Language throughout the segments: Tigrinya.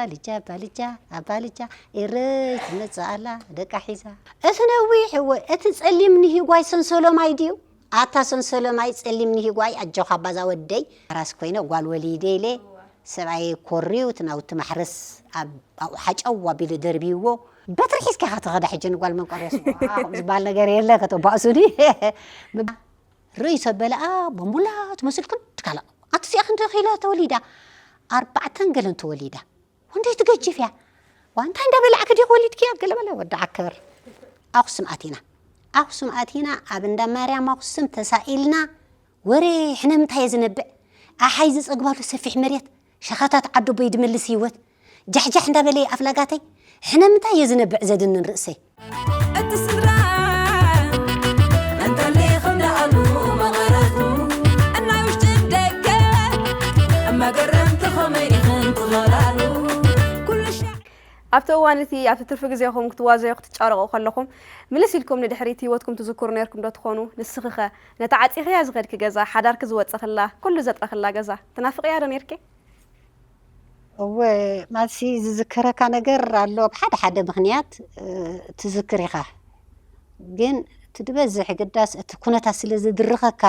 ባልጃ ባልጃ ኣባልጃ ኤረይ ትመጽእ ኣላ ደቃ ሒዛ። እቲ ነዊሕ እወ፣ እቲ ጸሊም ንሂጓይ ሰንሰሎማይ ድዩ? ኣታ ሰንሰሎማይ ጸሊም ንሂጓይ ኣጆኻ ባዛ ወደይ። ሓራስ ኮይነ ጓል ወሊደ ኢለ ሰብኣየ ኮርዩ እቲ ናውቲ ማሕረስ ኣብ ኣብኡ ሓጨው ኣቢሉ ደርብይዎ። በትሪ ሒዝካ ኢኻ ትኸዳ ሕጂ ንጓል መንቀርዮስ። ዋው ዝበሃል ነገር የለ ከተባእሱኒ። ርእይ ሰበለኣ ቦምቡላ ትመስል ክንድ ካላ ኣቲ እዚኣ ክንዲ ኪሎ ተወሊዳ ኣርባዕተን ገለን ተወሊዳ ወንደይ ትገጅፍ እያ። ዋ እንታይ እንዳበላዕክ ዲኽ ወሊድክያ ገለ በለ ወዲ ዓከር። ኣኽሱም ኣቲና ኣኽሱም ኣቲና ኣብ እንዳ ማርያም ኣኽሱም ተሳኢልና ወሬ ሕነ ምንታይ እየ ዝነብዕ ኣሓይ ዝጸግባሉ ሰፊሕ መሬት ሸኻታት ዓዶ ቦይ ድመልስ ህይወት ጃሕጃሕ እንዳበለ ኣፍላጋተይ ሕነ ምንታይ እየ ዝነብዕ ዘድንን ርእሰይ። እቲ ስድራ እንተለይ ክንደኣሉ መቐረቱ እናይ ውሽጢ ደገ መገረምቲ ኸመይ ኢኽን ትኸላሉ ኩሉ ሻዕ ኣብቲ እዋን እቲ ኣብቲ ትርፊ ግዜኹም ክትዋዘዩ ክትጫረቑ ከለኹም ምልስ ኢልኩም ንድሕሪት ህይወትኩም ትዝክሩ ነርኩም ዶ ትኾኑ? ንስኺኸ ነታ ዓጺኽያ ዝኸድኪ ገዛ ሓዳርኪ ዝወጸኽላ ኩሉ ዘጥረኽላ ገዛ ትናፍቕያ ዶ ነርኪ? እወ ማሲ ዝዝከረካ ነገር ኣሎ ብሓደ ሓደ ምኽንያት ትዝክር ኢኻ ግን እቲ ዝበዝሕ ግዳስ እቲ ኩነታት ስለ ዝድርኸካ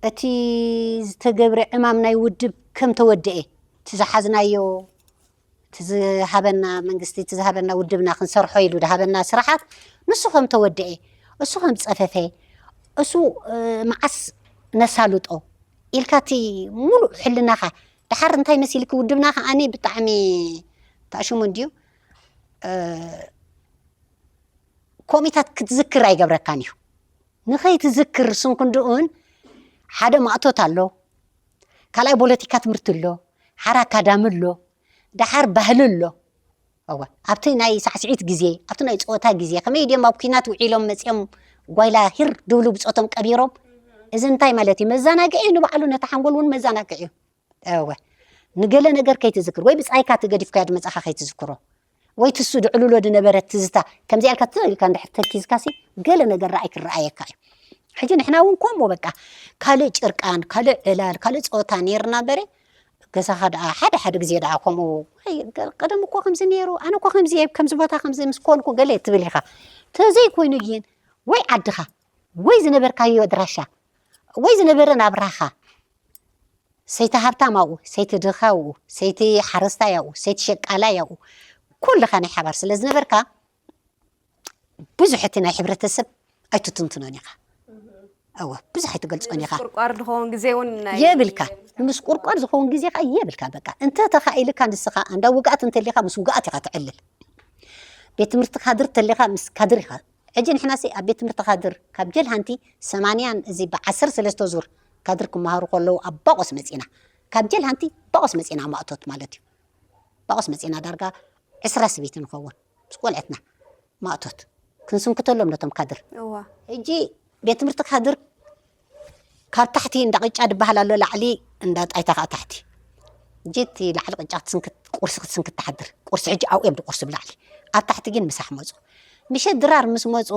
እቲ ዝተገብረ ዕማም ናይ ውድብ ከም ተወደኤ እቲ ዝሓዝናዮ እቲ ዝሃበና መንግስቲ እቲ ዝሃበና ውድብና ክንሰርሖ ኢሉ ዝሃበና ስራሓት ንሱ ከም ተወደኤ እሱ ከም ዝፀፈፈ እሱ መዓስ ነሳልጦ ኢልካ እቲ ሙሉእ ሕልናኻ ደሓር እንታይ መሲልኪ ውድብና ከዓኒ ብጣዕሚ ተኣሽሙ እንድዩ ኮሚታት ክትዝክር ኣይገብረካን እዩ ንኸይትዝክር ስንኩንድኡን ሓደ ማእቶት ኣሎ ካልኣይ ፖለቲካ ትምህርቲ ኣሎ ሓራ ኣካዳሚ ኣሎ ደሓር ባህሊ ኣሎ እወ ኣብቲ ናይ ሳዕስዒት ግዜ ኣብቲ ናይ ፀወታ ግዜ ከመይ ድዮም ኣብ ኩናት ውዒሎም መፅኦም ጓይላ ሂር ድብሉ ብፆቶም ቀቢሮም እዚ እንታይ ማለት እዩ መዘናግዒ ንባዕሉ ነቲ ሓንጎል እውን መዘናግዒ እዩ እወ ንገለ ነገር ከይትዝክር ወይ ብፃይካ ትገዲፍካዮ ድመፃኻ ከይትዝክሮ ወይ ትሱ ድዕልሎ ድነበረ ትዝታ ከምዚኣ ኢልካ ትዘው ኢልካ እንድሕር ተኪዝካሲ ገለ ነገር ረኣይ ክረኣየካ እዩ ሕጂ ንሕና እውን ከምኡ በቃ ካልእ ጭርቃን ካልእ ዕላል ካልእ ፀወታ ነይርና በረ ገዛኻ ደኣ ሓደ ሓደ ግዜ ደኣ ከምኡ ቀደም እኮ ከምዚ ነይሩ ኣነ እኮ ከምዚ እየ ከምዚ ቦታ ከምዚ ምስ ኮንኩ ገለ ትብል ኢኻ ተዘይ ኮይኑ ግን ወይ ዓድኻ ወይ ዝነበርካዮ ኣድራሻ ወይ ዝነበረ ናብራኻ ሰይቲ ሃብታም ኣብኡ ሰይቲ ድኻ ኣብኡ ሰይቲ ሓረስታይ ኣብኡ ሰይቲ ሸቃላይ ኣብኡ ኩልኻ ናይ ሓባር ስለ ዝነበርካ ብዙሕ እቲ ናይ ሕብረተሰብ ኣይትትንትኖን ኢኻ እወ ብዙሕ ኣይትገልፆን ኢኻ ቁርቋር ዝኸውን ግዜ እውን የብልካ ንምስቁርቋር ዝኸውን ግዜ ከዓ የብልካ በቃ እንተ ተኻኢልካ ንስኻ እንዳ ውግኣት እንተሊኻ ምስ ውግኣት ኢኻ ትዕልል ቤት ትምህርቲ ካድር ተሊኻ ምስ ካድር ኢኻ ሕጂ ንሕናሲ ኣብ ቤት ትምህርቲ ካድር ካብ ጀል ሃንቲ ሰማንያን እዚ ብዓሰርተ ሰለስተ ዙር ካድር ክመሃሩ ከለዉ ኣብ ባቆስ መፂና ካብ ጀል ሃንቲ ባቆስ መፂና ማእቶት ማለት እዩ ባቆስ መፂና ዳርጋ ዕስራ ስበይቲ ንኸውን ምስ ቆልዕትና ማእቶት ክንስንክተሎም ነቶም ካድር እዋ ሕጂ ቤት ትምህርቲ ካድር ካብ ታሕቲ እንዳ ቅጫ ድበሃል ኣሎ ላዕሊ እንዳ ጣይታ ከዓ ታሕቲ ሕጂ እቲ ላዕሊ ቅጫ ክትስንክት ቁርሲ ክትስንክት ትሓድር ቁርሲ ሕጂ ኣብኡ እዮም ቁርሲ ብላዕሊ ኣብ ታሕቲ ግን ምሳሕ መፁ ምሸት ድራር ምስ መፁ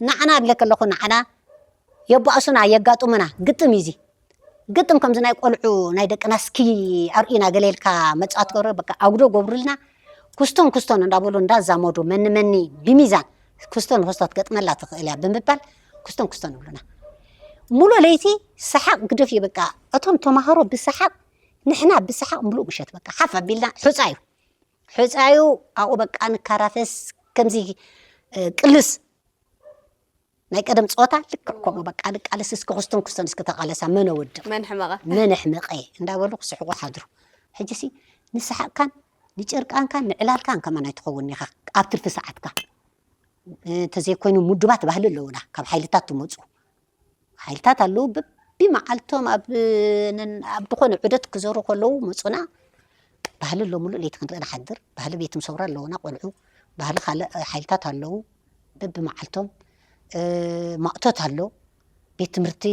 ንዓና እብለ ከለኹ ንዓና የባእሱና የጋጥሙና ግጥም እዩ እዚ ግጥም ከምዚ ናይ ቆልዑ ናይ ደቅና እስኪ ኣርእዩና ገለ ኢልካ መፃወቲ ገብረ በቃ ኣጉዶ ገብሩልና ኩስቶን ኩስቶን እንዳበሉ እንዳዛመዱ መኒ መኒ ብሚዛን ኩስቶን ንክስቶ ትገጥመላ ትኽእል እያ ብምባል ኩስቶን ኩስቶን ይብሉና ሙሉ ለይቲ ሰሓቅ ግደፍ እዩ በቃ እቶም ተማሃሮ ብሰሓቅ ንሕና ብሰሓቅ ሙሉእ ምሸት በቃ ሓፍ ኣቢልና ሑፃ እዩ ሑፃ እዩ ኣብኡ በቃ ንካራፈስ ከምዚ ቅልስ ናይ ቀደም ፀወታ ልክዕ ከምኡ በቃ ንቃለስ እስኪ ክስቶን ክስቶን እስኪ ተቃለሳ መን ወድቕ መን ሕመቐ መን ሕመቐ እንዳበሉ ክስሕቁ ሓድሩ ሕጂሲ ንስሓቅካን ንጨርቃንካን ንዕላልካን ከማን ኣይትኸውን ኢኻ ኣብ ትርፊ ሰዓትካ እንተዘይኮይኑ ምዱባት ባህሊ ኣለውና ካብ ሓይልታት ትመፁ ሓይልታት ኣለዉ በቢመዓልቶም ኣብ ኣብ ዝኾነ ዑደት ክዘሩ ከለዉ መፁና ባህሊ ኣሎ ሙሉእ ለይቲ ክንርኢ ንሓድር ባህሊ ቤት ምሰውራ ኣለውና ቆልዑ ባህሊ ካልእ ሓይልታት ኣለዉ በቢመዓልቶም ማእቶት ኣሎ ቤት ትምህርቲ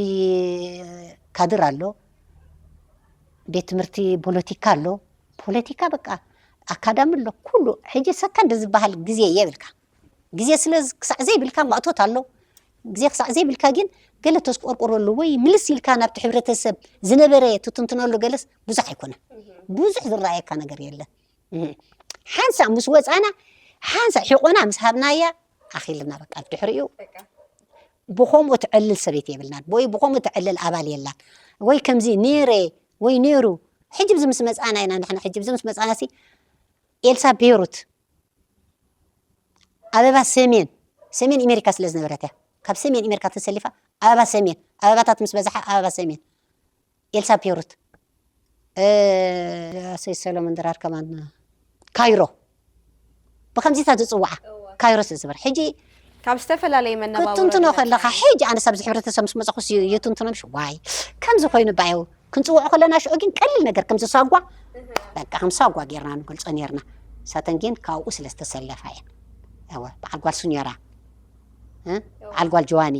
ካድር ኣሎ ቤት ትምህርቲ ፖለቲካ ኣሎ ፖለቲካ በቃ ኣካዳሚ ኣሎ ኩሉ ሕጂ ሰከንድ ዝበሃል ግዜ የብልካ ግዜ ስለ ክሳዕ ዘይብልካ ማእቶት ኣሎ ግዜ ክሳዕ ዘይብልካ ግን ገለ ተስቆርቆረሉ ወይ ምልስ ኢልካ ናብቲ ሕብረተሰብ ዝነበረ ትትንትነሉ ገለስ ብዙሕ ኣይኮነን ብዙሕ ዝረኣየካ ነገር የለን ሓንሳእ ምስ ወፃና ሓንሳእ ሒቆና ምስ ሃብናያ ኣኺልና በቃ ድሕሪኡ ብኸምኡ ትዕልል ሰበይቲ የብልናን ወይ ብኸምኡ ትዕልል ኣባል የላን ወይ ከምዚ ኔረ ወይ ኔሩ ሕጂ ብዚ ምስ መፃና ኢና ንሕና ሕጂ ብዚ ምስ መፃና ሲ ኤልሳ ቤሩት ኣበባ ሰሜን ሰሜን ኣሜሪካ ስለ ዝነበረት እያ ካብ ሰሜን ኣሜሪካ ተሰሊፋ ኣበባ ሰሜን ኣበባታት ምስ በዛሓ ኣበባ ሰሜን ኤልሳ ቤሩት ኣሰይ ሰሎሞን ድራር ከማን ካይሮ ብከምዚታት ዝፅዋዓ ካይሮ ስለ ዝበር ሕጂ ካብ ዝተፈላለየ መነባብሮ ክትንትኖ ዝመጽእ ከለካ ሕጂ ኣነስ ኣብዚ ሕብረተሰብ ምስ መፀኹስ ይትንትኖ ምሽ ዋይ ከምዚ ኮይኑ ባየው ክንፅውዖ ከለና ሽዑ ግን ቀሊል ነገር ከምዚ ሳጓ በቃ ከም ሳጓ ጌርና ንገልፆ ነርና ሳተን ግን ካብኡ ስለ ዝተሰለፋ እየን እወ በዓል ጓል ሱኔራ እ? በዓል ጓል ጀዋኒ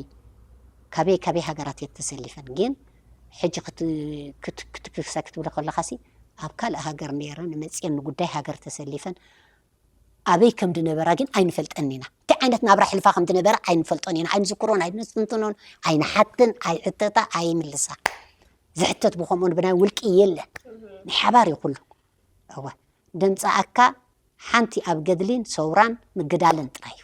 ካበይ ካበይ ሃገራት እየ ተሰሊፈን ግን ሕጂ ክትክሰ ክትብለ ከለኻሲ ኣብ ካልእ ሃገር ነይረ ንመፅየን ንጉዳይ ሃገር ተሰሊፈን ኣበይ ከም ድነበራ ግን ኣይንፈልጠን ኢና። እንታይ ዓይነት ናብራ ሕልፋ ከም ድነበራ ኣይንፈልጦን ኢና። ኣይንዝክሮን፣ ኣይንስትንትኖን፣ ኣይንሓትን፣ ኣይዕተታ፣ ኣይምልሳ። ዝሕተት ብኸምኡን ብናይ ውልቂ የለን። ናይ ሓባር እዩ ኩሉ። እወ ደምፀኣካ ሓንቲ ኣብ ገድሊን ሰውራን ምግዳልን ጥራይ እዩ።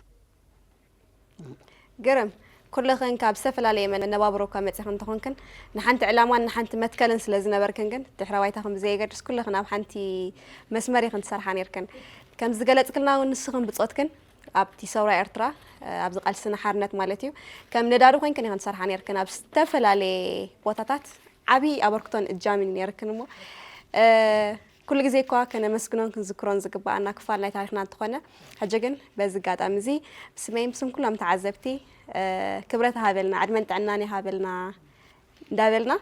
ግርም ኩልኽን ካብ ዝተፈላለየ መነባብሮ እኳ መፂኽን እንተኾንክን ንሓንቲ ዕላማን ንሓንቲ መትከልን ስለ ዝነበርክን ግን ድሕረ ባይታኽን ብዘየገድስ ኩልኽን ኣብ ሓንቲ መስመር ኢኽን ትሰርሓ ነርክን ከም ዝገለፅክልና እውን ንስኽን ብፆትክን ኣብቲ ሰውራ ኤርትራ ኣብዚ ቃልስና ሓርነት ማለት እዩ ከም ነዳዲ ኮይንክን ኢኽን ትሰርሓ ነርክን ኣብ ዝተፈላለየ ቦታታት ዓብዪ ኣበርክቶን እጃምን ነርክን እሞ ኩሉ ግዜ እኳ ከነመስግኖን ክንዝክሮን ዝግባኣና ክፋል ናይ ታሪክና እንትኾነ ሕጂ ግን በዚ ኣጋጣሚ እዚ ብስመይን ብስም ኩሎም ተዓዘብቲ ክብረት ሃበልና ዕድመን ጥዕናን ይሃበልና እንዳበልና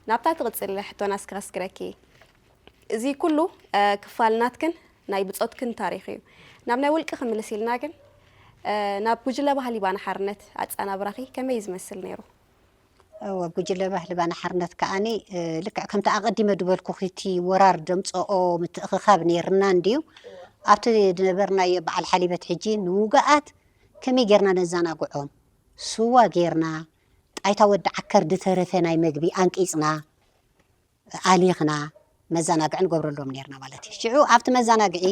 ናብታ ትቕፅል ሕቶና እስከ ከስግረኪ እዚ ኩሉ ክፋል ናትክን ናይ ብፆትክን ታሪክ እዩ ናብ ናይ ውልቂ ክምልስ ኢልና ግን ናብ ጉጅለ ባህሊ ባና ሓርነት ኣፃናብራኺ ከመይ ዝመስል ነይሩ እወ ጉጅለ ባህሊ ባና ሓርነት ከዓኒ ልክዕ ከምቲ ኣቐዲመ ዝበልኩኺ እቲ ወራር ደምፀኦ ምትእኽኻብ ነይርና እንድዩ ኣብቲ ዝነበርናዮ በዓል ሓሊበት ሕጂ ንውጉኣት ከመይ ጌርና ነዘናግዖም ስዋ ጌርና ጣይታ ወዲ ዓከር ድተረፈ ናይ መግቢ ኣንቂፅና ኣሊኽና መዘናግዒ ንገብረሎም ነርና ማለት እዩ ሽዑ ኣብቲ መዘናግዒ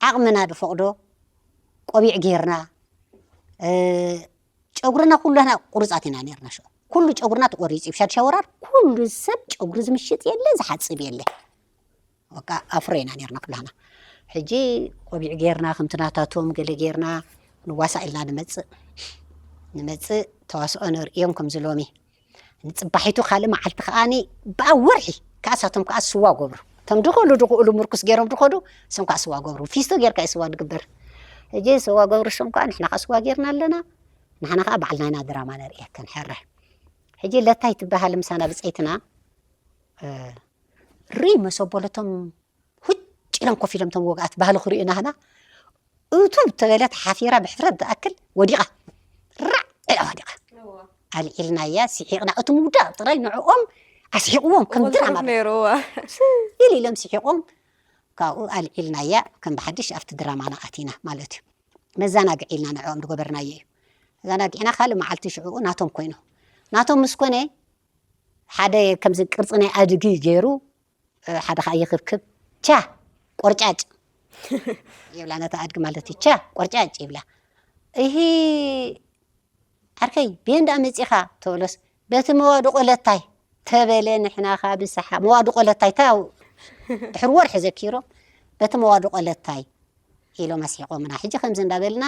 ዓቕምና ድፈቕዶ ቆቢዕ ጌርና ጨጉርና ኩላና ቁሩፃት ኢና ነርና ሽዑ ኩሉ ጨጉርና ተቆሪፁ እዩ ሻድሻ ወራር ኩሉ ሰብ ጨጉሪ ዝምሽጥ የለ ዝሓፅብ የለ በቃ ኣፍሮ ኢና ነርና ኩላና ሕጂ ቆቢዕ ጌርና ከምቲ ናታቶም ገለ ጌርና ንዋሳእ ኢልና ንመፅእ ንመፅእ ተዋስኦ ንርእዮም ከምዚ ሎሚ ንፅባሒቱ ካልእ መዓልቲ ከዓኒ ብኣብ ወርሒ ከኣሳቶም ከዓ ስዋ ገብሩ እቶም ድኽእሉ ድኽእሉ ምርኩስ ገይሮም ድኸዱ እሶም ከዓ ስዋ ገብሩ ፊስቶ ጌርካ እዩ ስዋ ድግበር ሕጂ ስዋ ገብሩ እሶም ከዓ ንሕና ከዓ ስዋ ጌርና ኣለና ንሕና ከዓ ባዕልና ኢና ድራማ ነርእየከን ሕረ ሕጂ ለታይ ትበሃል ምሳና ብፀይትና ርኢ መሰቦለቶም ሁጭ ኢሎም ኮፍ ኢሎም ቶም ወግኣት ባህሊ ክርእዩ ናህና እቱ ተበለት ሓፊራ ብሕፍረት ዝኣክል ወዲቓ ራዕ ኢላ ወዲቓ ኣልዒልናያ ስሒቕና እቲ ምውዳቕ ጥራይ ንዕኦም ኣስሒቕዎም ከም ድራማ ነይሩ ኢል ኢሎም ስሒቖም ካብኡ ኣልዒልናያ ከም ብሓድሽ ኣብቲ ድራማና ኣቲና ማለት እዩ መዘናግዒ ኢልና ንዕኦም ዝገበርናዮ እዩ መዘናግዒና ካልእ መዓልቲ ሽዕኡ ናቶም ኮይኑ ናቶም ምስ ኮነ ሓደ ከምዚ ቅርፂ ናይ ኣድጊ ገይሩ ሓደ ከዓ ይኽብክብ ቻ ቆርጫጭ ይብላ ነታ ኣድጊ ማለት እዩ ቻ ቆርጫጭ ይብላ እሂ ዓርከይ ቤንዳ መፂኻ ተበሎስ በቲ መዋድቆ ለታይ ተበለ ንሕና ከዓ ብሰሓ መዋድቆ ለታይ ታ ድሕሪ ወርሒ ዘኪሮም በቲ መዋድቆ ለታይ ኢሎም ኣስሒቆምና ሕጂ ከምዚ እንዳበልና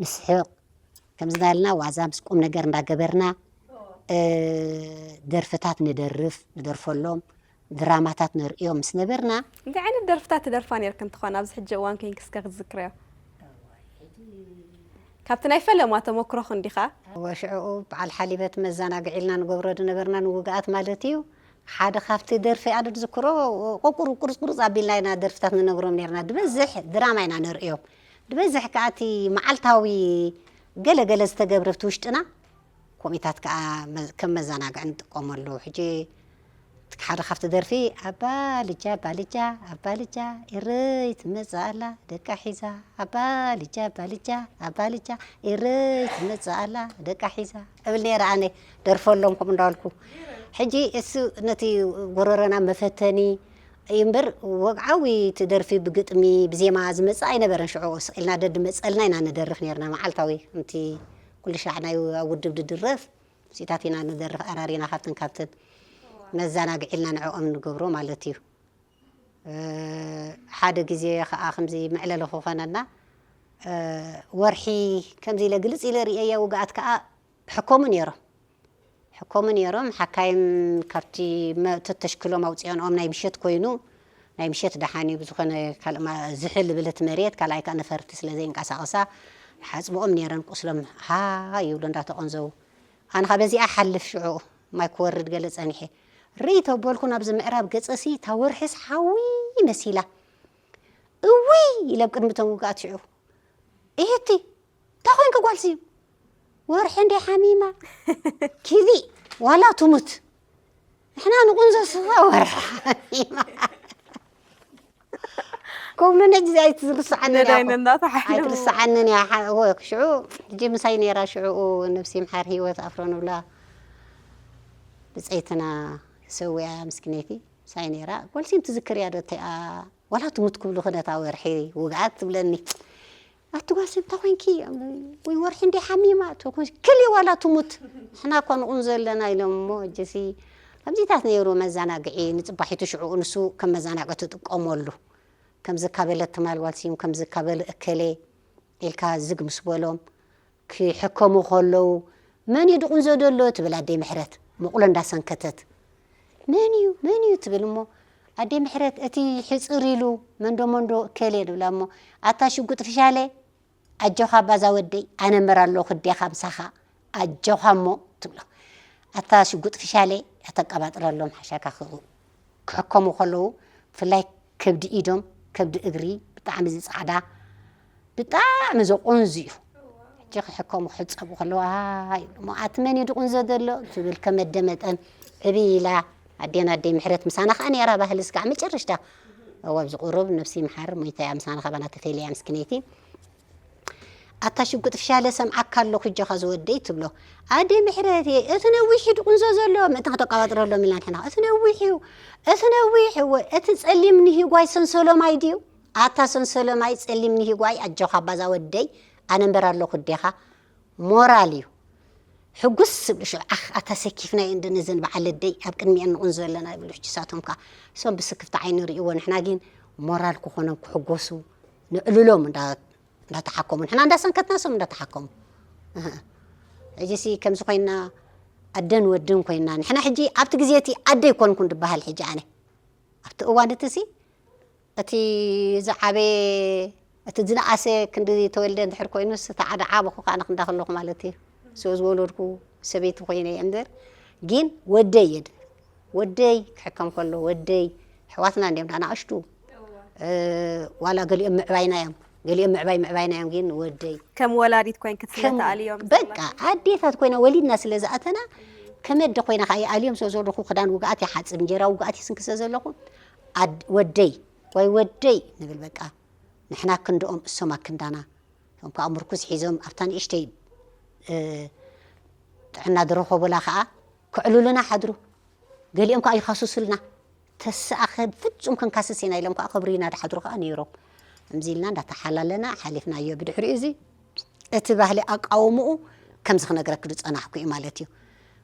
ንስሕቕ ከምዚ እንዳበልና ዋዛ ምስ ቁም ነገር እንዳገበርና ደርፍታት ንደርፍ ንደርፈሎም ድራማታት ንርእዮም ምስ ነበርና እንታይ ዓይነት ደርፍታት ትደርፋ ነርክን ትኾን ኣብዚ ሕጂ እዋን ኮይንክ እስከ ክትዝክረዮ ካብቲ ናይ ፈለማ ተመክሮኽ እንዲኻ ወሽዕኡ በዓል ሓሊበት መዘናግዒ ኢልና ንገብሮ ዝነበርና ንውግኣት ማለት እዩ ሓደ ካብቲ ደርፊ ኣነ ዝዝክሮ ቆቁር ቁርፅቁርፅ ኣቢልና ኢና ደርፍታት ንነግሮም ነርና ዝበዝሕ ድራማ ኢና ንርእዮም ዝበዝሕ ከዓ እቲ መዓልታዊ ገለገለ ዝተገብረ ኣብቲ ውሽጥና ኮሚታት ከዓ ከም መዘናግዒ ንጥቀመሉ ሕጂ ሓደ ካብቲ ደርፊ ኣባ ልጃ ኣባ ልጃ ኣባ ልጃ ኤረይ ትመፅእ ኣላ ደቃ ሒዛ ኣባ ልጃ ኣባ ልጃ ኣባ ልጃ ኤረይ ትመፅእ ኣላ ደቃ ሒዛ እብል ነይረ ኣነ ደርፈሎም ከምኡ እንዳበልኩ ሕጂ እሱ ነቲ ጎረረና መፈተኒ እምበር ወግዓዊ እቲ ደርፊ ብግጥሚ ብዜማ ዝመጽእ ኣይነበረን። ሽዑ ስቕ ኢልና ደድመጸልና ኢና ንደርፍ ነርና። መዓልታዊ ከምቲ ኩሉ ሻዕ ናይ ኣብ ውድብ ድድረፍ ምስታት ኢና ንደርፍ ኣራሪና ካብትን ካብትን መዘናግዒ ኢልና ንዕኦም ንገብሮ ማለት እዩ። ሓደ ግዜ ከዓ ከምዚ መዕለሊ ክኾነና ወርሒ ከምዚ ኢለ ግልፅ ኢለ ርእየያ ውግኣት ከዓ ሕከሙ ነይሮም። ሕከሙ ነይሮም ሓካይም ካብቲ ተሽክሎም ኣውፅኦንኦም ናይ ምሸት ኮይኑ ናይ ምሸት ደሓን እዩ ብዝኾነ ካልእ ዝሕል ብለት መሬት ካልኣይ ከዓ ነፈርቲ ስለ ዘይንቀሳቐሳ ሓፅብኦም ነይረን ቁስሎም ሃ ይብሉ እንዳተቐንዘው ኣነ ኸዓ በዚኣ ሓልፍ ሽዑ ማይ ክወርድ ገለ ጸኒሐ ርእይ ተበልኩ ናብዚ ምዕራብ ገጸሲ እታ ወርሕስ ሓዊ መሲላ እውይ ኢለ ኣብ ቅድሚ እቶም ውግኣት ሽዑ እህቲ እንታይ ኮይንኪ ጓል ስዩ ወርሒ እንደ ሓሚማ ኪዲ ዋላ ትሙት ንሕና ንቁንዞ ስኻ ወርሒ ሓሚማ ከምኡ ነዚ ኣይትርስዓኒ ነዳይ ነናተሓሕለሙ ኣይትርስዓንን እያ ሓ- እወ፣ ሽዑ ሕጂ ምሳይ ነይራ ሽዑኡ ነብሲ ምሓር ሂወት ኣፍሮ ንብላ ብፀይትና ሰዊያ ምስኪነይቲ ምሳይ ነይራ ጓልሲም ትዝክር እያ ዶ ተኣ ዋላ ትሙት ክብሉ ክነታ ወርሒ ውግኣት ትብለኒ ኣቲ ጓልሲም እንታይ ኮንኪ ወይ ወርሒ እንዲ ሓሚማ ክሊ ዋላ ትሙት ንሕና እኳ ንቁን ዘለና ኢሎም እሞ እጅሲ ከምዚታት ነይሩ መዘናግዒ ንፅባሒቱ ሽዑኡ ንሱ ከም መዘናግዒ ትጥቀመሉ ከምዚ ካበለት ትማል ጓልሲም ከምዚ ካበል እከሌ ኢልካ ዝግ ምስ በሎም ክሕከሙ ከለዉ መን እዩ ድቁንዞ ደሎ ትብል ኣደይ ምሕረት መቁሎ እንዳሰንከተት መን እዩ መን እዩ ትብል እሞ ኣደይ ምሕረት እቲ ሕፅር ኢሉ መንዶ መንዶ እከሌ ንብላ እሞ ኣታ ሽጉጥ ፍሻለ ኣጆኻ ባዛ ወደይ ኣነ እምበር ኣለኹ ኣዴኻ ምሳኻ ኣጆኻ እሞ ትብሎ ኣታ ሽጉጥ ፍሻለ ኣተቀባጥረሎም ሓሻካ ክሕከሙ ከለዉ ብፍላይ ከብዲ ኢዶም ከብዲ እግሪ ብጣዕሚ ዝፃዕዳ ብጣዕሚ ዘቆንዙ እዩ ሕጂ ክሕከሙ ክሕፀቡ ከለዉ ይብሉ ኣቲ መን እዩ ድቁንዞ ዘሎ ትብል ከመደመጠን ዕብይ ኢላ ኣዴና ኣደይ ምሕረት ምሳና ከዓ ነይራ ባህሊ ስጋዕ መጨረሽታ እወ ኣብዚ ቁሩብ ነብሲ ምሓር ሞይታ እያ ምሳና ካባና ተፈልያ ምስክነይቲ ኣታ ሽጉጥ ፍሻለ ሰምዓካ ኣለኹ እጆኻ ዝወደይ ትብሎ ኣደ ምሕረት እየ እቲ ነዊሕ እዩ ድቁንዞ ዘሎ ምእንቲ ከተቋባጥረሎም ኢልና ንሕና እቲ ነዊሕ እዩ እቲ ነዊሕ እወ እቲ ጸሊም ንሂጓይ ሰንሰሎማይ ድዩ ኣታ ሰንሰሎማይ ጸሊም ንሂጓይ ኣጆኻ ኣባዛ ወደይ ኣነ እምበር ኣለኹ እዴኻ ሞራል እዩ ሕጉስ ዝብሉ ሽዑ ዓኽ ኣታ ሰኪፍናዮ እንደ ነዘን በዓል ኣደይ ኣብ ቅድሚአን ንቑንዞ ኣለና ይብሉ ሕጂ ሳቶም ከኣ እሶም ብስክፍቲ ዓይኒ ይርእይዎ ንሕና ግን ሞራል ክኾኖም ክሕጎሱ ነዕልሎም እንዳ እንዳተሓከሙ ንሕና እንዳሰንከትና እሶም እንዳተሓከሙ እህ። ሕጂ ሲ ከምዚ ኮይና ኣደን ወድን ኮይና ንሕና ሕጂ ኣብቲ ግዜ እቲ ኣደ ይኮንኩን ድበሃል ሕጂ ኣነ ኣብቲ እዋን እቲ ሲ እቲ ዝዓበየ እቲ ዝነኣሰ ክንዲ ተወልደ እንድሕር ኮይኑስ እቲ ዓደ ዓበኹ ከዓ ንክንዳ ከለኹ ማለት እዩ ስኡ ዝወለድኩ ሰበይቲ ኮይነ እየ እምበር ግን ወደይ የድ ወደይ ክሕከም ከሎ ወደይ ኣሕዋትና እንዲኦም ኣናእሽቱ ዋላ ገሊኦም ምዕባይና እዮም ገሊኦም ምዕባይ ምዕባይና እዮም ግን ወደይ ከም ወላዲት ኮይን ክትስለ ከም- ተኣልዮም በቃ ኣዴታት ኮይና ወሊድና ስለ ዝኣተና ከመደ ኮይና ከዓ ይኣልዮም ስለ ዘለኹ ክዳን ውግኣት ይሓፅብ እንጀራ ውግኣት ይስንክሰ ዘለኹ ኣድ- ወደይ ወይ ወደይ ንብል በቃ ንሕና ክንድኦም እሶም ኣክንዳና እቶም ከዓ ምርኩስ ሒዞም ኣብታ ንእሽተይ እ፣ ጥዕና ዝረኸቡላ ከዓ ክዕልሉና ሓድሩ ገሊኦም ከዓ ይኻስሱልና ተስኣ ፍጹም ክንካስስ ኢና ኢሎም ከዓ ከብርዩና ድሓድሩ ከዓ ነይሮም ከምዚ ኢልና እንዳተሓላለና ሓሊፍናዮ ብድሕሪኡ እዚ እቲ ባህሊ ኣቃውምኡ ከምዚ ክነግረኪ ዝጸናሕኩ እዩ ማለት እዩ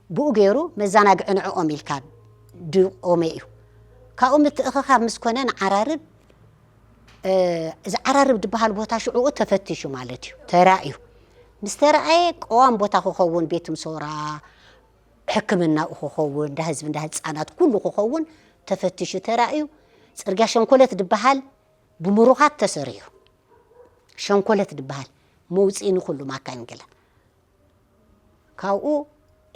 ብኡ ገይሩ መዘናግዒ ንዕኦም ኢልካ ድቆመ እዩ ካብኡ ምትእኽኻብ ምስ ኮነ ንዓራርብ ዝዓራርብ ዝበሃል ቦታ ሽዕኡ ተፈቲሹ ማለት እዩ ተራእዩ ምስ ተረኣየ ቀዋም ቦታ ክኸውን ቤት ምሶራ ሕክምናኡ ክኸውን እንዳ ህዝቢ እንዳ ህፃናት ኩሉ ክኸውን ተፈቲሹ ተራእዩ ፅርግያ ሸንኮለት ዝበሃል ብምሩኻት ተሰሪሑ ሸንኮለት ዝበሃል መውፅኢ ንኩሉ ማካይን ገለ ካብኡ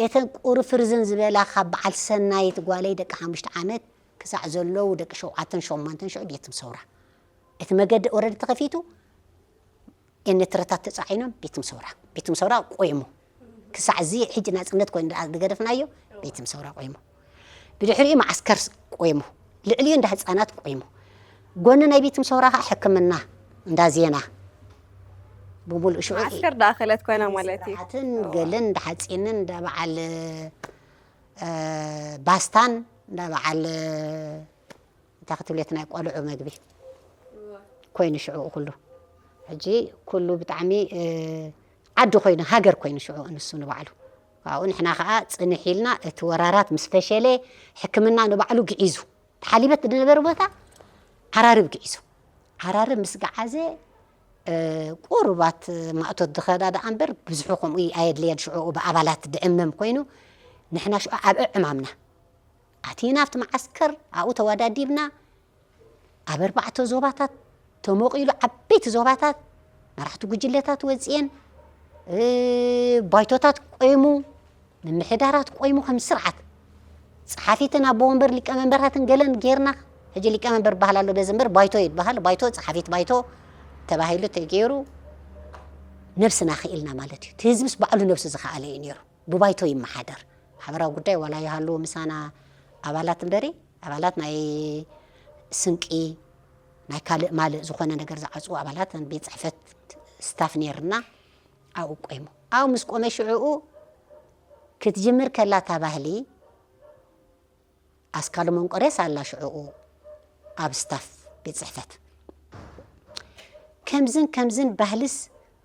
እተን ቁርፍርዝን ዝበላ ካብ በዓል ሰናይት ጓለይ ደቂ ሓሙሽተ ዓመት ክሳዕ ዘለዉ ደቂ ሸውዓተን ሸሞንተን ሽዑ ቤት ምሰውራ እቲ መገዲ ኦረዲ ተኸፊቱ ኤነትረታት ተፃዒኖም ቤት ምሰውራ ቤት ምሰውራ ቆይሙ ክሳዕ እዚ ሕጂ ናፅነት ኮይኑ ደኣ ዝገደፍናዮ ቤት ምሰውራ ቆይሙ ብድሕሪኡ መዓስከር ቆይሙ ልዕሊኡ እንዳ ህፃናት ቆይሙ ጎኒ ናይ ቤት ምሰውራ ከዓ ሕክምና እንዳ ዜና ብሙሉእ ሽዑ ማዓስከር ዳኣኸለት ኮይና ማለት እዩ ስርዓትን ገለን እንዳ ሓፂንን እንዳ በዓል ባስታን እንዳ በዓል እንታይ ክትብልዮ፣ እቲ ናይ ቆልዑ መግቢ ኮይኑ ሽዑ ኩሉ። ሕጂ ኩሉ ብጣዕሚ፣ እ፣ ዓዲ ኮይኑ፣ ሃገር ኮይኑ ሽዑ ንሱ ንባዕሉ። ካብኡ ንሕና ኸዓ ጽንሕ ኢልና፣ እቲ ወራራት ምስ ፈሸለ፣ ሕክምና ንባዕሉ ግዒዙ። ተሓሊበት ዝነበረ ቦታ ዓራርብ ግዒዙ። ዓራርብ ምስ ገዓዘ፣ እ፣ ቁሩባት ማእቶት ዝኸዳ ደኣ እምበር፣ ብዙሑ ከምኡ ኣየድልየን። ሽዑ ብኣባላት ዝዕመም ኮይኑ፣ ንሕና ሽዑ ኣብ ዕማምና ኣቲና፣ ኣብቲ መዓስከር ኣብኡ ተወዳዲብና፣ ኣብ ኣርባዕተ ዞባታት ተመቒሉ፣ ዓበይቲ ዞባታት፣ መራሕቲ ጉጅለታት ወፅየን፣ እ፣ ባይቶታት ቆይሙ፣ ምምሕዳራት ቆይሙ፣ ከም ስርዓት ጸሓፊትን ኣቦ ወንበር ሊቀመንበራትን ገለን ጌርና። ሕጂ ሊቀመንበር በሃል ኣሎ በዚ እምበር፣ ባይቶ ይበሃል። ባይቶ፣ ጸሓፊት ባይቶ ተባሂሉ ተገይሩ፣ ነብስና ክኢልና ማለት እዩ። እቲ ህዝብስ ባዕሉ ነብሱ ዝኸኣለ እዩ ነይሩ። ብባይቶ ይመሓደር። ማሕበራዊ ጉዳይ ዋላ ይሃሉ ምሳና ኣባላት እምበሪ፣ ኣባላት ናይ ስንቂ፣ ናይ ካልእ ማልእ ዝኾነ ነገር ዝዓጽዉ ኣባላት ቤት ጽሕፈት፣ ስታፍ ነይርና። ኣብኡ ቆይሙ። ኣብኡ ምስ ቆመ ሽዕኡ ክትጅምር ከላ እታ ባህሊ፣ ኣስካሉ መንቆሬስ ኣላ ሽዕኡ ኣብ ስታፍ ቤት ጽሕፈት። ከምዝን ከምዝን ባህልስ፣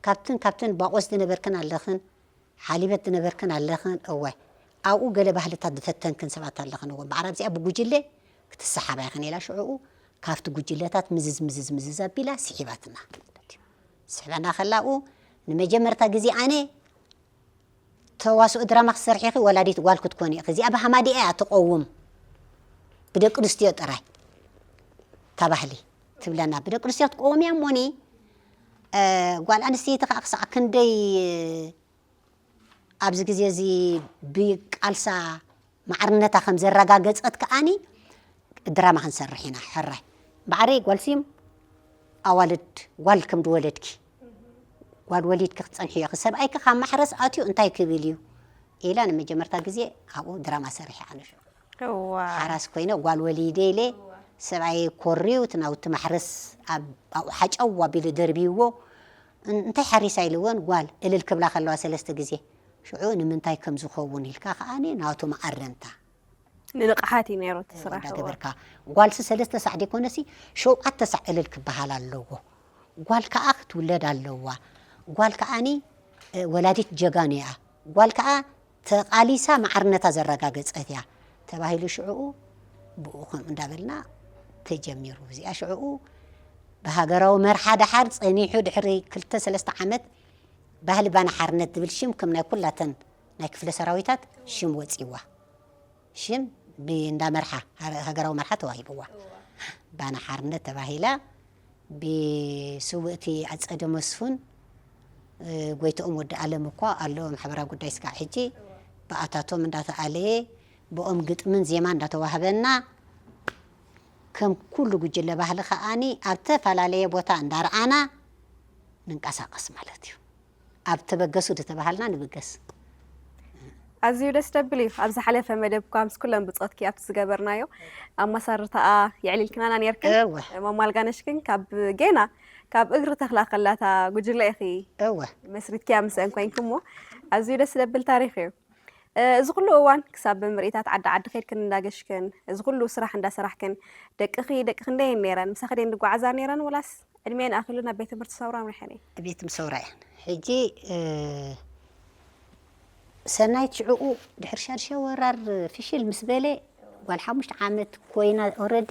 ካብትን ካብትን ባቆስ ዝነበርክን ኣለኽን፣ ሓሊበት ዝነበርክን ኣለኽን፣ እወ፣ ኣብኡ ገለ ባህልታት ዝፈተንክን ሰባት ኣለኽን፣ እወ፣ እምበኣር ኣብዚኣ ብጉጅለ ክትሰሓባ ኢኽን ኢላ ሽዕኡ ካብቲ ጉጅለታት ምዝዝ፣ ምዝዝ፣ ምዝዝ ኣቢላ ስሒባትና። ስሕበና ከላ ኣብኡ ንመጀመርታ ግዜ ኣነ ተዋስኦ ድራማ ክትሰርሒ ኢኺ፣ ወላዲት ጓል ክትኮኒ ኢኺ። እዚኣ ብሃማዲኣ እያ ትቐውም። ብደቂ ኣንስትዮ ጥራይ እታ ባህሊ ትብለና። ብደቂ ኣንስትዮ ክትቀውም እያ እሞኒ፣ እ፣ ጓል ኣንስተይቲ ከዓ ክሳዕ ክንደይ ኣብዚ ግዜ እዚ ብቃልሳ ማዕርነታ ከም ዘረጋገጸት ከኣኒ ድራማ ክንሰርሕ ኢና። ሕራይ ባዕረይ ጓልሲም ኣዋልድ ጓል ከም ዝወለድኪ፣ ጓል ወሊድኪ ክትጸንሒ ኢኺ። ሰብኣይኪ ካብ ማሕረስ ኣትዩ እንታይ ክብል እዩ? ኢላ ንመጀመርታ ግዜ ኣብኡ ድራማ ሰሪሐ ኣነ ሽዑ። እዋ። ሓራስ ኮይነ ጓል ወሊደ ኢለ፣ ሰብኣይ ኮርዩ እቲ ናውቲ ማሕረስ ኣብ፣ ኣብኡ ሓጨው ኣቢሉ ደርብይዎ። እን-፣ እንታይ ሓሪሳ ኢልወን ጓል እልል ክብላ ከለዋ ሰለስተ ግዜ። ሽዑ ንምንታይ ከም ዝኸውን ኢልካ ከኣኒ ናቱ መኣረምታ። ንንቕሓት እዩ ነይሩ እቲ ስራሕ። እንዳገበርካ። ጓልሲ ሰለስተ ሳዕ ደይኮነሲ ሸውዓተ ሳዕ እልል ክበሃል ኣለዎ። ጓል ከኣ ክትውለድ ኣለዋ። ጓል ከኣኒ፣ እ፣ ወላዲት ጀጋኑ እያ። ጓል ከኣ ተቓሊሳ ማዕርነታ ዘረጋገጸት እያ ተባሂሉ ሽዕኡ ብኡ ከምኡ እንዳበልና ተጀሚሩ። እዚኣ ሽዕኡ ብሃገራዊ መርሓ ደሓር ጸኒሑ ድሕሪ ክልተ ሰለስተ ዓመት ባህሊ ባና ሓርነት ዝብል ሽም ከም ናይ ኩላተን ናይ ክፍለ ሰራዊታት ሽም ወጺዋ። ሽም ብእንዳ መርሓ፣ ሃ-፣ ሃገራዊ መርሓ ተዋሂብዋ። ባና ሓርነት ተባሂላ ብስውእቲ ኣጸደ መስፉን፣ እ፣ ጎይትኦም ወዲ ኣለም እኳ ኣሎ ማሕበራዊ ጉዳይ ስጋዕ ሕጂ። ብኣታቶም እንዳተኣለየ ብኦም ግጥምን ዜማ እንዳተዋህበና ከም ኩሉ ጉጅለ ባህሊ ከኣኒ ኣብ ተፈላለየ ቦታ እንዳረኣና ንንቀሳቐስ ማለት እዩ። ኣብ ተበገሱ ዝተባሃልና ንብገስ። ኣዝዩ ደስ ደብል እዩ። ኣብ ዝሓለፈ መደብ እኳ ምስ ኩለን ብጾትኪ ኣብቲ ዝገበርናዮ ኣብ ማሳርታኣ የዕሊልክናና ነርክን። እወ። ማማ ኣልጋነሽ ግን ካብ ጌና ካብ እግሪ ተኽላ ከላታ ጉጅለ ኢኺ እወ። መስሪትኪያ ምስአን ኮይንኩሞ። ኣዝዩ ደስ ደብል ታሪኽ እዩ። እ፣ እዚ ኩሉ እዋን ክሳብ ብምርኢታት ዓዲ ዓዲ ከድክን እንዳገሽክን፣ እዚ ኩሉ ስራሕ እንዳሰራሕክን፣ ደቅኺ ደቂ ክንደየን ነይረን? ምሳኺ ደየን ዝጓዓዛ ነይረን ወላስ ዕድሜን ኣኺሉ ናብ ቤት ትምህርቲ ሰውራ ኣምሪሐን እየ? ቤት ትምህርቲ ሰውራ እየን። ሕጂ፣ እ፣ ሰናይት ሽዕኡ ድሕሪ ሻድሻይ ወራር ፍሽል ምስ በለ፣ ጓል ሓሙሽተ ዓመት ኮይና ኦረዲ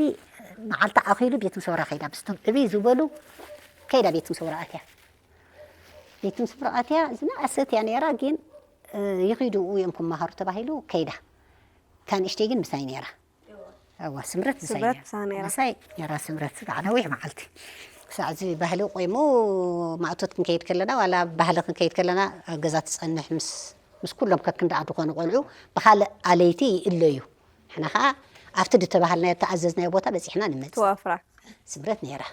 መዓልቲ ኣኺሉ ቤት ትምህርቲ ሰውራ ከይዳ። ምስቶም ዕብይ ዝበሉ ከይዳ ቤት ትምህርቲ ሰውራ ኣትያ። ቤት ትምህርቲ ሰውራ ኣትያ፣ ዝነኣሰት እያ ነይራ፣ ግን፣ እ፣ ይኺዱ እዮም ክመሃሩ ተባሂሉ ከይዳ። እታ ንእሽተይ ግን ምሳይ ነይራ። እዋ፣ ስምረት ምሳይ ስምረት ነይራ። ምሳይ ነይራ። ምሳይ ነይራ ስምረት፣ ከዓ ነዊሕ መዓልቲ። ክሳዕ እዚ ባህሊ ቆይሙ፣ ማእቶት ክንከይድ ከለና፣ ዋላ ባህሊ ክንከይድ ከለና፣ ኣብ ገዛ ትጸንሕ ምስ፣ ምስ ኩሎም ከክንደኣ ዝኾኑ ቆልዑ፣ ብኻልእ ኣለይቲ ይእለዩ። ንሕና ከዓ ኣብቲ ዝተባሃልናዮ፣ እተኣዘዝናዮ ቦታ በጺሕና ንመጽእ። ትዋፍራ። ስምረት ነይራ።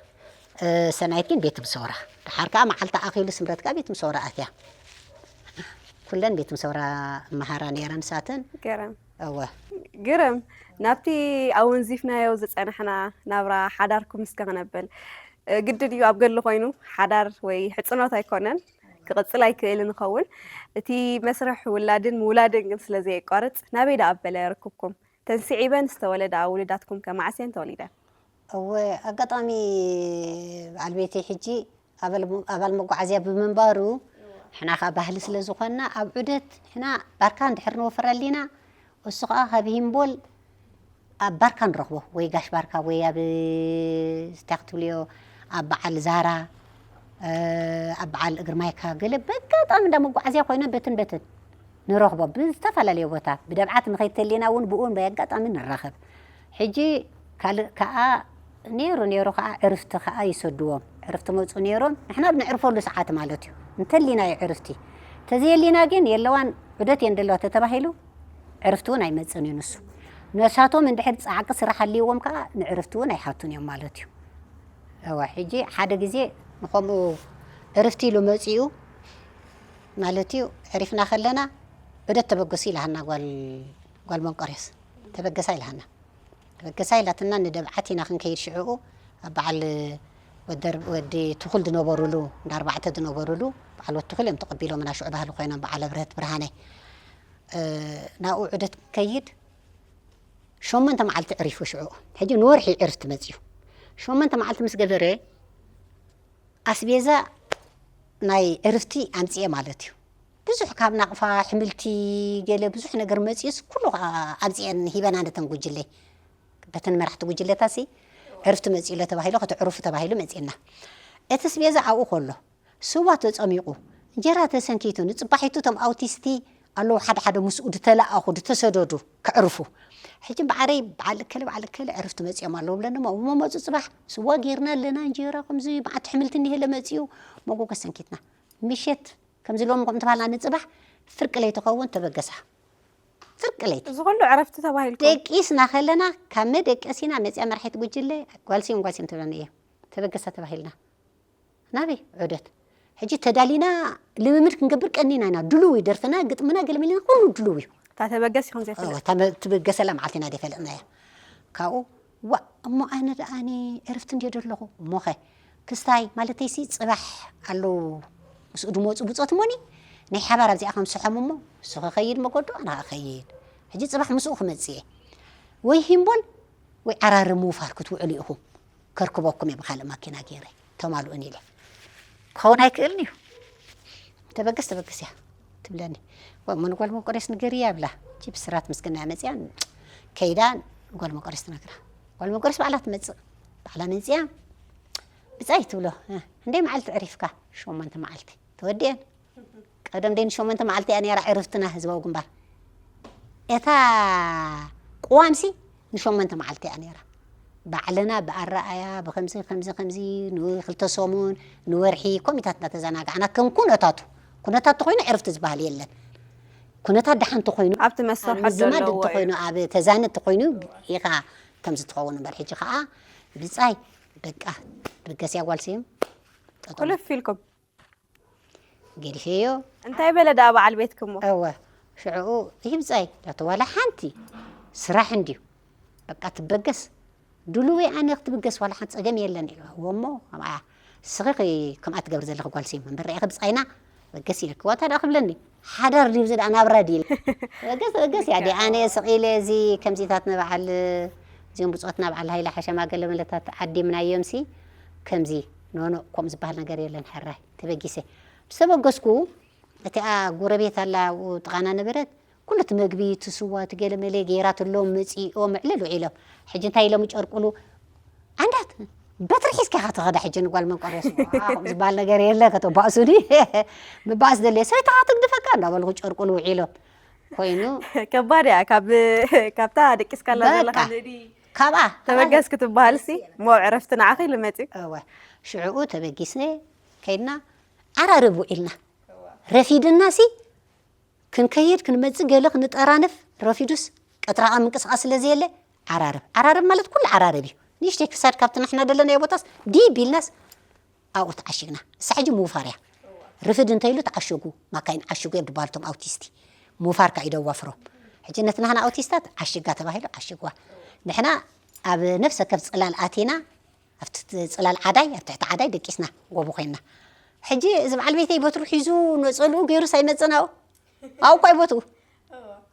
እ፣ ሰናይት ግን ቤት ምሰውራ። ደሓር ከዓ መዓልቲ ኣኺሉ ስምረት ከዓ ቤት ምሰውራ ኣትያ። ኩለን ቤት ምሰውራ መሃራ ነይረን ንሳተን። ገረም። እወ። ግርም። ናብቲ ኣወንዚፍናዮ ዝጸናሕና ናብራ ሓዳርኩም እስከ ክነብል። እ፣ ግድን እዩ ኣብ ገድሊ ኮይኑ ሓዳር ወይ ሕጽኖት ኣይኮነን። ክቕጽል ኣይክእልን ይኸውን። እቲ መስርሕ ውላድን ምውላድን ግን ስለ ዘየቋርጽ ናበይ ደኣ ኣበለ ርክብኩም? ተንስዒበን ዝተወለዳ ውሉዳትኩም ከ መዓስ እየን ተወሊደን? እወ፣ ኣጋጣሚ በዓል ቤተይ ሕጂ ኣባል ሞ-፣ ኣባል መጓዓዝያ ብምንባሩ፣ ሕና ኸዓ ባህሊ ስለ ዝኾንና፣ ኣብ ዑደት ሕና ባርካ እንድሕር ንወፍር ኣሊና፣ እሱ ኸዓ ካብ ሂምቦል ኣብ ባርካ ንረኽቦ፣ ወይ ጋሽ ባርካ፣ ወይ ኣብ፣ እንታይ ክትብልዮ፣ ኣብ በዓል ዛራ፣ እ፣ ኣብ በዓል እግሪ ማይካ፣ ገለ በጋጣሚ እንዳ መጓዓዝያ ኮይነ በትን በትን ንረኽቦ፣ ብዝተፈላለየ ቦታ፣ ብደብዓት ንኸይድ ተሊና እውን ብኡን ብኣጋጣሚ ንራኸብ። ሕጂ ካልእ ከኣ ነይሩ፣ ነይሩ ከኣ ዕርፍቲ ከኣ ይሰድዎም። ዕርፍቲ መጹ ነይሮም፣ ንሕና ብነዕርፈሉ ሰዓት ማለት እዩ። እንተሊናዮ ዕርፍቲ። ተዘየሊና ግን የለዋን፣ ዑደት እየን ደለዋ ተተባሂሉ፣ ዕርፍቲ እውን ኣይመጽእን እዩ ንሱ። ነሳቶም እንድሕር ጻዕቂ ስራሕ ኣልይዎም ከኣ ንዕርፍቲ እውን ኣይሓቱን እዮም ማለት እዩ። እወ፣ ሕጂ ሓደ ግዜ ንኸምኡ ዕርፍቲ ኢሉ መጺኡ ማለት እዩ፣ ዕሪፍና ከለና፣ ዑደት ተበገሱ ኢላሃና ጓል፣ ጓል መንቆርዮስ። ተበገሳ ኢላሃና። ተበገሳ ኢላትና፣ ንደብዓት ኢና ክንከይድ ሽዕኡ፣ ኣብ በዓል ወደር-፣ ወዲ ትኹል ዝነበሩሉ፣ እንዳ ኣርባዕተ ዝነበሩሉ፣ በዓል ወዲ ትኹል እዮም ተቐቢሎምና፣ ሽዑ ባህሊ ኮይኖም፣ በዓል ኣብርሀት ብርሃነ። እ፣ ናብኡ ዑደት ክንከይድ፣ ሸሞንተ መዓልቲ ዕሪፉ ሽዑ። ሕጂ ንወርሒ ዕርፍቲ መጺኡ። ሸሞንተ መዓልቲ ምስ ገበረ፣ ኣስቤዛ ናይ ዕርፍቲ ኣምጽኤ ማለት እዩ። ብዙሕ ካብ ናቕፋ፣ ሕምልቲ፣ ገለ ብዙሕ ነገር መጺኡስ፣ ኩሉ ከኣ ኣምጽኤን ሂበና ነተን ጉጅለ። በተን መራሕቲ ጉጅለታሲ፣ ዕርፍቲ መጺኡ ኣሎ ተባሂሉ፣ ከተዕርፉ ተባሂሉ መጺእና። እቲ ኣስቤዛ ኣብኡ ከሎ፣ ስዋ ተጸሚቑ፣ እንጀራ ተሰንኪቱ፣ ንጽባሒቱ እቶም ኣውቲስቲ ኣለዉ፣ ሓደ ሓደ ምስኡ ዝተለኣኹ፣ ዝተሰደዱ ከዕርፉ። ሕጂ እምበኣረይ በዓል እከለ፣ በዓል እከለ ዕርፍቲ መጺኦም ኣለዉ ብለኒ እሞ፣ እሞ መጹ ጽባሕ፣ ስዋ ጌርና ኣለና፣ እንጀራ ከምዚ መዓት ሕምልቲ እኒሀለ መጺኡ፣ መጎጎ ሰንኪትና። ምሸት ከምዚ ሎሚ ከምቲ በሃልና ንጽባሕ ፍርቂ ለይቲ ኸውን ተበገሳ። ፍርቂ ለይቲ። እዚ ኩሉ ዕረፍቲ ተባሂልኩም? ደቂስና ከለና፣ ካብ መደቀሲና መጺኣ መራሒት ጉጅለ፣ ጓል ስዩም፣ ጓል ስዩም ትብለኒ እየ። ተበገሳ ተባሂልና። ናበይ? ዑደት። ሕጂ ተዳሊና ልምምድ ክንገብር ቀኒና ኢና። ድሉው እዩ ደርፍና፣ ግጥምና፣ ገለ መለና ኩሉ ድሉው እዩ። እታ ተበገስ ይኹን እዋ፣ ዘይፈልጥ። እታ መ-፣ ትበገሰላ መዓልቲ ኢና ዘይፈለጥናያ። ካብኡ፣ ዋእ፣ እሞ ኣነ ደኣኒ ዕርፍቲ እንድየ ደለኹ። እሞኸ? ክስታይ፣ ማለተይሲ ጽባሕ ኣለዉ ምስኡ ድመጹ ብጾት እሞኒ፣ ናይ ሓባር ኣብዚኣ ከም ስሖም እሞ፣ እሱ ክኸይድ መገዱ፣ ኣነ ክኸይድ። ሕጂ ጽባሕ ምስኡ ክመጽእ እየ። ወይ ሂምቦል፣ ወይ ዓራርብ ምውፋር ክትውዕሉ ኢኹም። ከርክበኩም እየ ብኻልእ ማኪና ገይረ፣ ተማልኡኒ ኢለ። ክኸውን ኣይክእልን እዩ። ተበገስ፣ ተበገስ እያ ትብለኒ። ወይ እሞ ንጓል መቆሬስ ንገርያ ብላ። ቺፕስ ራት ምስግና መጽያ ከይዳ ንጓል መቆሬስ ትነግራ። ጓል መቆሬስ ባዕላ ትመጽእ። ባዕላ መጽያ ብጻይ ትብሎ። "እ፣ ክንደይ መዓልቲ ዕሪፍካ?" "ሸሞንተ መዓልቲ." ተወዲአን። ቀደም ደይ ንሸሞንተ መዓልቲ እያ ነይራ ዕርፍትና ህዝባዊ ግንባር። እታ ቅዋምሲ ንሸሞንተ መዓልቲ እያ ነይራ። ባዕልና ብኣረኣያ፣ ብኸምዚ፣ ከምዚ፣ ከምዚ፣ ንክልተ ሰሙን፣ ንወርሒ፣ ኮሚታት እናተዘናጋዕና፣ ከም ኩነታቱ፣ ኩነታት ተኾይኑ ዕርፍቲ ዝበሃል የለን። ኩነታት ደሓን ተኾይኑ፣ ኣብቲ መሰርሖ ኣብ ምዝማድ ዘለዎ እንተኾይኑ፣ እዩ። ኣብ ተዛነ እንተኾይኑ ኢኻ ከምዚ ትኸውን እምበር፣ ሕጂ ኸዓ ብጻይ፣ በቃ፣ ብገስያ ጓል ስዩም፣ ጠጠው። ኩልፍ ኢልኩም። ገዲፈዮ። እንታይ በለ ደኣ በዓል ቤትክሞ? እወ፣ ሽዕኡ፣ "ይብጻይ፣ ዳቶ ዋላ ሓንቲ ስራሕ እንድዩ። በቃ ትበገስ። ድሉወይ ኣነ ክትብገስ ዋላ ሓንቲ ጸገም የለን" ኢልዋ። እወ እሞ፣ ከምኣ፣ "እስኺ ኸ ከምኣ ትገብሪ ዘለኺ ጓል ስዩም፣ እምበር ርኢኺ ብጻይና በገስ" ኢለኪ። ዋታ ደኣ ክብለኒ፣ "ሓዳር ድዩ እዚ ደኣ ናብራ ድዩ?" ኢለ። በገስ፣ በገስ እያ። ደኣ ኣነ ስቕ ኢለ እዚ ከምዚታት ንበዓል፣ እዚኦም ብጾትና በዓል ሃይለ ሓሸማ ገለ መለታት ዓዲምናዮምሲ፣ ከምዚ፣ ኖኖ፣ ከምኡ ዝበሃል ነገር የለን፣ ሕራይ። ተበጊሰ። ምስ ተበገስኩ፣ እቲኣ ጎረቤት ኣላ ኣብኡ ጥቓና ነበረት፣ ኩሉ እቲ መግቢ፣ እቲ ስዋ፣ እቲ ገለ መለ ገይራትሎም መጺኦም ምዕልል ውዒሎም። ሕጂ እንታይ ኢሎም ይጨርቁሉ? "ዓንዳት፣ በትሪ ሒዝካ ኢኻ ትኸዳ ሕጂ ንጓል መንቆርዮስ?" "ዋ፣ ከምኡ ዝበሃል ነገር የለ፣ ከተባእሱኒ?" ምባእስ ደልየ፣ "ሰበይትኻ ትግድፈካ?" እንዳበሉ ክጨርቁሉ ውዒሎም። ኮይኑ ከባድ እያ። ካብ፣ ካብታ ደቂስካላ በቃ። ዘለኻ ንእዲ ካብኣ፣ ተበገስ ክትበሃልሲ፣ እሞ ዕረፍቲ ንዓኺ ኢሉ መጺኡ። እወ፣ ሽዕኡ ተበጊስነ ከይድና ዓራርብ ውዒልና። ረፊድናሲ ክንከይድ ክንመጽእ ገለ ክንጠራነፍ ረፊዱስ ቀትራኣ ምንቅስቓስ ስለ ዘየለ ዓራርብ። ዓራርብ ማለት ኩሉ ዓራርብ እዩ። ንእሽተይ ክሳድ ካብቲ ንሕና ደለናዮ ቦታስ ዲብ ኢልናስ ኣብኡ ተዓሺግና። እሳ ሕጂ ምውፋር እያ። ርፍድ እንተይሉ ተዓሸጉ፣ ማካይን ዓሽጉ እዮም ዝበሃሉ እቶም ኣውቲስቲ። ምውፋር ከኣ እዩ ደዋፍሮም። ሕጂ ነቲ ናህና ኣውቲስታት ዓሽጋ ተባሂሉ ዓሽግዋ። ንሕና ኣብ ነፍሰ ከፍ ጽላል ኣቲና፣ ኣብቲ ጽላል ዓዳይ፣ ኣብ ትሕቲ ዓዳይ ደቂስና፣ ጎቦ ኮይንና። ሕጂ እዚ በዓል ቤተይ በትሩ ሒዙ ነጸልኡ ገይሩስ ኣይመጸን ኣብኡ። ኣብኡ እኮ እዩ ቦትኡ።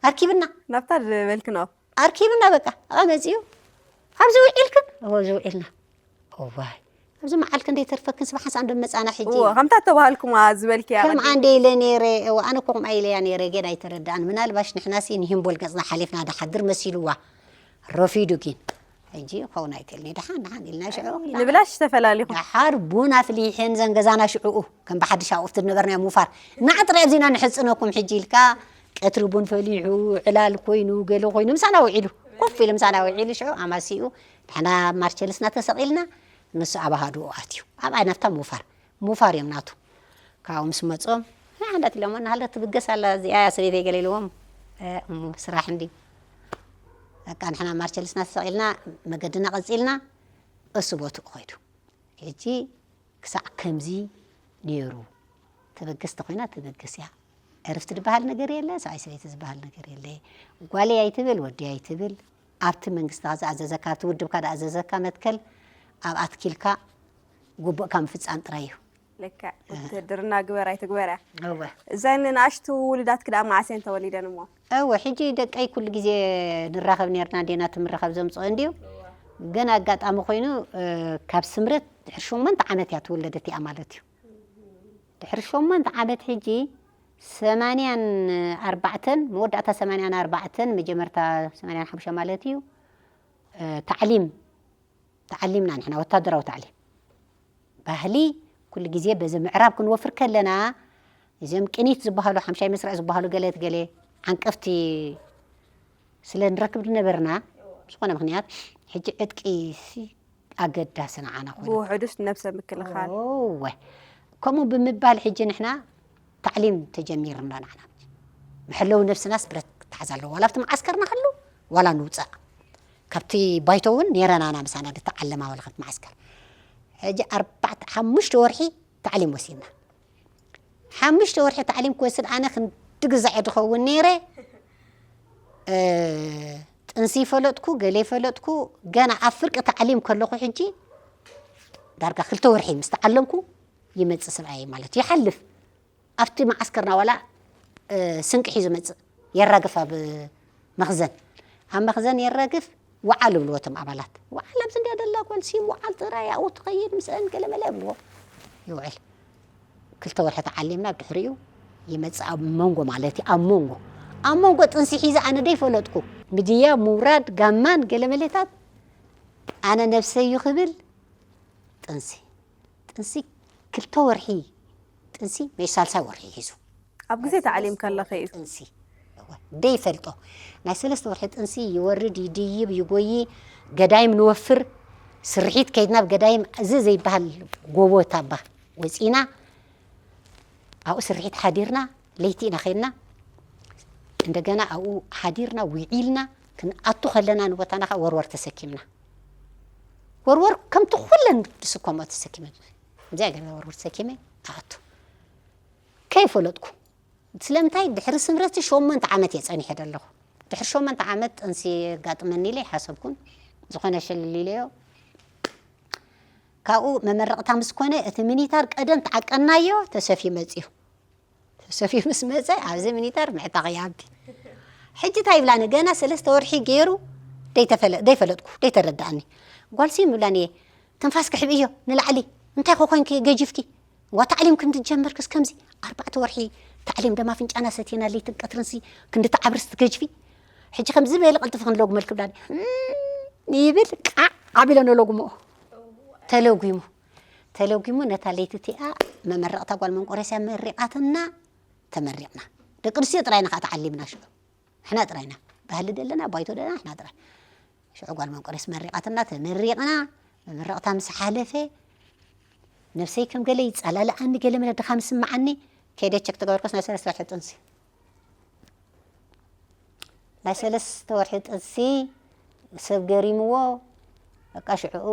ኣርኪብና። ናብታ ዝበልክን ኣብኡ። ኣርኪብና በቃ። ኣብኣ መጺኡ። ኣብዚ ውዒልክን? እዎ፣ እዚ ውዒልና። እዋይ፣ ኣብዚ መዓልክ እንደ ይተርፈክን፣ ስብሓን ሰዓት እንደ መጻና ሕጂ። እዎ፣ ከምታ ተባህልኩማ ዝበልክያ ከም ቀዲም። ኣንደ ኢለ ነይረ፣ እዎ፣ ኣነ እኮ ከምኣ ኢለያ ነይረ፣ ግን ኣይተረድኣን። ምናልባሽ ንሕናሲ ንሂምቦል ገጽና ሓሊፍና ድሓድር መሲልዋ። ረፊዱ ግን። ሕጂ ክኸውን ኣይክእልን እዩ። ደሓን፣ ደሓን ኢልና ሽዑ። ንብላሽ ተፈላሊኹም። ደሓር ቡን ኣፍሊሐን ዘን ገዛና ሽዑኡ። ከም ብሓድሽ ኣብኡ ኣብቲ ዝነበርናዮ ምውፋር። ንዓ ጥራይ ኣብዚና ንሕጽነኩም ሕጂ ኢልካ፣ ቀትሪ ቡን ፈሊሑ፣ ዕላል ኮይኑ፣ ገለ ኮይኑ፣ ምሳና ውዒሉ። ኮፍ ኢሉ ምሳና ውዒሉ፣ ሽዑ ኣማሲኡ፣ ንሕና ኣብ ማርቸልስና ተሰቒልና፣ ንሱ ኣብ ኣሃዱኡ ኣትዩ። ኣብኣ ናብታ ምውፋር። ምውፋር እዮም ናቱ። ካብኡ ምስ መጾም፣ "ንዓ እንዳት" ኢሎሞ፣ "እናሃለ ትብገስ ኣላ እዚኣ ሰበይተይ" ገለ ኢልዎም፣ "እ፣ እሞ ስራሕ እንዲ" በቃ ንሕና ማርቸልስና ተሰቒልና፣ መገድና ቀጺልና፣ እሱ ቦትኡ ኸይዱ። ሕጂ ክሳዕ ከምዚ ነይሩ። ተበገስ ተኾይና ተበገስ እያ። ዕርፍቲ ዝበሃል ነገር የለ፣ ሰብኣይ ሰበይቲ ዝበሃል ነገር የለ። ጓለይ ኣይትብል፣ ወዲ ኣይትብል። ኣብቲ መንግስቲ ዝኣዘዘካ፣ ኣብቲ ውድብካ ዝኣዘዘካ መትከል ኣብ ኣትኪልካ ግቡእካ ምፍጻም ጥራይ እዩ። ልክዕ። ውትድርና ግበር ኣይትግበር እያ። እወ። እዘን ንኣሽቱ ውሉዳትኪ ደኣ መዓስ እየን ተወሊደን እሞ? እወ፣ ሕጂ ደቀይ ኩሉ ግዜ ንራኸብ ነርና፣ እንዴና ትምርኻብ ዘምጽኦ እንድዩ። ግን ኣጋጣሚ ኮይኑ፣ እ፣ ካብ ስምረት ድሕሪ ሸሞንተ ዓመት እያ ተወለደት እያ ማለት እዩ። ድሕሪ ሸሞንተ ዓመት ሕጂ ሰማንያን ኣርባዕተን፣ መወዳእታ ሰማንያን ኣርባዕተን፣ መጀመርታ ሰማንያን ሓሙሽተ ማለት እዩ፣ እ፣ ታዕሊም ተዓሊምና ንሕና፣ ወታደራዊ ታዕሊም። ባህሊ ኩሉ ግዜ በዚ ምዕራብ ክንወፍር ከለና፣ እዚኦም ቅኒት ዝበሃሉ፣ ሓምሻይ መስርዕ ዝበሃሉ ገለ ገለ ዓንቀፍቲ ስለ ንረክብ ዝነበርና፣ ብዝኾነ ምኽንያት፣ ሕጂ ዕጥቂ ሲ ኣገዳሲ ንዓና ኮይኑ። ብውሕዱስ ነብሰ ምክልኻል። እወ። ከምኡ ብምባል፣ ሕጂ ንሕና ታዕሊም ተጀሚርና ንዓና። መሐለዊ ነብስናስ ብረት ክትሓዝ ኣለዎ። ዋላ ኣብቲ መዓስከር ንሃሉ፣ ዋላ ንውጻእ። ካብቲ ባይቶ እውን ነይረናና ምሳና ዝተዓለማ ዋላ ካብቲ መዓስከር። ሕጂ ኣርባዕተ፣ ሓሙሽተ ወርሒ ታዕሊም ወሲድና። ሓሙሽተ ወርሒ ታዕሊም ክወስድ ኣነ ክንዲ ግዛዕ ድኸውን ነይረ። እ፣ ጥንሲ ይፈለጥኩ፣ ገለ ይፈለጥኩ። ገና ኣብ ፍርቂ ታዕሊም ከለኹ ሕጂ ዳርጋ ክልተ ወርሒ ምስ ተዓለምኩ ይመጽእ ሰብኣየይ ማለት እዩ። ይሓልፍ። ኣብቲ መዓስከርና ዋላ፣ እ፣ ስንቂ ሒዙ መጽእ። የራግፍ ኣብ መኽዘን። ኣብ መኽዘን የራግፍ፣ ውዓል ይብልዎ እቶም ኣባላት። ውዓል ኣብዚ እንድያ ደላ ጓል ሲም፣ ውዓል ጥራይ ኣብኡ ትኸይድ፣ ምስአን ገለ መለ ይብልዎ። ይውዕል። ክልተ ወርሒ ተዓሊምና፣ ብድሕሪኡ ይመጽእ ኣብ መንጎ ማለት እዩ። ኣብ መንጎ፣ ኣብ መንጎ ጥንሲ ሒዘ ኣነ ደይፈለጥኩ። ምድያብ፣ ምውራድ፣ ጋማን ገለ መለታት ኣነ ነብሰይ እዩ ክብል ጥንሲ። ጥንሲ ክልተ ወርሒ፣ ጥንሲ መሽ ሳልሳይ ወርሒ ሒዙ። ኣብ ግዜ ታዕሊም ከለኺ እዩ። ጥንሲ። እወ፣ ደይፈልጦ። ናይ ሰለስተ ወርሒ ጥንሲ ይወርድ፣ ይድይብ፣ ይጎዪ፣ ገዳይም ንወፍር፣ ስርሒት ከይድና ኣብ ገዳይም፣ እዚ ዘይበሃል ጎቦ ታባ ወጺና፣ ኣብኡ ስርሒት ሓዲርና፣ ለይቲ ኢና ኸይድና፣ እንደገና ኣብኡ ሓዲርና፣ ውዒልና፣ ክንኣቱ ከለና ንቦታና ኸዓ ወርወር ተሰኪምና። ወርወር ከምቲ ኩለን ዝስከምኦ ተሰኪመ። ከምዚኣ ገይረ ወርወር ተሰኪመ፣ ኣቱ። ከይፈለጥኩ። ስለምንታይ? ድሕሪ ስምረትሲ ሸሞንተ ዓመት እየ ጸኒሐ ዘለኹ። ድሕሪ ሸሞንተ ዓመት ጥንሲ የጋጥመኒ ኢለ ኣይሓሰብኩን። ዝኾነ ሸልል ኢለዮ። ካብኡ መመረቕታ ምስ ኮነ፣ እቲ ሚኒታር ቀደም ተዓቀናዮ፣ ተሰፍዩ መጽዩ። ተሰፍዩ ምስ መጸ፣ ኣብዚ ሚኒታር ምዕጣቕ ይኣቢ። ሕጂ እንታይ ይብላኒ? ገና ሰለስተ ወርሒ ገይሩ፣ ደይተፈለ-፣ ደይፈለጥኩ፣ ደይተረድኣኒ። ጓል ሲም ይብላኒ እየ፣ ትንፋስኪ ሕብእዮ ንላዕሊ፣ እንታይ ኮ ኮንኪ ገጂፍኪ? ዋ፣ ታዕሊም ክንዲ ጀመርክስ ከምዚ ኣርባዕተ ወርሒ ታዕሊም ደም ኣፍንጫና ሰቲና ለይትን ቀትርንሲ ክንዲ ተዓብርስ ትገጅፊ። ሕጂ ከምዚ በሊ ቀልጥፊ ክንለጉመልኪ ብላኒ። እም፣ ይብል ቃዕ ኣቢለ ነለጉሞ። ተለጉሙ። ተለጉሙ ነታ ለይቲ እቲኣ መመረቕታ ጓል መንቆሬስያ መሪቓትና ተመሪቕና። ደቂ ኣንስትዮ ጥራይና ከዓ ተዓሊምና ሽዑ። ንሕና ጥራይና። ባህሊ ደለና፣ ባይቶ ደለና፣ ንሕና ጥራይ። ሽዑ ጓል መንቆሬስ መሪቓትና፣ ተመሪቕና። መመረቕታ ምስ ሓለፈ፣ ነብሰይ ከም ገለ ይጸላልኣኒ፣ ገለ መለ ድኻም ይስምዓኒ። ከይደ ቸክ ተገበርኩስ ናይ ሰለስተ ወርሒ ጥንሲ። ናይ ሰለስተ ወርሒ ጥንሲ ሰብ ገሪምዎ። በቃ ሽዑ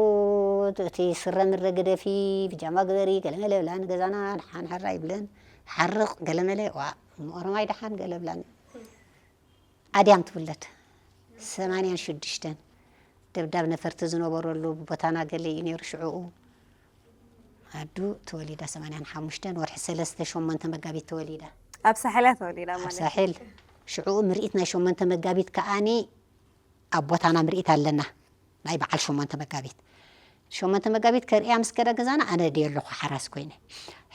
እቲ ስረ ምረ ግደፊ፣ ብጃማ ግበሪ፣ ገለ መለ ብላኒ ገዛና፣ ደሓን ሕራ ይብለን። ሓርቕ፣ ገለ መለ፣ ዋ፣ እሞ ኦሮማይ ደሓን ገለ ብላኒ። ኣድያም ትውለድ። ሰማንያን ሽዱሽተን። ደብዳብ ነፈርቲ ዝነበረሉ ቦታና ገለ እዩ ነይሩ ሽዑኡ። ኣዱ ተወሊዳ ሰማንያን ሓሙሽተን፣ ወርሒ ሰለስተ፣ ሸሞንተ መጋቢት ተወሊዳ። ኣብ ሳሕል እያ ተወሊዳ ኣብ ማለት። ሳሕል። ሽዑኡ ምርኢት ናይ ሸሞንተ መጋቢት ከኣኒ ኣብ ቦታና ምርኢት ኣለና። ናይ በዓል ሸሞንተ መጋቢት። ሸሞንተ መጋቢት ከርእያ ምስ ከደ ገዛና ኣነ ድየ ኣለኹ ሓራስ ኮይነ።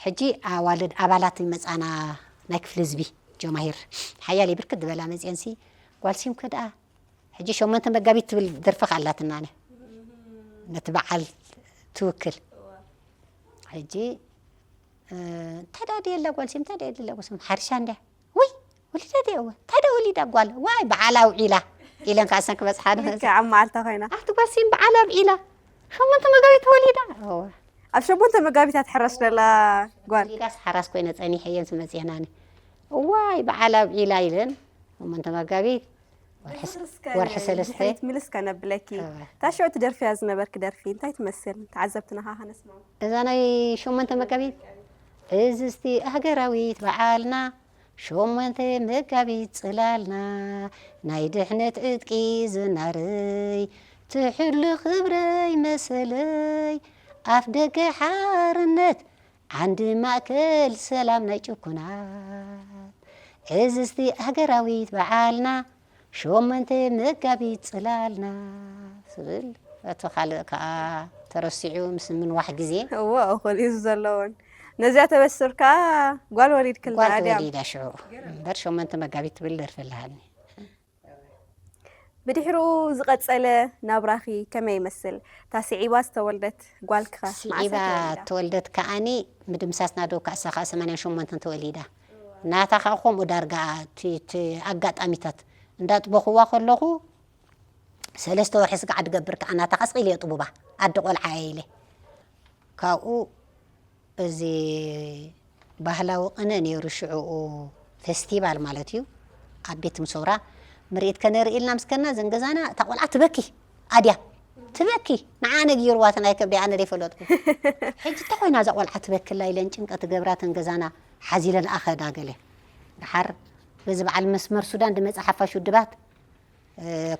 ሕጂ ኣዋልድ ኣባላት ይመጻና፣ ናይ ክፍሊ ህዝቢ ጀማሂር ሓያል ብርክት ዝበላ መጽኤንሲ ጓል ሲም ከደኣ ሕጂ ሸሞንተ መጋቢት ትብል ደርፊ ከኣላትና ኣነ ነቲ በዓል ትውክል። ሕጂ እንታይ ደኣ ድየ ኣላ ጓል ሲም እንታይ ደኣ የድላ ጓል ሲም ሓርሻ እንድያ ወይ ወሊዳ ድያ እወ እንታይ ደኣ ወሊዳ ጓል ዋይ በዓል ኣውዒላ ኢለን ከኣሰን ክበጽሓ ልክዕ ኣብ መዓልታ ኮይና። ኣብቲ ጓል ሲም በዓል ኣውዒላ ሸሞንተ መጋቢት ተወሊዳ እወ ኣብ ሸሞንተ መጋቢት እያ ትሕረስ ደላ ጓል። ወሊዳስ ሓራስ ኮይነ ጸኒሐ እየን ስመጽየናኒ እዋይ በዓል ኣውዒላ ኢለን ሸሞንተ መጋቢት ወርሒ ስ- ወርሒ ሰለስተ ድሕሪት ምልስ ከነብለኪ እወ። እታ ሽዑ ትደርፍያ ዝነበርኪ ደርፊ እንታይ ትመስል ተዓዘብትና ኸዓ ከነስምዖ። እዛ ናይ ሸሞንተ መጋቢት እዝስቲ ሃገራዊት በዓልና ሸሞንተ መጋቢት ጽላልና ናይ ድሕነት ዕጥቂ ዝናረይ ትሕሉ ክብረይ መሰለይ ኣፍ ደገ ሓርነት ዓንዲ ማእከል ሰላም ናይ ጭኩናት ዕዝዝቲ ሃገራዊት በዓልና ሸሞንተ መጋቢት ጽላልና ዝብል እቲ ካልእ ከዓ ተረሲዑ ምስ ምንዋሕ ግዜ እዎ እኹል እዩ ዘለዎን ነዚኣ ተበስር ከዓ ጓል ወሊድክልና ጓል ኣድያም ተወሊዳ ሽዑ እምበር ሸሞንተ መጋቢት ትብል ደርፊ ኣለሃኒ ብድሕሪኡ ዝቐጸለ ናብራኺ ከመይ ይመስል? እታ ስዒባ ዝተወልደት ጓልኪኸ መዓስ ስዒባ እያ ተወሊዳ? ተወልደት ከኣኒ ምድምሳስና ዶ ካእሳ ከዓ ሰማንያን ሸሞንተን ተወሊዳ ናታ ከዓ ከምኡ ዳርጋ እቲ እቲ ኣጋጣሚታት እንዳጥበኽዋ ከለኹ ሰለስተ ወርሒ ስጋዕ ድገብር ከዓ ናታ ቀስ ኢለ የጥቡባ ኣዲ ቆልዓ እየ ኢለ ካብኡ እዚ ባህላዊ ቅነ ነይሩ ሽዕኡ ፌስቲቫል ማለት እዩ ኣብ ቤት ምሰውራ ምርኢት ከነርኢ ኢልና ምስ ከና ዘን ገዛና እታ ቆልዓ ትበኪ ኣድያ ትበኪ ንዓ ነጊርዋ እቲ ናይ ከብደይ ኣነ ደይፈለጥኩ ሕጂ እንታይ ኮይና እዛ ቆልዓ ትበክላ ኢለን ጭንቀት ገብራተን ገዛና ሓዚለን ኣኸዳ ገለ ድሓር በዚ በዓል መስመር ሱዳን ድመፃ ሓፋሽ ውድባት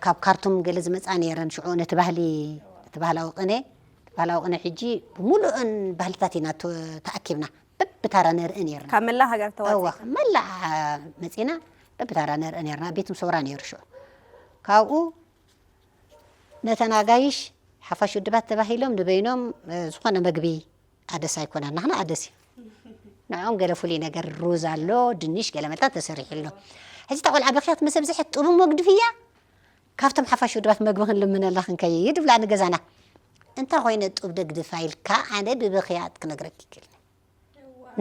ካብ ካርቱም ገለ ዝመፃ ነይረን ሽዑ ነቲ ባህሊ እቲ ባህላዊ ቅነ እቲ ባህላዊ ቅነ ሕጂ ብምሉእን ባህልታት ኢና ተኣኪብና በብታራ ነርኢ ነርና ካብ መላእ ሃገር ተዋፂ ካብ መላእ መፂና በብታራ ነርኢ ነርና ቤት ምሰውራ ነይሩ ሽዑ ካብኡ ነተን ኣጋይሽ ሓፋሽ ውድባት ተባሂሎም ንበይኖም ዝኾነ መግቢ ኣደስ ኣይኮነን ናህና ኣደስ እዩ ንዕኦም ገለ ፍሉይ ነገር ሩዝ ኣሎ ድንሽ ገለ መጣ ተሰሪሑ ኣሎ ሕጂ እታ ቆልዓ በኽያት መሰብዝሐት ጥቡ መግድፍያ ካብቶም ሓፋሽ ውድባት መግቢ ክንልምነላ ክንከይድ ይብላ ንገዛና እንተ ኮይነ ጡብ ደግድፋ ኢልካ ኣነ ብበኽያት ክነግረክ ይክእል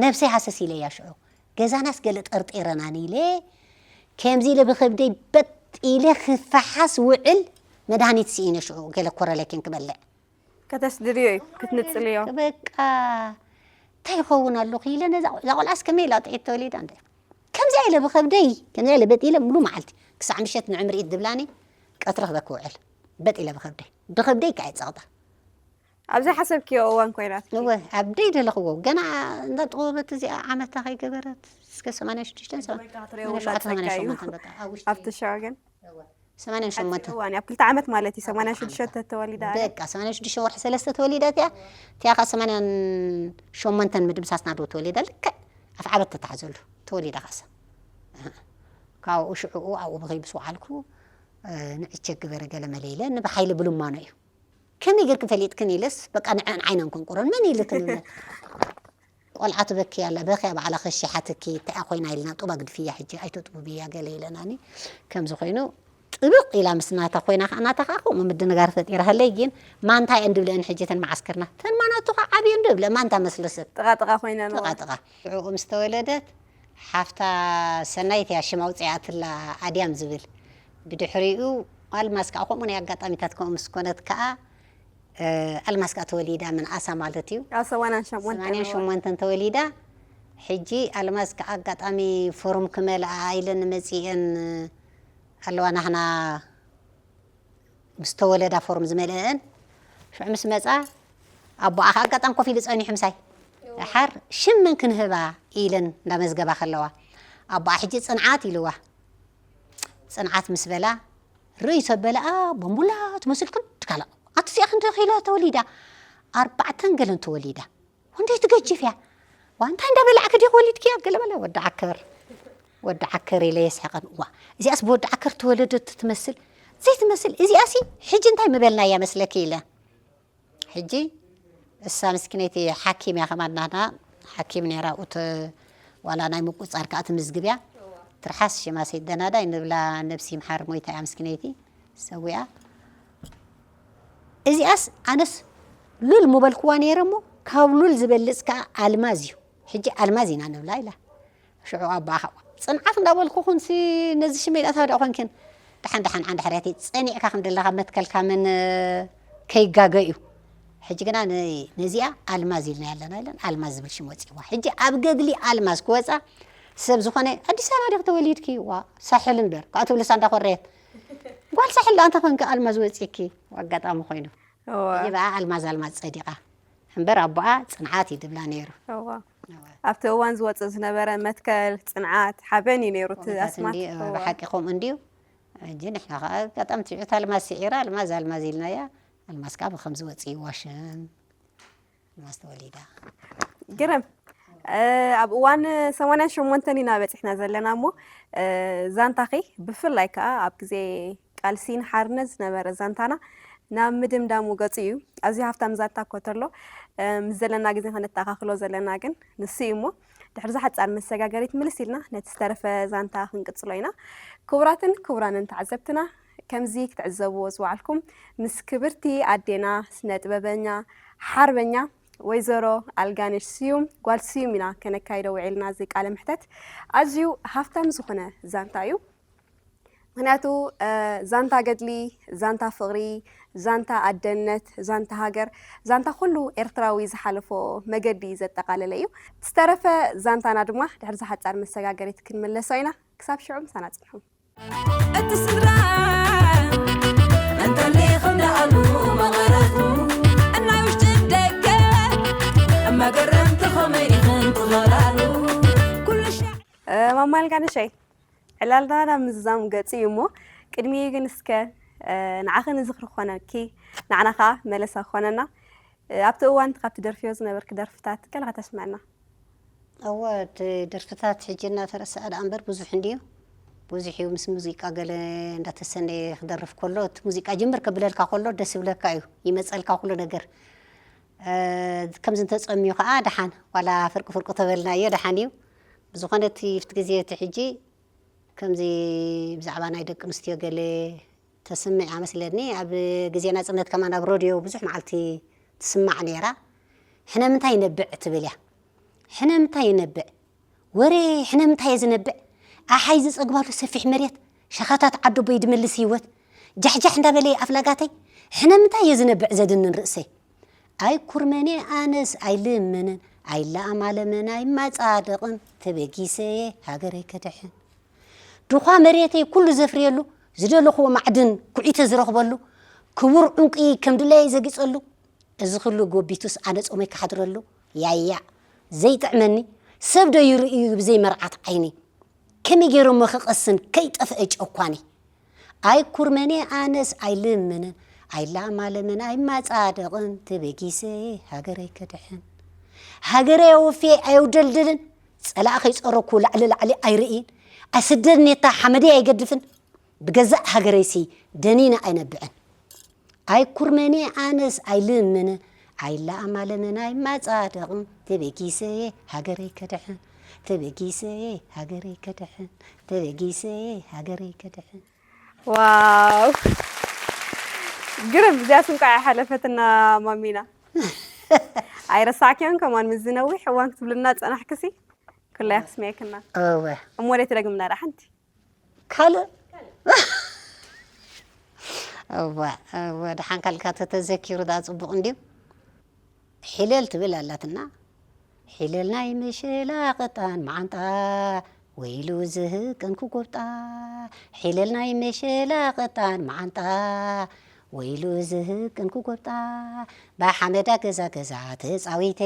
ነብሰይ ሃሰስ ኢለያ ሽዑ ገዛናስ ገለ ጠርጢረናን ኢለ ከምዚ ኢለ ብከብደይ በጥ ኢለ ክፈሓስ ውዕል መድሃኒት ስኢነ ሽዑ ገለ ኮረለኪን ክበልዕ ከተስድርዮ እዩ ክትንፅልዮ በቃ እንታይ ይኸውን ኣለኹ ኢለ ነዛ እዛ ቆልዓስ ከመይ ኢላ ጥዒት ተወሊዳ እንደ ከምዚኣ ኢለ ብከብደይ ከምዚኣ ኢለ በጥ ኢለ ሙሉ መዓልቲ ክሳዕ ምሸት ንዕምርኢት ድብላኒ ቀትሪ ክበክ ውዕል በጥ ኢለ ብከብደይ ብከብደይ ከዓ ይፀቕጣ ኣብ ዘይሓሰብክዮ እዋን ኮይናት እወ ኣብ ደይ ደለኽዎ ገና እንዳ ጥወበት እዚኣ ዓመታ ከይገበረት እስከ ሰማንያ ሽዱሽተ ሰማንያ ሸውዓተ ሰማንያ ሸሞንተ በቃ ኣብ ውሽጢ ኣብቲ ሸዋ ግን ሰማንያ ሸሞንተ እዋን ኣብ ክልተ ዓመት ማለት እዩ ሰማንያ ሽዱሽተ ተወሊዳ ኣለ በቃ ሰማንያ ሽዱሽተ ወርሒ ሰለስተ ተወሊዳ እቲኣ እቲኣ ከዓ ሰማንያን ሸሞንተን ምድምሳስና ዶ ተወሊዳ ልክዕ ኣፍ ዓመት ተታሕዘሉ ተወሊዳ ካሳ ካብኡ ሽዕኡ ኣብኡ ብኸይ ምስ ወዓልኩ ንዕቸ ግበረ ገለ መለ ኢለ ንብሓይሊ ብልማኖ እዩ ከመይ ጌርክን ፈሊጥክን ኢለስ በቃ ንዐን ዓይነን ኮንቁረን መን ኢልክን ይብለ ቆልዓ ትበኪ ኣላ በኺያ ባዕላ ከሺሓትኪ እንታይ ኮይና ኢልና ጡባ ግድፍያ ሕጂ ኣይተጥቡብያ ገለ ኢለናኒ ከምዚ ኮይኑ ጥብቕ ኢላ ምስ ናታ ኮይና ከዓ ናታ ከዓ ከምኡ ምድንጋር ፈጢራሃለይ ግን ማንታ እየን ድብለአን ሕጂ ተን መዓስከርና ተን ማናቱ ከዓ ዓብየን ዶ ይብለ ማንታ መስለ ሰብ ጥቓ ጥቓ ኮይነን ጥቓ ጥቓ ሽዑ ምስ ተወለደት ሓፍታ ሰናይት እያ ሽም ኣውፅኣትላ ኣድያም ዝብል ብድሕሪኡ ኣልማዝ ከዓ ከምኡ ናይ ኣጋጣሚታት ከምኡ ምስ ኮነት ከዓ ኣልማዝ ከዓ ተወሊዳ ምንኣሳ ማለት እዩ ኣብ ሰማንያን ሸሞንተን ሰማንያን ሸሞንተን ተወሊዳ ሕጂ ኣልማዝ ከዓ ኣጋጣሚ ፎርም ክመልኣ ኢለን መፂአን ኣለዋ ናህና ምስ ተወለዳ ፎርም ዝመልአን ሽዑ ምስ መፃ ኣቦኣ ከዓ ኣጋጣሚ ኮፍ ኢሉ ፀኒሑ ምሳይ ደሓር ሽም መን ክንህባ ኢለን እንዳመዝገባ ከለዋ ኣቦኣ ሕጂ ፅንዓት ኢልዋ ፅንዓት ምስ በላ ርእይ ተበለኣ ቦምቡላ ትመስል ክንዲ ካላ ኣቲ እዚኣ ክንዲ ኺላ ተወሊዳ ኣርባዕተን ገለን ተወሊዳ ወንደይ ትገጅፍ እያ ዋ እንታይ እንዳበላዕኪ ዲኺ ወሊድክያ ገለ በለ ወዲ ዓከር ወዲ ዓከር ኢለ የስሕቐን እዋ እዚኣስ ብወዲ ዓከር ተወለደት ትመስል ዘይትመስል እዚኣሲ ሕጂ እንታይ ምበልናያ መስለኪ ኢለ። ሕጂ እሳ ምስኪነይቲ ሓኪም እያ፣ ከማን ናህና ሓኪም ነይራ፣ ኡት ዋላ ናይ ምቁጻር ከኣ ትምዝግብ እያ። ትርሓስ ሽማ ሰይደናዳ ይንብላ፣ ነብሲ ይምሓር፣ ሞይታ እያ ምስኪነይቲ፣ ሰዊኣ። እዚኣስ ኣነስ ሉል ምበልክዋ ነይረ እሞ፣ ካብ ሉል ዝበልጽ ከኣ ኣልማዝ እዩ። ሕጂ ኣልማዝ ኢና ንብላ ኢላ። ሽዑ ኣቦኣ ኸዓ፣ "ጽንዓት እንዳበልኩኹንሲ ነዚ ሽመይ ዳኣ ታዲያ ኾንክን?" ደሓን ደሓን ዓንዲ ሕርያተይ፣ ጸኒዕካ ከም ዘለኻ መትከልካ መን ከይጋገ እዩ። ሕጂ ግና ነ-፣ ነዚኣ ኣልማዝ ኢልና ያለና ኢለን ኣልማዝ ዝብል ሽም ወጺዋ። ሕጂ ኣብ ገድሊ ኣልማዝ ክወጻ ሰብ ዝኾነ፣ "ኣዲስ ኣበባ ዲኺ ተወሊድኪ?" "ዋ፣ ሳሕል እምበር." ከኣ ትብልሳ እንዳኾረየት፣ "ጓል ሳሕል ደኣ እንተ ኾንኪ ኣልማዝ ወጺኪ?" ኣጋጣሚ ኮይኑ። እወ። ሕጂ በኣ ኣልማዝ ኣልማዝ ጸዲቓ። እምበር ኣቦኣ ጽንዓት እዩ ድብላ ነይሩ። እወ። እወ። ኣብቲ እዋን ዝወጽእ ዝነበረ መትከል፣ ጽንዓት፣ ሓበን እዩ ነይሩ እቲ ኩነታት ኣስማት። እንዲ-፣ እወ። ብሓቂ ከምኡ እንድዩ። ሕጂ ንሕና ኸኣ ኣጋጣሚ ትሽዑት ኣልማዝ ስዒራ፣ ኣልማዝ ኣልማዝ ኢልናያ። ኣልማዝ ከኣ ብኸምዚ ወጺእዋ ሽም ኣልማዝ ተወሊዳ። ግርም። እ፣ ኣብ እዋን ሰማንያን ሸሞንተን ኢና በጺሕና ዘለና እሞ፣ እ፣ ዛንታኺ ብፍላይ ከኣ ኣብ ግዜ ቃልሲ ንሓርነት ዝነበረ ዛንታና ናብ ምድምዳሙ ገጹ እዩ። ኣዝዩ ሃፍታም ዛንታ እኮ ተሎ፣ እ፣ ምስ ዘለና ግዜ ከነተኣኻኽሎ ዘለና ግን ንሱ እዩ እሞ፣ ድሕሪ እዛ ሓጻር መሰጋገሪት ምልስ ኢልና ነቲ ዝተረፈ ዛንታ ክንቅጽሎ ኢና። ክቡራትን ክቡራንን ተዓዘብትና፣ ከምዚ ክትዕዘብዎ ዝወዓልኩም ምስ ክብርቲ ኣዴና ስነ ጥበበኛ ሓርበኛ ወይዘሮ ኣልጋነሽ ስዩም፣ ጓል ስዩም ኢና ከነካይዶ ውዒልና እዚ ቃለ ምሕተት። ኣዝዩ ሃፍታም ዝኾነ ዛንታ እዩ። ምኽንያቱ፣ እ፣ ዛንታ ገድሊ፣ ዛንታ ፍቕሪ፣ ዛንታ ኣደነት፣ ዛንታ ሃገር፣ ዛንታ ኩሉ ኤርትራዊ ዝሓለፎ መገዲ ዘጠቓለለ እዩ። ዝተረፈ ዛንታና ድማ ድሕሪ እዛ ሓጻር መሰጋገሪት ክንምለሶ ኢና። ክሳብ ሽዑ ምሳና ጽንሑ። እቲ ስድራ እንተለይ ከም ደኣሉ መቐረቱ፣ እናይ ውሽጥን ደገ መገረምቲ ኸመይ ኢኽን ትኸላሉ? ኩሉ ሻዕ እ፣ ማማ ኣልጋነሸይ፣ ዕላልና ናብ ምዝዛም ገጽ እዩ እሞ፣ ቅድሚኡ ግን እስከ፣ እ፣ ንዓኺ ንዝኽሪ ክኾነኪ፣ ንዓና ኸኣ መለሳ ክኾነና። እ፣ ኣብቲ እዋን እቲ ካብ ትደርፍዮ ዝነበርኪ ደርፍታት ገለ ከተስምዐና? እወ፣ እቲ ደርፍታት ሕጂ እናተረስዐ ደኣ እምበር ብዙሕ እንድዩ። ብዙሕ እዩ፣ ምስ ሙዚቃ ገለ እንዳተሰነየ ክደርፍ ከሎ፣ እቲ ሙዚቃ ጅምር ከብለልካ ከሎ ደስ ይብለካ እዩ፣ ይመጸልካ ኩሉ ነገር። እ፣ ከምዚ እንተጸምዩ ከኣ ደሓን፣ ዋላ ፍርቂ ፍርቂ ተበልናዮ ደሓን እዩ። ብዝኾነ እቲ፣ ኣብቲ ግዜ እቲ ሕጂ ከምዚ ብዛዕባ ናይ ደቂ ኣንስትዮ ገለ ተስምዕ እያ መስለኒ። ኣብ ግዜ ናጽነት ከማን ኣብ ሮድዮ ብዙሕ መዓልቲ ትስማዕ ነይራ። ሕነ ምንታይ ይነብዕ ትብል እያ። ሕነ ምንታይ ይነብዕ? ወረ ሕነ ምንታይ እየ ዝነብዕ? ኣሓይ ዝጸግባሉ ሰፊሕ መሬት፣ ሸኻታት ዓደቦይ ድመልስ ህይወት። ጃሕጃሕ እንዳበለ ኣፍላጋተይ፣ ሕነ ምንታይ እየ ዝነብዕ ዘድንን ርእሰይ? ኣይኩርመን እየ ኣነስ ኣይልምንን፣ ኣይለኣማለምን ኣይማጻደቕን፣ ተበጊሰ እየ ሃገረይ ከድሕን። ድዃ መሬተይ ኩሉ ዘፍርየሉ፣ ዝደለኽዎ ማዕድን ኩዒተ ዝረኽበሉ፣ ክቡር ዕንቁ ከም ድላየይ ዘጊጸሉ፣ እዚ ኩሉ ጎቢቱስ ኣነ ጾመይ ክሓድረሉ? ያያ ዘይጥዕመኒ፣ ሰብ ዶ ይርእዩ ብዘይ መርዓት ዓይኒ? ከመይ ገይረ እሞ ክቐስን ከይጠፍአ ጨኳኒ? ኣይኩርመን እየ ኣነስ ኣይልምንን፣ ኣይላማለምን ኣይማጻደቕን፣ ተበጊሰ ሃገረይ ከድሕን። ሃገረይ ኣወፍየ ኣየውደልድልን፣ ጸላእ ከይጸረኩ ላዕሊ ላዕሊ ኣይርእይን፣ ኣስደድ ኔታ ሓመደይ ኣይገድፍን፣ ብገዛእ ሃገረይሲ ደኒነ ኣይነብዕን። ኣይኩርመን እየ ኣነስ ኣይልምንን፣ ኣይላማለምን ኣይማጻደቕን፣ ተበጊሰ እየ ሃገረይ ከድሕን፣ ተበጊሰ እየ ሃገረይ ከድሕን፣ ተበጊሰ እየ ሃገረይ ከድሕን። ዋው! ግርም፣ እዚኣስ እንኳዕ ኣይሓለፈትና ማሚና። ኣይረሳዕክዮን ከማን፣ ምስ ዝነዊሕ እዋን ክትብልና ጸናሕክሲ፣ ኩላይ ክስምየክና። እወ። እሞ ደይ ትደግምና ደኣ ሓንቲ? ካልእ? እወ፣ እወ፣ ደሓን ካልካ ተተዘኪሩ ደኣ ጽቡቕ እንድዩ። ሒለል ትብል ኣላትና። ሒለል ናይ መሸላ ቅጣን መዓንጣ፣ ወይሉ ዝህቅን ክጎብጣ። ሒለል ናይ መሸላ ቅጣን መዓንጣ፣ ወይሉ ዝህቅን ክጎብጣ። ብሓመዳ ገዛ ገዛ ተጻዊተ፣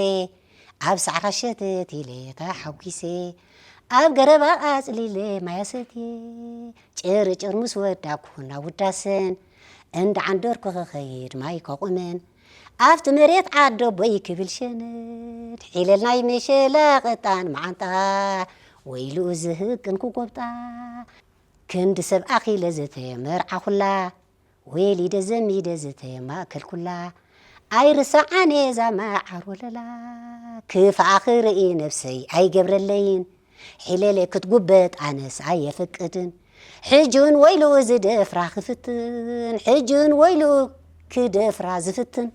ኣብ ሳዕራ ሸተት ኢለ ተሓጒሰ። ኣብ ገረባ ኣጽሊለ ማይ ኣሰትየ፣ ጭርጭር ምስ ወዳኩ ናብ ውዳሰን፣ እንዳዓንደርኩ ክኸይድ ማይ ከቑመን፣ ኣብቲ መሬት ዓደቦይ ክብል ሸነድ፣ ሒለል ናይ መሸላ ቅጣን መዓንጣ፣ ወይልኡ ዝህቅን ክጎብጣ። ክንዲ ሰብ ኣኺለ ዝተመርዓኹላ፣ ወሊደ ዘሚደ ዝተየማእከል ኩላ ኣይርስዓን እየ እዛ መዓር ወለላ። ክፍኣ ክርኢ ነብሰይ ኣይገብረለይን ሒለለ ክትጉበጥ ኣነስ ኣየፍቅድን። ሕጂ እውን ወይሉ እዚ ደፍራ ክፍትን ሕጂ እውን ወይሉ ክደፍራ ዝፍትን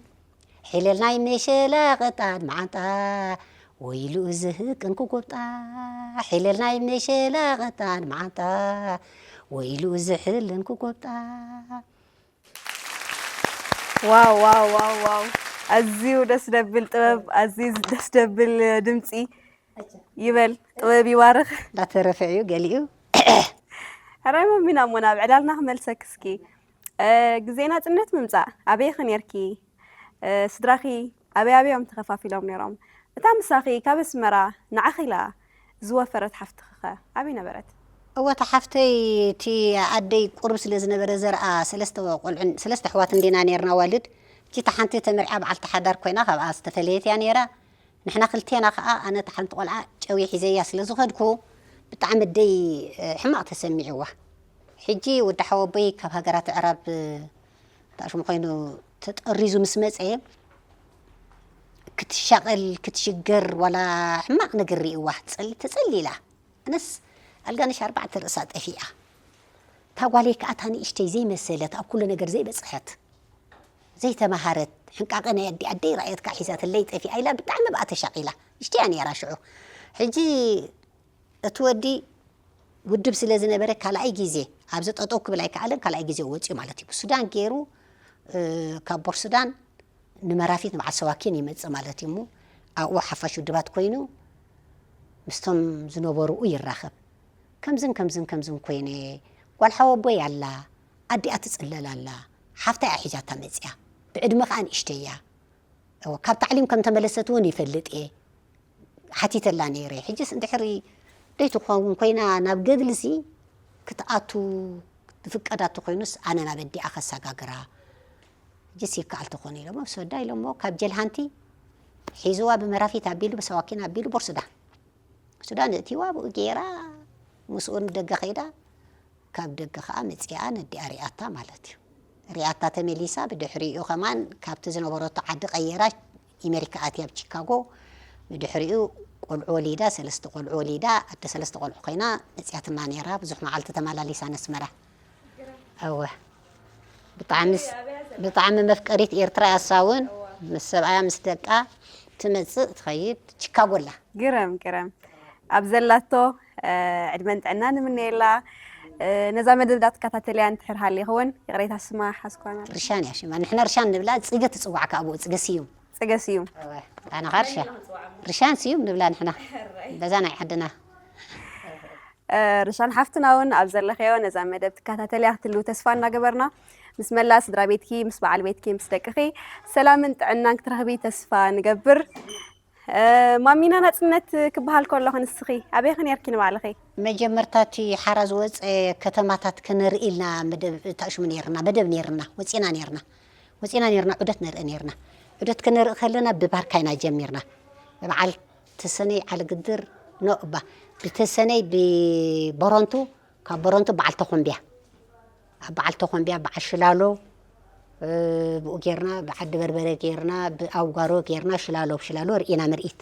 ሒለል ናይ መሸላ ቅጣን መዓንጣ ወይሉ እዚ ህቅን ክጎብጣ ሒለል ናይ መሸላ ቅጣን መዓንጣ ወይሉ እዚ ሕልን ክጎብጣ። ዋው ዋው ዋው ዋው ኣዝዩ ደስ ደብል ጥበብ ኣዝዩ ደስ ደብል ድምፂ ይበል ጥበብ ይባርኽ። እንዳተረፈ እዩ ገሊኡ። ሕራይ ማሚና እሞ ናብ ዕላልና ክመልሰክ እስኪ። ግዜ ናፅነት ምምፃእ ኣበይ ኢኺ ነርኪ? ስድራኺ ኣበይ ኣበይ እዮም ተኸፋፊሎም ነይሮም? እታ ምሳኺ ካብ ኣስመራ ንዓኺ ኢላ ዝወፈረት ሓፍትኺኸ ኣበይ ነበረት? እወ እታ ሓፍተይ እቲ ኣደይ ቁሩብ ስለ ዝነበረ ዘርኣ ሰለስተ ቆልዑ ሰለስተ ኣሕዋት እንዲና ነይርና ኣዋልድ። እቲ እታ ሓንቲ ተመርዕያ በዓልቲ ሓዳር ኮይና ካብኣ ዝተፈለየት እያ ነይራ። ንሕና ክልቴና ከኣ ኣነ እታ ሓንቲ ቆልዓ ጨውየ ሒዘያ ስለ ዝኸድኩ ብጣዕሚ ኣደይ ሕማቕ ተሰሚዕዋ። ሕጂ ወዲ ሓወቦይ ካብ ሃገራት ኣዕራብ ታሽሙ ኮይኑ ተጠሪዙ ምስ መጸ ክትሻቐል ክትሽገር ዋላ ሕማቕ ነገር ርእይዋ ትጸሊ ተጸሊ ኢላ። ኣነስ ኣልጋነሽ ኣርባዕተ ርእሳ ጠፊኣ። እታ ጓለይ ከኣ እታ ንእሽተይ ዘይመሰለት ኣብ ኩሉ ነገር ዘይበጽሐት ዘይተማሃረት ሕንቃቐ ናይ ኣዲ ኣደይ ረኣየት ከኣ ሒዛትለይ ጠፊኣ ኢላ ብጣዕሚ ብኣ ተሻቒላ። ንእሽተይ እያ ነይራ ሽዑ። ሕጂ እቲ ወዲ ውድብ ስለ ዝነበረ ካልኣይ ግዜ ኣብዚ ጠጠው ክብል ኣይከኣለን ካልኣይ ግዜ ወፅዩ ማለት እዩ ብሱዳን ገይሩ ካብ ቦር ሱዳን ንመራፊት ንበዓል ሰዋኪን ይመፅእ ማለት እዩ እሞ ኣብኡ ሓፋሽ ውድባት ኮይኑ ምስቶም ዝነበሩኡ ይራኸብ ከምዝን ከምዝን ከምዝን ኮይነ ጓል ሓወቦይ ኣላ ኣዲኣ ትፅለል ኣላ ሓፍታ እያ ሒዛታ መፅያ ብዕድመ ከዓ ንእሽተይ እያ ካብ ታዕሊም ከም ተመለሰት እውን ይፈልጥ እየ ሓቲተላ ነይረ። ሕጅስ እንድሕሪ ደይ ትኸውን ኮይና ናብ ገድልሲ ክትኣቱ ዝፍቀዳ ተኾይኑስ ኣነ ናብ ኣዲኣ ከሰጋግራ ሕጅስ ይከኣል ተኾነ ኢሎሞ ምስ ወዳ ኢሎሞ ካብ ጀልሃንቲ ሒዝዋ ብመራፊት ኣቢሉ ብሰዋኪን ኣቢሉ ቦር ሱዳን ሱዳን እእቲዋ ብኡ ገይራ ምስኡ ንደገ ከይዳ ካብ ደገ ኸኣ መጺኣ ነዲኣ ሪኣታ ማለት እዩ። ሪኣታ ተመሊሳ ብድሕሪኡ ኸማን ካብቲ ዝነበረቶ ዓዲ ቀይራ ኢመሪካ ኣትያ ኣብ ቺካጎ ብድሕሪኡ ቆልዑ ወሊዳ ሰለስተ ቆልዑ ወሊዳ ኣደ ሰለስተ ቆልዑ ኮይና መጺኣትና ነይራ ብዙሕ መዓልቲ ተመላሊሳ ነስመራ እወ ብጣዕሚ ብጣዕሚ መፍቀሪት ኤርትራ እያ እሳ እውን ምስ ሰብኣያ ምስ ደቃ ትመጽእ ትኸይድ ቺካጎ ኣላ ግርም ግርም ኣብ ዘላቶ ዕድመን ጥዕና ንምነየላ ነዛ መደብ ዳትከታተልያ እንትሕር ሃሊኹ እውን ይቕሬታ ስማ ሓዝኳና ርሻን እያ ሽማ ንሕና ርሻን ንብላ ጽገ ትጽዋዕ ከኣ ብኡ ጽገ ስዩም ጽገ ስዩም ኣነ ኸኣ ርሻ ርሻን ስዩም ንብላ ንሕና በዛ ናይ ዓድና ርሻን ሓፍትና እውን ኣብ ዘለኸዮ ነዛ መደብ ትከታተልያ ክትልው ተስፋ እናገበርና ምስ መላእ ስድራ ቤትኪ ምስ በዓል ቤትኪ ምስ ደቅኺ ሰላምን ጥዕናን ክትረኽቢ ተስፋ ንገብር። ማሚና ናጽነት ክበሃል ከለኹ ንስኺ ኣበይኺ ነርኪ ንባዕልኺ? መጀመርታ እቲ ሓራ ዝወጸ ከተማታት ከነርኢ ኢልና መደብ ታሽሙ ነርና መደብ ነርና ወጺና ነርና ወጺና ነርና ዑደት ነርኢ ነርና ዑደት ከነርኢ ከለና ብባርካ ኢና ጀሚርና ብበዓል ተሰነይ ዓሊ ግድር ኖ እባ ብተሰነይ ብቦረንቱ ካብ ቦረንቱ በዓል ተኾምቢያ ኣብ በዓል ተኾምቢያ በዓል ሽላሎ ብኡ ጌርና ብዓዲ በርበረ ጌርና ብኣውጋሮ ጌርና ሽላሎ ብሽላሎ ርኢና ምርኢት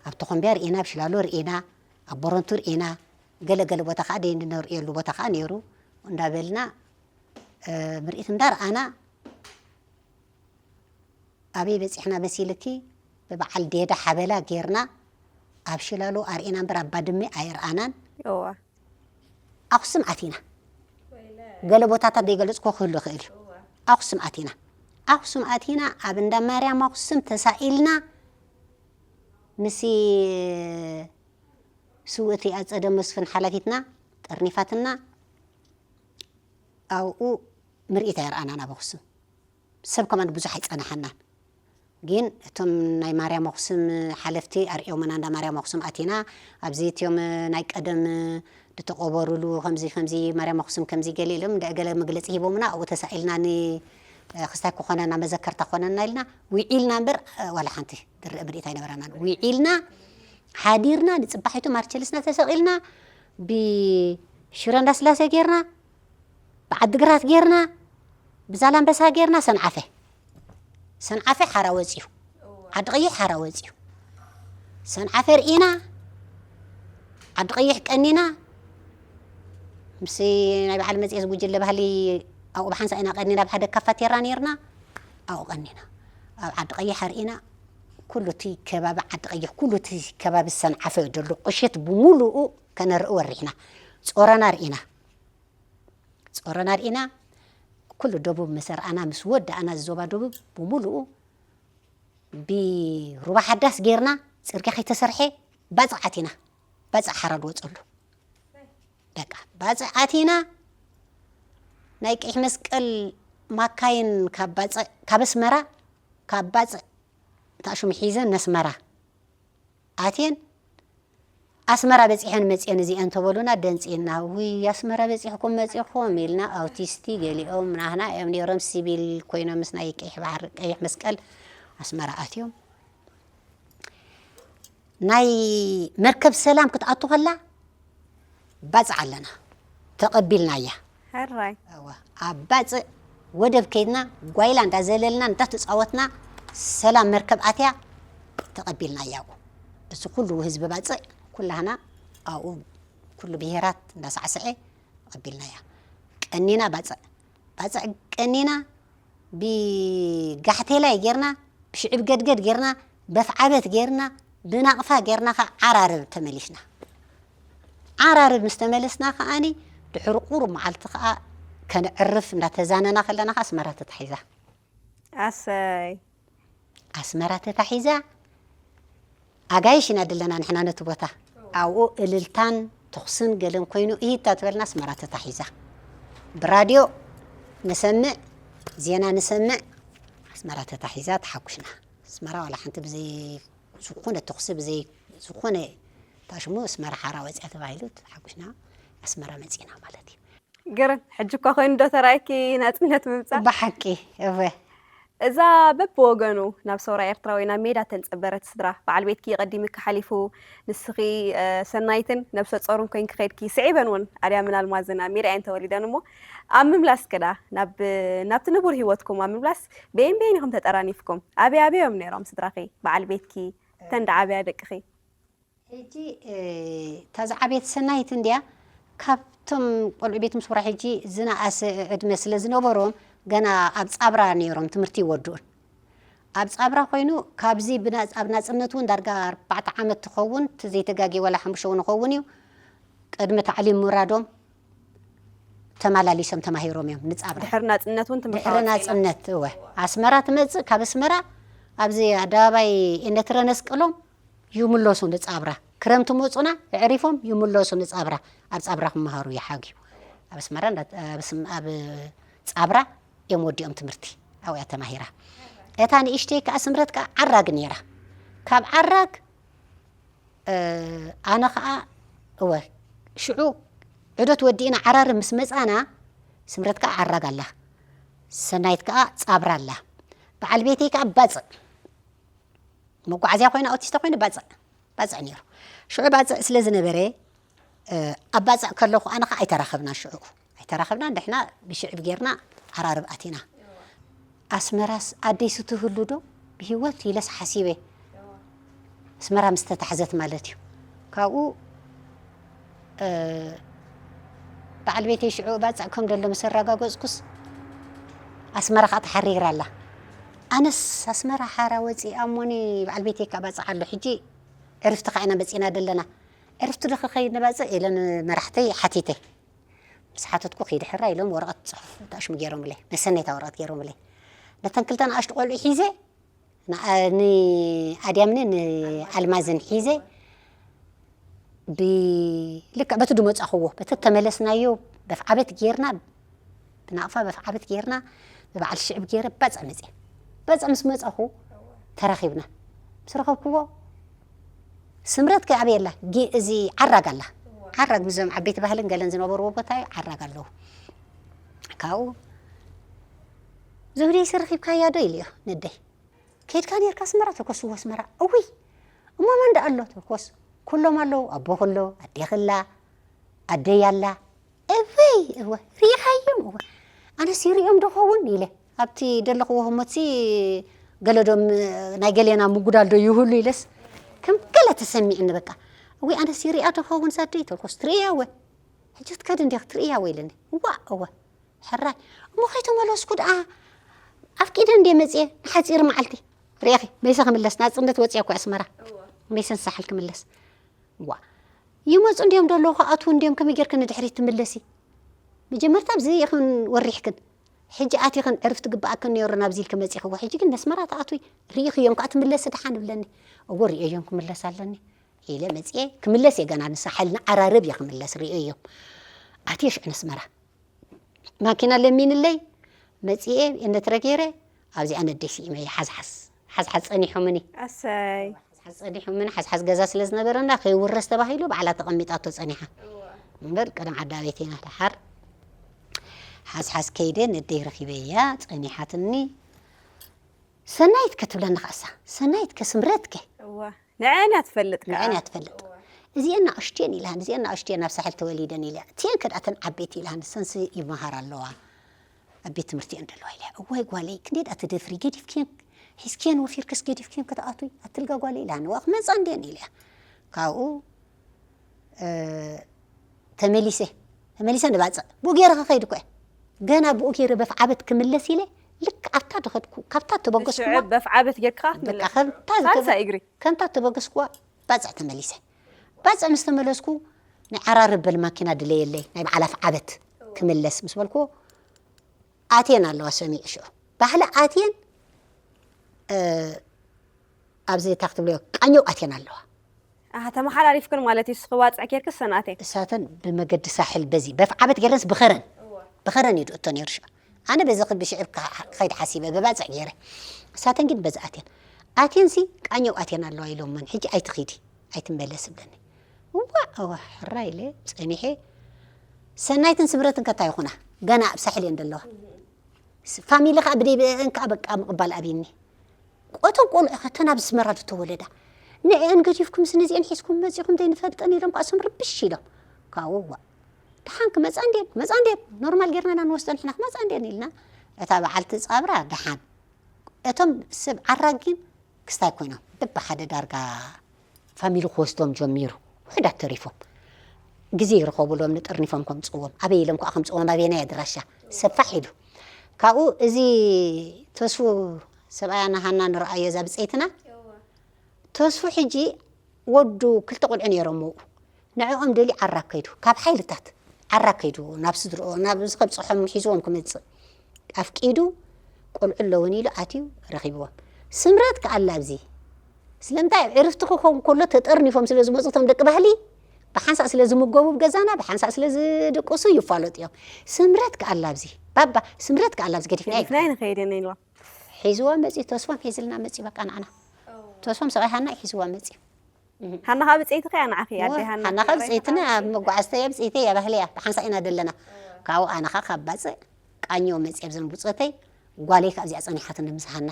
ኣብ ተኾምቢያ ርኢና ብሽላሎ ርኢና ኣብ ቦረንቱ ርኢና ገለ ገለ ቦታ ከዓ ደይ እንርኢየሉ ቦታ ከዓ ነይሩ እንዳበልና ምርኢት እንዳረኣና ኣበይ በፂሕና መሲልኪ ብበዓል ዴዳ ሓበላ ጌርና ኣብ ሽላሎ ኣርኢና እምበር ኣብ ባድመ ኣይርኣናን እዋ ኣኽሱም ኣቲና ገለ ቦታታት ዘይገለፅኮ ክህሉ ይኽእል እዩ ኣኽሱም ኣቲና ኣኽሱም ኣቲና ኣብ እንዳ ማርያም ኣኽሱም ተሳኢልና ምስ ስውእቲ ኣፀደ መስፍን ሓላፊትና ጠርኒፋትና ኣብኡ ምርኢት ኣይረኣናን ኣብ ኣኽሱም ሰብ ከማን ብዙሕ ኣይፀናሓናን ግን እቶም ናይ ማርያም ኣኽሱም ሓለፍቲ ኣርእዮምና እንዳ ማርያም ኣኽሱም ኣቲና ኣብዚ እትዮም ናይ ቀደም ዝተቆበሩሉ ከምዚ ከምዚ ማርያም ኣኽሱም ከምዚ ገለ ኢሎም እንዳ ገለ መግለፂ ሂቦምና ኣብኡ ተሳኢልና ን ክስታይ ክኾነና መዘከርታ ኮነና ኢልና ውዒልና እምበር ዋላ ሓንቲ ድርእ ምርኢት ኣይነበረናን ውዒልና ሓዲርና ንፅባሒቱ ማርቸልስና ተሰቂልና ብሽረ እንዳስላሴ ጌርና ብዓዲግራት ጌርና ብዛላምበሳ ጌርና ሰንዓፈ፣ ሰንዓፈ ሓራ ወፂኡ፣ ዓዲ ቀይሕ ሓራ ወፂኡ። ሰንዓፈ ርኢና፣ ዓዲ ቀይሕ ቀኒና። ምስ ናይ በዓል መፅኤ ዝጉጅለ ባህሊ ኣብኡ ብሓንሳ ኢና ቀኒና፣ ብሓደ ካፋቴራ ነይርና። ኣብኡ ቀኒና፣ ኣብ ዓዲ ቀይሕ ርኢና። ኩሉ እቲ ከባቢ ዓዲ ቀይሕ፣ ኩሉ እቲ ከባቢ ሰንዓፈ ዘሎ ቁሸት ብምሉኡ ከነርኢ ወሪሕና። ጾረና ርኢና፣ ጾረና ርኢና። ኩሉ ደቡብ መሰርኣና ምስ ወዳእና፣ ዞባ ደቡብ ብምሉኡ ብሩባ ሓዳስ ጌርና፣ ጽርግያ ከይተሰርሐ ባጽዕ ኣቲና። ባጽዕ ሓራ ዝወጸሉ። በቃ፣ ባጽዕ ኣቲና። ናይ ቀይሕ መስቀል ማካይን ካብ ባጽዕ፣ ካብ ኣስመራ፣ ካብ ባጽዕ እታ ሹም ሒዘን ነስመራ ኣትየን። ኣስመራ በጺሐን መጽየን እዚአን ተበሉና፣ ደንጺና። ውይ፣ ኣስመራ በጺሕኩም መጺኹም ኢልና፣ ኣውቲስቲ ገሊኦም ናህና እዮም ነይሮም፣ ሲቪል ኮይኖም ምስ ናይ ቀይሕ ባሕሪ፣ ቀይሕ መስቀል ኣስመራ ኣትዮም። ናይ መርከብ ሰላም ክትኣቱ ከላ ባጽዕ ኣለና፣ ተቐቢልናያ። ሕራይ። እወ፣ ኣብ ባጽዕ ወደብ ከይድና፣ ጓይላ እንዳዘለልና፣ እንዳተጻወትና፣ ሰላም መርከብ ኣትያ፣ ተቐቢልናያ ኣብኡ። እዚ ኩሉ ህዝቢ ባጽዕ፣ ኩላህና ኣብኡ፣ ኩሉ ብሄራት እንዳሳዕስዐ ተቐቢልናያ። ቀኒና ባጽዕ፣ ባጽዕ ቀኒና፣ ብጋሕቴላይ ጌርና፣ ብሽዕብ ገድገድ ጌርና፣ በፍዓበት ጌርና፣ ብናቕፋ ጌርና፣ ከ ዓራርብ ተመሊስና። ዓራርብ ምስ ተመለስና ከኣኒ፣ ድሕሪ ቁሩብ መዓልቲ ከኣ ከነዕርፍ እንዳተዛነና ከለና ከኣ ኣስመራ ተታሒዛ። ኣሰይ። ኣስመራ ተታሒዛ፣ ኣጋይሽ ኢና ደለና ንሕና ነቲ ቦታ። ኣብኡ እልልታን ተኹስን ገለን ኮይኑ፣ እሂታ ትበልና፣ ኣስመራ ተታሒዛ። ብራድዮ ንሰምዕ፣ ዜና ንሰምዕ፣ ኣስመራ ተታሒዛ፣ ተሓጉስና። ኣስመራ ዋላ ሓንቲ ብዘይ ዝኾነ ተኹሲ፣ ብዘይ ዝኾነ ታሽሙ ኣስመራ ሓራ ወፂኣ ተባሂሉ ተሓጉስና፣ ኣስመራ መፂና ማለት እዩ። ግርም። ሕጂ እኳ ኮይኑ ዶ ተራእየኪ ናጽነት ምምጻእ? ብሓቂ። እወ። እዛ በብወገኑ ናብ ሰውራ ኤርትራ ወይ ናብ ሜዳ ተንጸበረት ስድራ፣ በዓል ቤትኪ ቀዲምኪ ሓሊፉ፣ ንስኺ፣ እ፣ ሰናይትን ነብሰ ጾርን ኮይንኪ ከድኪ፣ ስዒበን እውን ኣድያምን ኣልማዝን ኣብ ሜዳ እየን ተወሊደን እሞ፣ ኣብ ምምላስኪ ደኣ፣ ናብ፣ ናብቲ ንቡር ህይወትኩም ኣብ ምምላስ፣ በየን በየን ኢኹም ተጠራኒፍኩም? ኣበይ ኣበይ እዮም ነይሮም ስድራኺ? በዓል ቤትኪ፣ እተን ደዓበያ ደቅኺ? ሕጂ፣ እ፣ እታ ዝዓበየት ሰናይት እንድያ፣ ካብቶም ቆልዑ ቤት ምስውራ ሕጂ ዝነኣሰ ዕድመ ስለ ዝነበሮም፣ ገና ኣብ ጻብራ ነይሮም ትምህርቲ ይወድኡን። ኣብ ጻብራ ኮይኑ፣ ካብዚ ብናጽ-፣ ኣብ ናጽነት እውን ዳርጋ ኣርባዕተ ዓመት ትኸውን፣ እቲ ዘይተጋግየ ዋላ ሓሙሽተ እውን ይኸውን እዩ። ቅድሚ ታዕሊም ምውራዶም ተመላሊሶም ተማሂሮም እዮም ንጻብራ። ድሕሪ ናጽነት እውን ድሕሪ ተመሳዋፂ ናጽነት፣ እወ። ኣስመራ ትመጽእ፣ ካብ ኣስመራ ኣብዚ ኣደባባይ እነትረ ነስቅሎም ይምለሱ ንጻብራ። ክረምቲ መጹና፣ ኣዕሪፎም ይምለሱ ንጻብራ። ኣብ ጻብራ ክመሃሩ ይሓግዩ። ኣብ ኣስመራ እንዳ-፣ ኣብ ስም-፣ ኣብ ጻብራ እዮም ወዲኦም ትምህርቲ። ኣብኡ እያ ተማሂራ። እታ ንእሽተይ ከኣ ስምረት ከኣ ዓራግ ነይራ። ካብ ዓራግ፣ እ፣ ኣነ ከኣ፣ እወ፣ ሽዑ ዑደት ወዲእና ዓራርብ ምስ መጻና፣ ስምረት ከኣ ዓራግ ኣላ። ሰናይት ከኣ ጻብራ ኣላ። በዓል ቤተይ ከኣ ባጽዕ። መጓዓዝያ ኮይኑ፣ ኣውቲስታ ኮይኑ ባጽዕ፣ ባጽዕ ነይሩ። ሽዑ ባጽዕ ስለ ዝነበረ፣ እ፣ ኣብ ባጽዕ ከለኹ ኣነ ኸኣ ኣይተራኸብናን ሽዑ። ኣይተራኸብናን፣ ንሕና ብሽዕብ ጌርና ዓራርብ ኣቲና። ኣስመራስ ኣደይ ስትህሉ ዶ ብህይወት ኢለስ ሓሲበ። ኣስመራ ምስ ተታሕዘት ማለት እዩ። ካብኡ፣ እ፣ በዓል ቤተይ ሽዑ ባጽዕ ከም ደሎ ምስ ኣረጋገጽኩስ፣ ኣስመራ ኸኣ ተሓሪራ ኣላ። ኣነስ ኣስመራ ሓራ ወጺኣ እሞኒ በዓል ቤተይ ከኣ ባጽዕ ኣሎ። ሕጂ ዕርፍቲ ኸኣ ኢና መጺና ደለና። ዕርፍቲ ዶ ክኸይድ ንባጽዕ ኢለን መራሕተይ ሓቲተ። ምስ ሓተትኩ፣ "ኪዲ ሕራይ" ኢሎም ወረቐት ጽሑፍ ተኣሽሙ ገይሮምለይ። መሰነይታ ወረቐት ገይሮምለይ። ነተን ክልተ ንኣሽቱ ቆልዑ ሒዘ፣ ንኣ-፣ ንኣድያምንን ንኣልማዝን ሒዘ፣ ብ-፣ ልክዕ በቲ ድመጻኹዎ፣ በቲ ተመለስናዮ፣ በፍዓበት ጌርና፣ ብናቕፋ በፍዓበት ጌርና፣ ብበዓል ሽዕብ ጌረ ባጽዕ መጽየ። ባጽዕ ምስ መጻኹ፣ ተራኺብና። ምስ ረኸብኩዎ፣ ስምረት ከ ኣበይ ኣላ? ጊ-፣ እዚ ዓራግ ኣላ። ዓራግ ምስዞም ዓበይቲ ባህልን ገለን ዝነበርዎ ቦታ እዩ፣ ዓራግ ኣለዉ። ካብኡ፣ "ዝሁደይ፣ ስርኺብካያ ዶ?" ኢሉዮ ነደይ። "ከይድካ ኔርካ ኣስመራ?" "ተኮስዎ ኣስመራ?" "እውይ፣ እሞ መን ደኣ ኣሎ?" "ተኮስ፣ ኩሎም ኣለዉ፣ ኣቦ ከሎ፣ ኣዴኺ ኣላ፣ ኣደይ ኣላ፣ እወይ፣ እወ፣ ርኢኻዮም፣ እወ፣ ኣነስ ይርእዮም ዶ ኸውን ኢለ ኣብቲ ደለኽዎ ህሞትሲ፣ ገለዶም ናይ ገሌና ምጉዳል ዶ ይህሉ ኢለስ ከም ገለ ተሰሚዕኒ። በቃ እወይ ኣነስ ይርእያ ዶ ኸውን ዛደይ ተልኮስ ትርእያ ወ ሕጂ ትከድ እንዲያ ክትርእያ ወ ኢለኒ። ዋ እወ ሕራይ እሞ ከይተመለስኩ ደኣ ኣፍቂደ እንዴ መጽየ ንሓጺር መዓልቲ ርኢኺ መይሰ ክምለስ ናጽነት ወጽያ እኮ ኣስመራ መይሰን ሳሕል ክምለስ ዋ ይመጹ እንዲዮም ደለዉ ክኣትዉ እንዲዮም ከመይ ጌርክን ንድሕሪት ትምለሲ? መጀመርታ ኣብዚ ኢኽን ወሪሕክን ሕጂ ኣቲኽን ዕርፍቲ ግብኣክን ነይሩ ናብዚ ኢልኪ መጺኽዎ ሕጂ ግን ነስመራ ትኣትዊ ርኢኽዮም ከኣ ትምለሲ ደሓን እብለኒ እዎ ርእየዮም ክምለስ ኣለኒ ኢለ መጽየ ክምለስ እየ ገና ንሳሕል ንዓራርብ እየ ክምለስ ርእየዮም ኣትየ ሽዑ ነስመራ ማኪና ለሚንለይ መጽየ እነትረ ገይረ ኣብዚኣ ነደይ ስኢመ እየ ሓዝሓዝ ሓዝሓዝ ጸኒሖምኒ ኣሰይ ሓዝሓዝ ጸኒሖምኒ ሓዝሓዝ ገዛ ስለ ዝነበረና ከይውረስ ተባሂሉ ባዕላ ተቐሚጣቶ ጸኒሓ እምበር ቀደም ዓዲ ኣቤት ኢና ደሓር ሓዝሓዝ ከይደ ነደይ ረኺበያ ጸኒሓትኒ ሰናይት ከ ትብለኒ ከኣሳ ሰናይት ከ ስምረት ከ እዋ ንዐን እያ ትፈልጥ ከዓ ንዐን እያ ትፈልጥ እዚአን ናእሽትየን ኢልሃን እዚአን ናእሽትየን ኣብ ሳሕል ተወሊደን ኢለ እትየን ከድኣተን ዓበይቲ ኢልሃን ሰንስ ይመሃር ኣለዋ ኣብ ቤት ትምህርቲ እየን ደለዋ ኢለ እዋይ ጓለይ ክንደይ ደኣ ትደፍሪ ገዲፍክየን ሒዝክየን ወፊርክስ ገዲፍክየን ክትኣትዊ ኣትልጋ ጓለይ ኢልሃን ዋ ክመፃ እንድየን ኢለ ካብኡ ተመሊሰ ተመሊሰ ንባፅዕ ብኡ ገይረ ክኸይድ እኮ እየ ገና ብኡ ገይረ በፍዓበት ክምለስ ኢለ ልክ ኣብታ ዝኸድኩ ካብታ ተበገስኩ ሽዑ በፍዓበት ጌርካ ክትምለስ ሳልሳ እግሪ ከምታ ተበገስኩዋ ባፅዕ ተመሊሰ ባፅዕ ምስ ተመለስኩ ናይ ዓራርብ በል ማኪና ድለየለይ ናይ በዓል ኣፍዓበት ክምለስ ምስ በልኩ ኣትየን ኣለዋ ሰሚዑ ሽዑ ባህሊ ኣትየን ኣብዚ እታ ክትብልዮ ቃኘው ኣትየን ኣለዋ ኣሃ ተመሓላሊፍክን ማለት እዩ ስኺ ዋፅዕ ኬርክስ ሰናቴ እሳተን ብመገዲ ሳሕል በዚ በፍዓበት ገይረንስ ብኸረን ብኸረን እዩ ድእቶ ነይሩ ሽዑ ኣነ በዚ ክቢ ሽዕብ ክኸይድ ሓሲበ ብባፅዕ ገይረ እሳተን ግን በዚ ኣትየን ኣትየንሲ ቃኘው ኣትየን ኣለዋ ኢሎመን ሕጂ ኣይትኺዲ ኣይትመለስ ብለኒ እዋ እዋ ሕራ ኢለ ፀኒሐ ሰናይትን ስምረትን ከታይ ይኹና ገና ኣብ ሳሕል እየን ዘለዋ ፋሚሊ ከዓ ብደይ ብአን ከዓ በቃ ምቕባል ኣብይኒ ቆቶም ቆልዑ ከተን ኣብ ኣስመራ ዝተወለዳ ንዕአን ገዲፍኩም ስነዚአን ሒዝኩም መፂኹም ዘይንፈልጠን ኢሎም ከዓ እሶም ርብሽ ኢሎም ካብኡ ዋ ደሓን ክመፃ እንድየን ክመፃ እንድየን ኖርማል ጌርና ኢና ንወስደን ንሕና ክመፃ እንድየን ኢልና እታ በዓልቲ ፃብራ ደሓን እቶም ሰብ ዓራግ ግን ክስታይ ኮይኖም በብሓደ ዳርጋ ፋሚሊ ክወስዶም ጀሚሩ ውሕዳት ተሪፎም ግዜ ይረኸቡሎም ንጠርኒፎም ከምፅዎም ኣበይ ኢሎም ከዓ ከምፅዎም ኣበየናይ ኣድራሻ ሰፋሕ ኢሉ ካብኡ እዚ ተስፉ ሰብኣያ ናሃና ንረኣዮ እዛ ብፀይትና ተስፉ ሕጂ ወዱ ክልተ ቆልዑ ነይሮም ንዕኦም ደልዩ ዓራብ ከይዱ ካብ ሓይልታት ዓራብ ከይዱ ናብ ስድርኦ ናብ እዚ ከብፅሖም ሒዝዎም ክመፅእ ኣፍቂዱ ቆልዑ ኣለውን ኢሉ ኣትዩ ረኺብዎም ስምረት ከኣላ ኣብዚ ስለምንታይ ዕርፍቲ ክኸውን ከሎ ተጠርኒፎም ስለ ዝመፁ እቶም ደቂ ባህሊ ብሓንሳእ ስለ ዝምገቡ ብገዛና ብሓንሳእ ስለ ዝድቅሱ ይፋለጡ እዮም ስምረት ከኣላ ኣብዚ ባባ ስምረት ከኣላ ኣብዚ ገዲፍና ገዲፍና ንኸይድ ኢና ኢልዋ ሒዝዋ መፂ ተስፎም ሒዝልና መፂ በቃ ንዓና ተስፎም ሰብኣይ ሃና ሒዝዋ መፂ ሃና ካብ ብፀይቲ ከያ ንዓኺ ኣደ ሃና ሃና ካብ ብፀይትና መጓዓዝተ እያ ብፀይቲ እያ ባህሊ እያ ብሓንሳ ኢና ደለና ካብኡ ኣነ ኸ ካብ ባፅዕ ቃኘው መፅያ ብዘን ብፆተይ ጓለይ ካብ እዚኣ ፀኒሓትኒ ምስ ሃና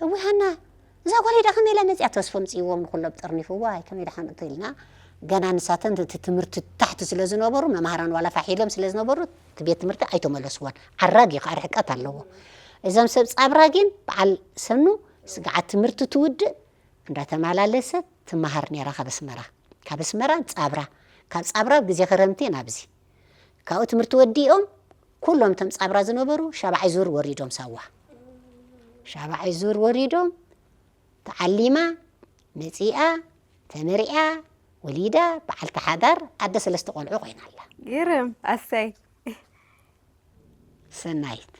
እዊ ሃና እዛ ጓለይ ዳ ከመይ ኢላ መፅያ ተስፎ ምፅይዎም ንኩሎም ጠርኒፍዋ ኣይ ከመይ ዳ ሓምእቶ ኢልና ገና ንሳተን እቲ ትምህርቲ ታሕቲ ስለ ዝነበሩ መምሃራን ዋላ ፋሕ ኢሎም ስለ ዝነበሩ እቲ ቤት ትምህርቲ ኣይተመለስዎን ዓራግ እዩ ከዓ ርሕቀት ኣለዎ እዞም ሰብ ፃብራ ግን በዓል ሰኑ ስግዓት ትምህርቲ ትውድእ እንዳተመላለሰት ትመሃር ነይራ ካብ ኣስመራ ካብ ኣስመራ ፃብራ ካብ ፃብራ ግዜ ክረምቲ ናብዚ ካብኡ ትምህርቲ ወዲኦም ኩሎም እቶም ፃብራ ዝነበሩ ሻብዓይ ዙር ወሪዶም ሳዋ ሻብዓይ ዙር ወሪዶም ተዓሊማ መፂኣ ተመሪዓ ወሊዳ በዓልቲ ሓዳር ኣደ ሰለስተ ቆልዑ ኮይና ኣላ ግርም ኣሰይ ሰናይት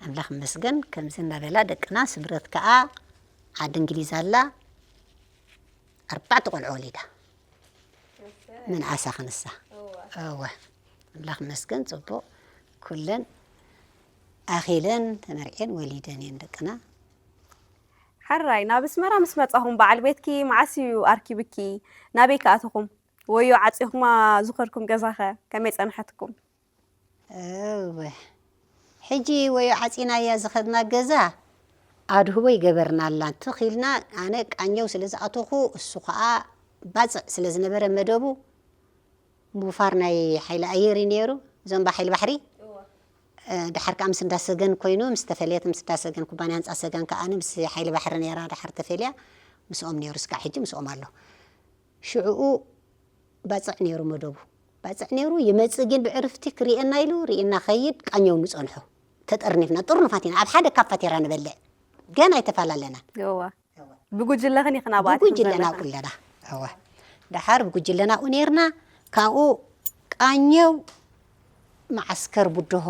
ኣምላኽ ይመስገን ከምዚ እናበላ ደቅና ስምረት ከዓ ዓዲ እንግሊዝ ኣላ ኣርባዕተ ቆልዑ ወሊዳ ምንኣሳ ክንሳ እወ ኣምላኽ ይመስገን ፅቡቕ ኩለን ኣኺለን ተመርዕየን ወሊደን እየን ደቅና ሓራይ ናብ ኣስመራ ምስ መፃኹም በዓል ቤትኪ መዓስ እዩ ኣርኪብኪ ናበይ ከኣተኹም ወዮ ዓፂኹማ ዝኸድኩም ገዛኸ ከመይ ፀንሐትኩም እወ ሕጂ ወዮ ዓፂናያ ዝኸድና ገዛ ኣድህቦ ይገበርናላ ትኽ ኢልና ኣነ ቃኘው ስለ ዝኣተኹ እሱ ከዓ ባፅዕ ስለ ዝነበረ መደቡ ምውፋር ናይ ሓይሊ ኣየር እዩ ነይሩ እዞም ብሓይሊ ባሕሪ፣ እ፣ ድሓር ከዓ ምስ እንዳሰገን ኮይኑ፣ ምስ ተፈለየት፣ ምስ እንዳሰገን ኩባንያ ህንፃ ሰገን ከዓ ምስ ሓይሊ ባሕሪ ነይራ፣ ድሓር ተፈልያ፣ ምስኦም ነይሩ። እስካዕ ሕጂ ምስኦም ኣሎ። ሽዕኡ ባፅዕ ነይሩ መደቡ። ባፅዕ ነይሩ፣ ይመፅእ ግን ብዕርፍቲ ክርእየና ኢሉ ርእየና ኸይድ። ቃኘው ንፀንሖ። ተጠርኒፍና፣ ጥርኑፋት ኢና፣ ኣብ ሓደ ካብ ፋቴራ ንበልዕ። ገና ኣይተፈላለናን። እዋ። ብጉጅለኽን ኢኽን ኣብኣ ብጉጅለና ኩለና። እዋ። ደሓር ብጉጅለና ኣብኡ ነይርና። ካብኡ ቃኘው መዓስከር ብድሆ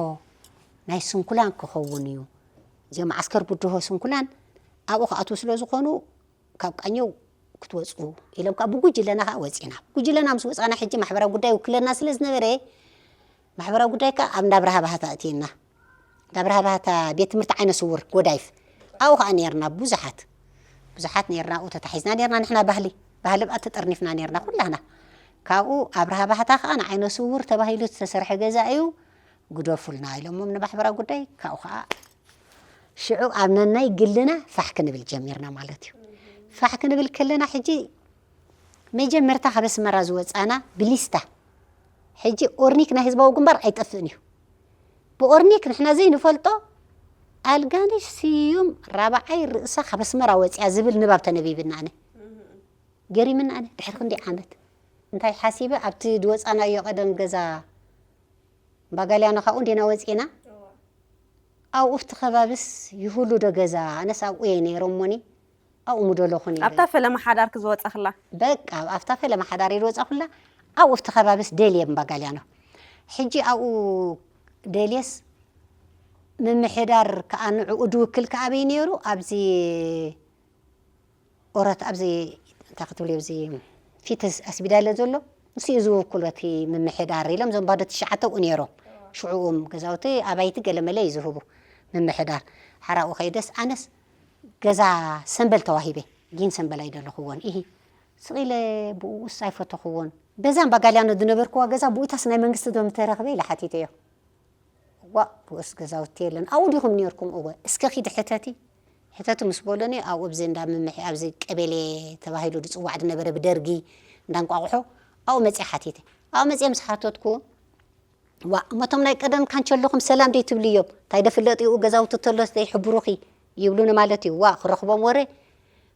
ናይ ስንኩላን ክኸውን እዩ። እዚኦም መዓስከር ብድሆ ስንኩላን ኣብኡ ክኣትዉ ስለ ዝኾኑ፣ ካብ ቃኘው ክትወፁ ኢሎም፣ ካብ ብጉጅለና ከዓ ወፂና። ብጉጅለና ምስ ወፃና፣ ሕጂ ማሕበራዊ ጉዳይ ውክለና ስለ ዝነበረ፣ ማሕበራዊ ጉዳይ ከዓ ኣብ እንዳ ኣብርሃ ባህታ እትየና። እንዳ ኣብርሃ ባህታ ቤት ትምህርቲ ዓይነ ስውር ጎዳይፍ። ኣብኡ ከዓ ነይርና ብዙሓት። ብዙሓት ነይርና፣ ኣብኡ ተታሒዝና ነይርና። ንሕና ባህሊ፣ ባህሊ ብኣ ተጠርኒፍና ነይርና ኩላህና። ካብኡ ኣብርሃ ባህታ ከዓ ንዓይነ ስውር ተባሂሉ ዝተሰርሐ ገዛ እዩ፣ ግደፉልና ኢሎሞም ንማሕበራዊ ጉዳይ። ካብኡ ከዓ ሽዑ ኣብ ነናይ ግልና ፋሕ ክንብል ጀሚርና ማለት እዩ። ፋሕ ክንብል ከለና፣ ሕጂ መጀመርታ ካብ ኣስመራ ዝወፃና ብሊስታ፣ ሕጂ ኦርኒክ ናይ ህዝባዊ ግንባር ኣይጠፍእን እዩ። ብኦርኒክ ንሕና ዘይንፈልጦ፣ ኣልጋነሽ ስዩም ራብዓይ ርእሳ ካብ ኣስመራ ወፂኣ ዝብል ንባብ ተነቢብና። ኣነ ገሪምና። ኣነ ድሕሪ ክንደይ ዓመት እንታይ ሓሲበ፣ ኣብቲ ዝወፃናዮ ቀደም ገዛ ባጋልያኖ ካብኡ እንዲና ወፂና። ኣብኡ ኣብቲ ከባብስ ይህሉ ዶ ገዛ? ኣነስ ኣብኡ እየ ነይረ እሞኒ፣ ኣብኡ ምደለኹ ነይረ። ኣብታ ፈለማ ሓዳርኪ ዝወፃኽላ? በቃ ኣብታ ፈለማ ሓዳር እየ ዝወፃኹላ። ኣብኡ ኣብቲ ከባብስ ደልየ እምባጋልያኖ። ሕጂ ኣብኡ ደልየስ፣ ምምሕዳር ከዓ ንዕኡ ድውክል ከዓ ኣበይ ነይሩ? ኣብዚ ኦረት፣ ኣብዚ እንታይ ክትብልዮ፣ ኣብዚ ፊት ኣስቢዳለ ዘሎ፣ ንሱ እዩ ዝውክል በቲ ምምሕዳር ኢሎም፣ እዞም ባዶ ትሽዓተ ኣብኡ ነይሮም። ሽዑ እም ገዛውቲ ኣባይቲ ገለመለ እዩ ዝህቡ ምምሕዳር። ሓራኡ ከይደስ፣ ኣነስ ገዛ ሰምበል ተዋሂበ፣ ግን ሰምበል ኣይደለኹዎን። ኢሂ፣ ስቕ ኢለ ብኡስ ኣይፈተኹዎን። በዛ እምባጋልያኖ ዝነበርክዋ ገዛ ብኡይታስ ናይ መንግስቲ ዶ ምተረኽበ ኢለ ሓቲተዮ። ዋእ፣ ብኡስ ገዛውቲ የለን። ኣብኡ ዲኹም ነይርኩም? እወ። እስከ ኺዲ ሕተቲ፣ ሕተቲ ምስ በሉኒ፣ ኣብኡ ኣብዚ እንዳ ምምሒ፣ ኣብዚ ቀቤሌ ተባሂሉ ዝጽዋዕ ዝነበረ ብደርጊ እንዳ እንቋቑሖ፣ ኣብኡ መጺአ ሓቲተ። ኣብኡ መጺአ ምስ ሓተትኩ፣ ዋእ፣ እሞ እቶም ናይ ቀደም ካንቸሎኹም ሰላም ደይትብልዮም? እንታይ ዶ ፍለጥኡ ገዛውቲ ተሎስ ደይሕብሩኺ? ይብሉኒ ማለት እዩ። ዋእ፣ ክረኽቦም ወረ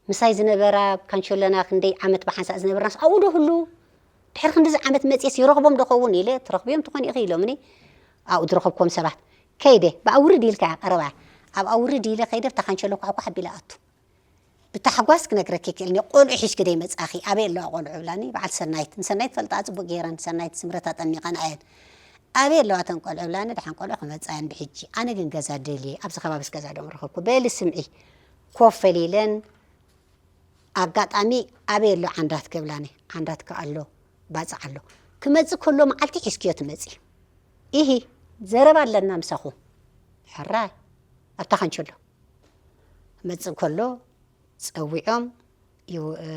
ምሳይ ዝነበራ፣ ካንቸሎና ክንደይ ዓመት ብሓንሳእ ዝነበርናስ ኣብኡ ዶ ህሉ? ድሕሪ ክንድዚ ዓመት መፅየስ ይረኽቦም ዶ ኸውን ኢለ፣ ትረኽብዮም ትኾን ኢኺ ኢሎምኒ። ኣብኡ ዝረኸብኩም ሰባት ከይደ፣ ብኣውርድ ኢልካ ቀረባ። ኣብ ኣውርድ ኢለ ከይደ፣ ብታ ካንቸሎ ኳሕኳሕ ኣቢለ ኣቱ። ብታሕጓስ ክነግረኪ ክእልኒ፣ ቆልዑ ሒዝኪ ደይ መጻኺ፣ ኣበይ ኣለዋ ቆልዑ ብላኒ፣ በዓል ሰናይት። ንሰናይት ፈልጣ ጽቡቅ ገይረን፣ ሰናይት ስምረት ኣጠሚቐን ኣየን። ኣበይ ኣለዋ ተን ቆልዑ ብላኒ፣ ደሓን ቆልዑ ክመጻ እየን ብሕጂ። ኣነ ግን ገዛ ደልየ፣ ኣብዚ ከባቢስ ገዛ ዶ ምረኸብኩ? በሊ ስምዒ፣ ኮፍ በል ኢለን፣ ኣጋጣሚ ኣበይ ኣሎ ዓንዳት ክብላኒ፣ ዓንዳት ከ ኣሎ፣ ባጽዕ ኣሎ። ክመጽእ ከሎ መዓልቲ ሒዝክዮ ትመጺ። ኢሂ፣ ዘረባ ኣለና ምሳኹ። ሕራይ፣ ኣብታ ካንቸሎ። ክመጽእ ከሎ ጸዊዖም ይው-፣ እ፣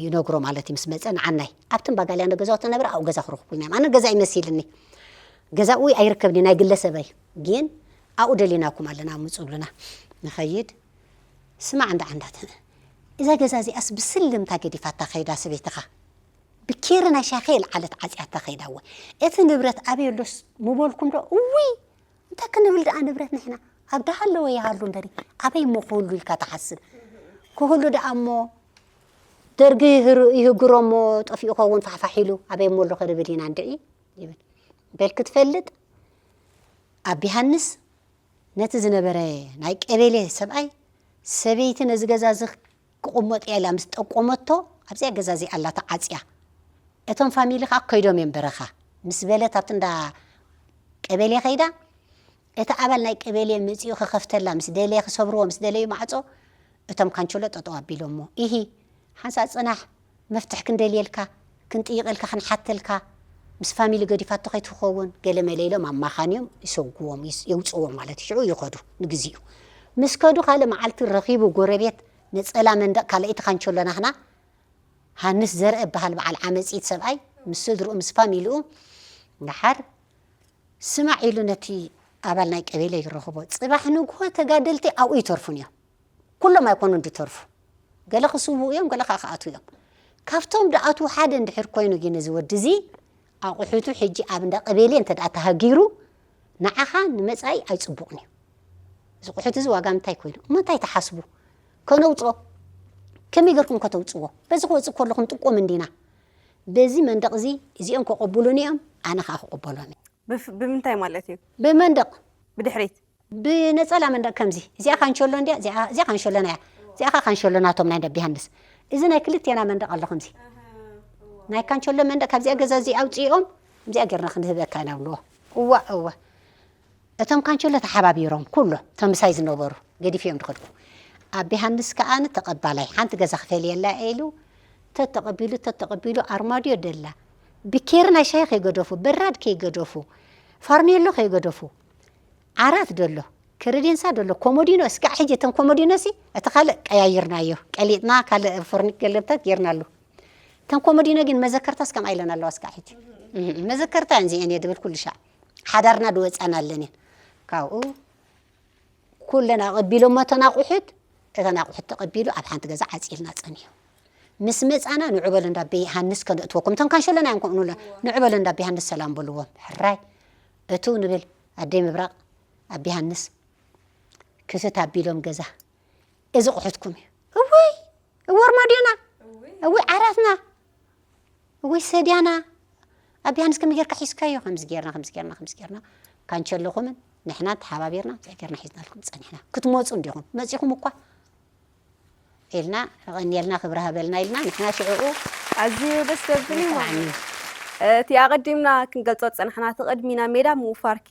ይነግሮ ማለት እዩ። ምስ መጸ ንዓናይ ኣብቲ እምባጋልያኖ ገዛውቲ ነበረ፣ ኣብኡ ገዛ ክረኽቡ ኢሎም። ኣነ ገዛ ይመሲልኒ። ገዛ ኣብኡ ኣይርከብኒ፣ ናይ ግለሰበይ። ግን ኣብኡ ደሊናኩም ኣለና፣ ምጹ ብሉና። ንኸይድ። ስማዕ እንዳ ዓንዳት፣ እዛ ገዛ እዚኣስ ብስልምታ ገዲፋታ ከይዳ ሰበይትኻ። ብኬሪ ናይ ሻኸ የልዓለት ዓጽያታ ከይዳ። እወ፣ እቲ ንብረት ኣበይ ኣሎስ ምበልኩም ዶ? እውይ፣ እንታይ ክንብል ደኣ ንብረት ንሕና? ኣብ ደሃ ኣለወ ይሃሉ እምበሪ፣ ኣበይ እሞ ክህሉ ኢልካ ትሓስብ? ክህሉ ደኣ እሞ ደርጊ ይህሩ-፣ ይህግሮ እሞ ጠፊኡ ኸውን ፋሕፋሕ ኢሉ፣ ኣበይ እሞ ኣሎ ክንብል ኢና እንድዒ ይብል። በል ክትፈልጥ፣ ኣብ ዮሃንስ ነቲ ዝነበረ ናይ ቀቤሌ ሰብኣይ፣ ሰበይቲ ነዚ ገዛ እዚ ክቕመጥ እያ ኢላ ምስ ጠቆመቶ፣ ኣብዚኣ ገዛ እዚኣ ኣላ ተዓጽያ። እቶም ፋሚሊ ከኣ ከይዶም እዮም በረኻ። ምስ በለት ኣብቲ እንዳ ቀቤሌ ከይዳ፣ እቲ ኣባል ናይ ቀቤሌ መጺኡ ክኸፍተላ ምስ ደለየ፣ ክሰብርዎ ምስ ደለዩ ማዕጾ፣ እቶም ካንቸሎ ጠጠው ኣቢሎሞ። ኢሂ፣ ሓንሳእ ጽናሕ፣ መፍትሕ ክንደልየልካ፣ ክንጥይቐልካ፣ ክንሓተልካ፣ ምስ ፋሚሊ ገዲፋቶ ከይትኸውን፣ ገለ መለ ኢሎም ኣማኻንዮም ይሰጉዎም፣ ይስ-፣ የውጽዎም ማለት እዩ። ሽዑ ይኸዱ ንግዚኡ። ምስ ከዱ ካልእ መዓልቲ ረኺቡ ጎረቤት ነጸላ መንደቕ ካልኣይቲ ካንቸሎ ናህና፣ ሃንስ ዘርአ እበሃል በዓል ዓመጺት ሰብኣይ ምስ ስድርኡ ምስ ፋሚሊኡ ደሓር ስማዕ ኢሉ ነቲ ኣባል ናይ ቀቤለ ይረኽቦ። ጽባሕ ንግሆ ተጋደልቲ ኣብኡ ይተርፉን እዮም። ኩሎም ኣይኮኑን ዝተርፉ። ገለ ክስውኡ እዮም፣ ገለ ከዓ ክኣትዉ እዮም። ካብቶም ዝኣትዉ ሓደ እንድሕር ኮይኑ ግን እዚ ወዲ እዚ ኣቑሑቱ ሕጂ ኣብ እንዳ ቀቤሌ እንተ ደኣ ተሃጊሩ፣ ንዓኻ ንመጻኢ ኣይጽቡቕን እዩ። እዚ ቁሑት እዚ ዋጋ ምንታይ ኮይኑ? እሞ እንታይ ትሓስቡ? ከነውጽኦ። ከመይ ገርኩም ከተውጽዎ? በዚ ክወጽእ ከለኹም ጥቆም እንዲና። በዚ መንደቕ እዚ እዚኦም ከቐብሉኒ እዮም፣ ኣነ ኸኣ ክቕበሎም እየ። ብፍ- ብምንታይ ማለት እዩ? ብመንደቕ፣ ብድሕሪት ብነጸላ መንደቕ ከምዚ። እዚኣ ካንቸሎ እንድያ፣ እዚኣ እዚኣ ካንቸሎና እያ። እዚኣ ኸኣ ካንቸሎ ናቶም ናይ ደብ ዮሃንስ። እዚ ናይ ክልቴና መንደቕ ኣሎ ከምዚ። ናይ ካንቸሎ መንደቕ ካብዚኣ ገዛ እዚ ኣውጽኦም፣ እዚኣ ጌርና ክንህበካ ኢና ብልዎ። እዋ እዋ። እቶም ካንቸሎ ተሓባቢሮም ኩሎም እቶም ምሳይ ዝነበሩ ገዲፍዮም ድኸድኩ። ኣብ ዮሃንስ ከኣ ተቐባላይ ሓንቲ ገዛ ክፈልየላ ኢሉ ተተቐቢሉ ተተቐቢሉ ኣርማድዮ ደላ ብኬሪ ናይ ሻሂ ከይገደፉ በራድ ከይገደፉ ፋርኔሎ ከይገደፉ ዓራት ደሎ ከረዴንሳ ደሎ ኮሞዲኖ እስካዕ ሕጂ እተን ኮሞዲኖ ሲ እቲ ካልእ ቀያይርናዮ ቀሊጥና ካልእ ፎርኒክ ገለብታት ጌርናሉ። እተን ኮሞዲኖ ግን መዘከርታስ ከምኣ ኢለን ኣለዋ እስካዕ ሕጂ። እህ፣ መዘከርታ እየን እዚአን እየ ድብል ኩሉ ሻዕ ሓዳርና ድወፃና ኣለንን ካብኡ ኩለን ኣቐቢሎሞ እተን ኣቑሑት እተን ኣቑሑት ተቐቢሉ ኣብ ሓንቲ ገዛ ዓፂልና ፀኒሑ ምስ መፃና ንዑ በሉ እንዳ ቤ ሃንስ ከነእትወኩም እተን ካንሸሎና እዮም ከምኡ ንብሎ ንዑ በሉ እንዳ ቤ ሃንስ ሰላም በልዎም ሕራይ እትው ንብል ኣደይ ምብራቕ ኣቢ ሃንስ ክፍት ኣቢሎም ገዛ እዚ ቑሑትኩም እዩ እውይ እወ ኣርማድዮና እውይ ዓራትና እውይ ሰድያና ኣቢ ሃንስ ከመይ ጌርካ ሒዝካዮ ከምዚ ጌርና ከምዚ ጌርና ከምዚ ጌርና ካንቸለኹምን ንሕና ተሓባቢርና ከምዚ ጌርና ሒዝናልኩም ፀኒሕና ክትመፁ እንዲኹም መፂኹም እኳ ኢልና የቐንየልና ክብሪ ሃበልና ኢልና ንሕና ሽዕኡ ኣዝዩ ደስ ዘብል እዩ ማለት እዩ። እቲ ኣቐዲምና ክንገልጾ ዝጸናሕና እቲ ቅድሚ ናብ ሜዳ ምውፋርኪ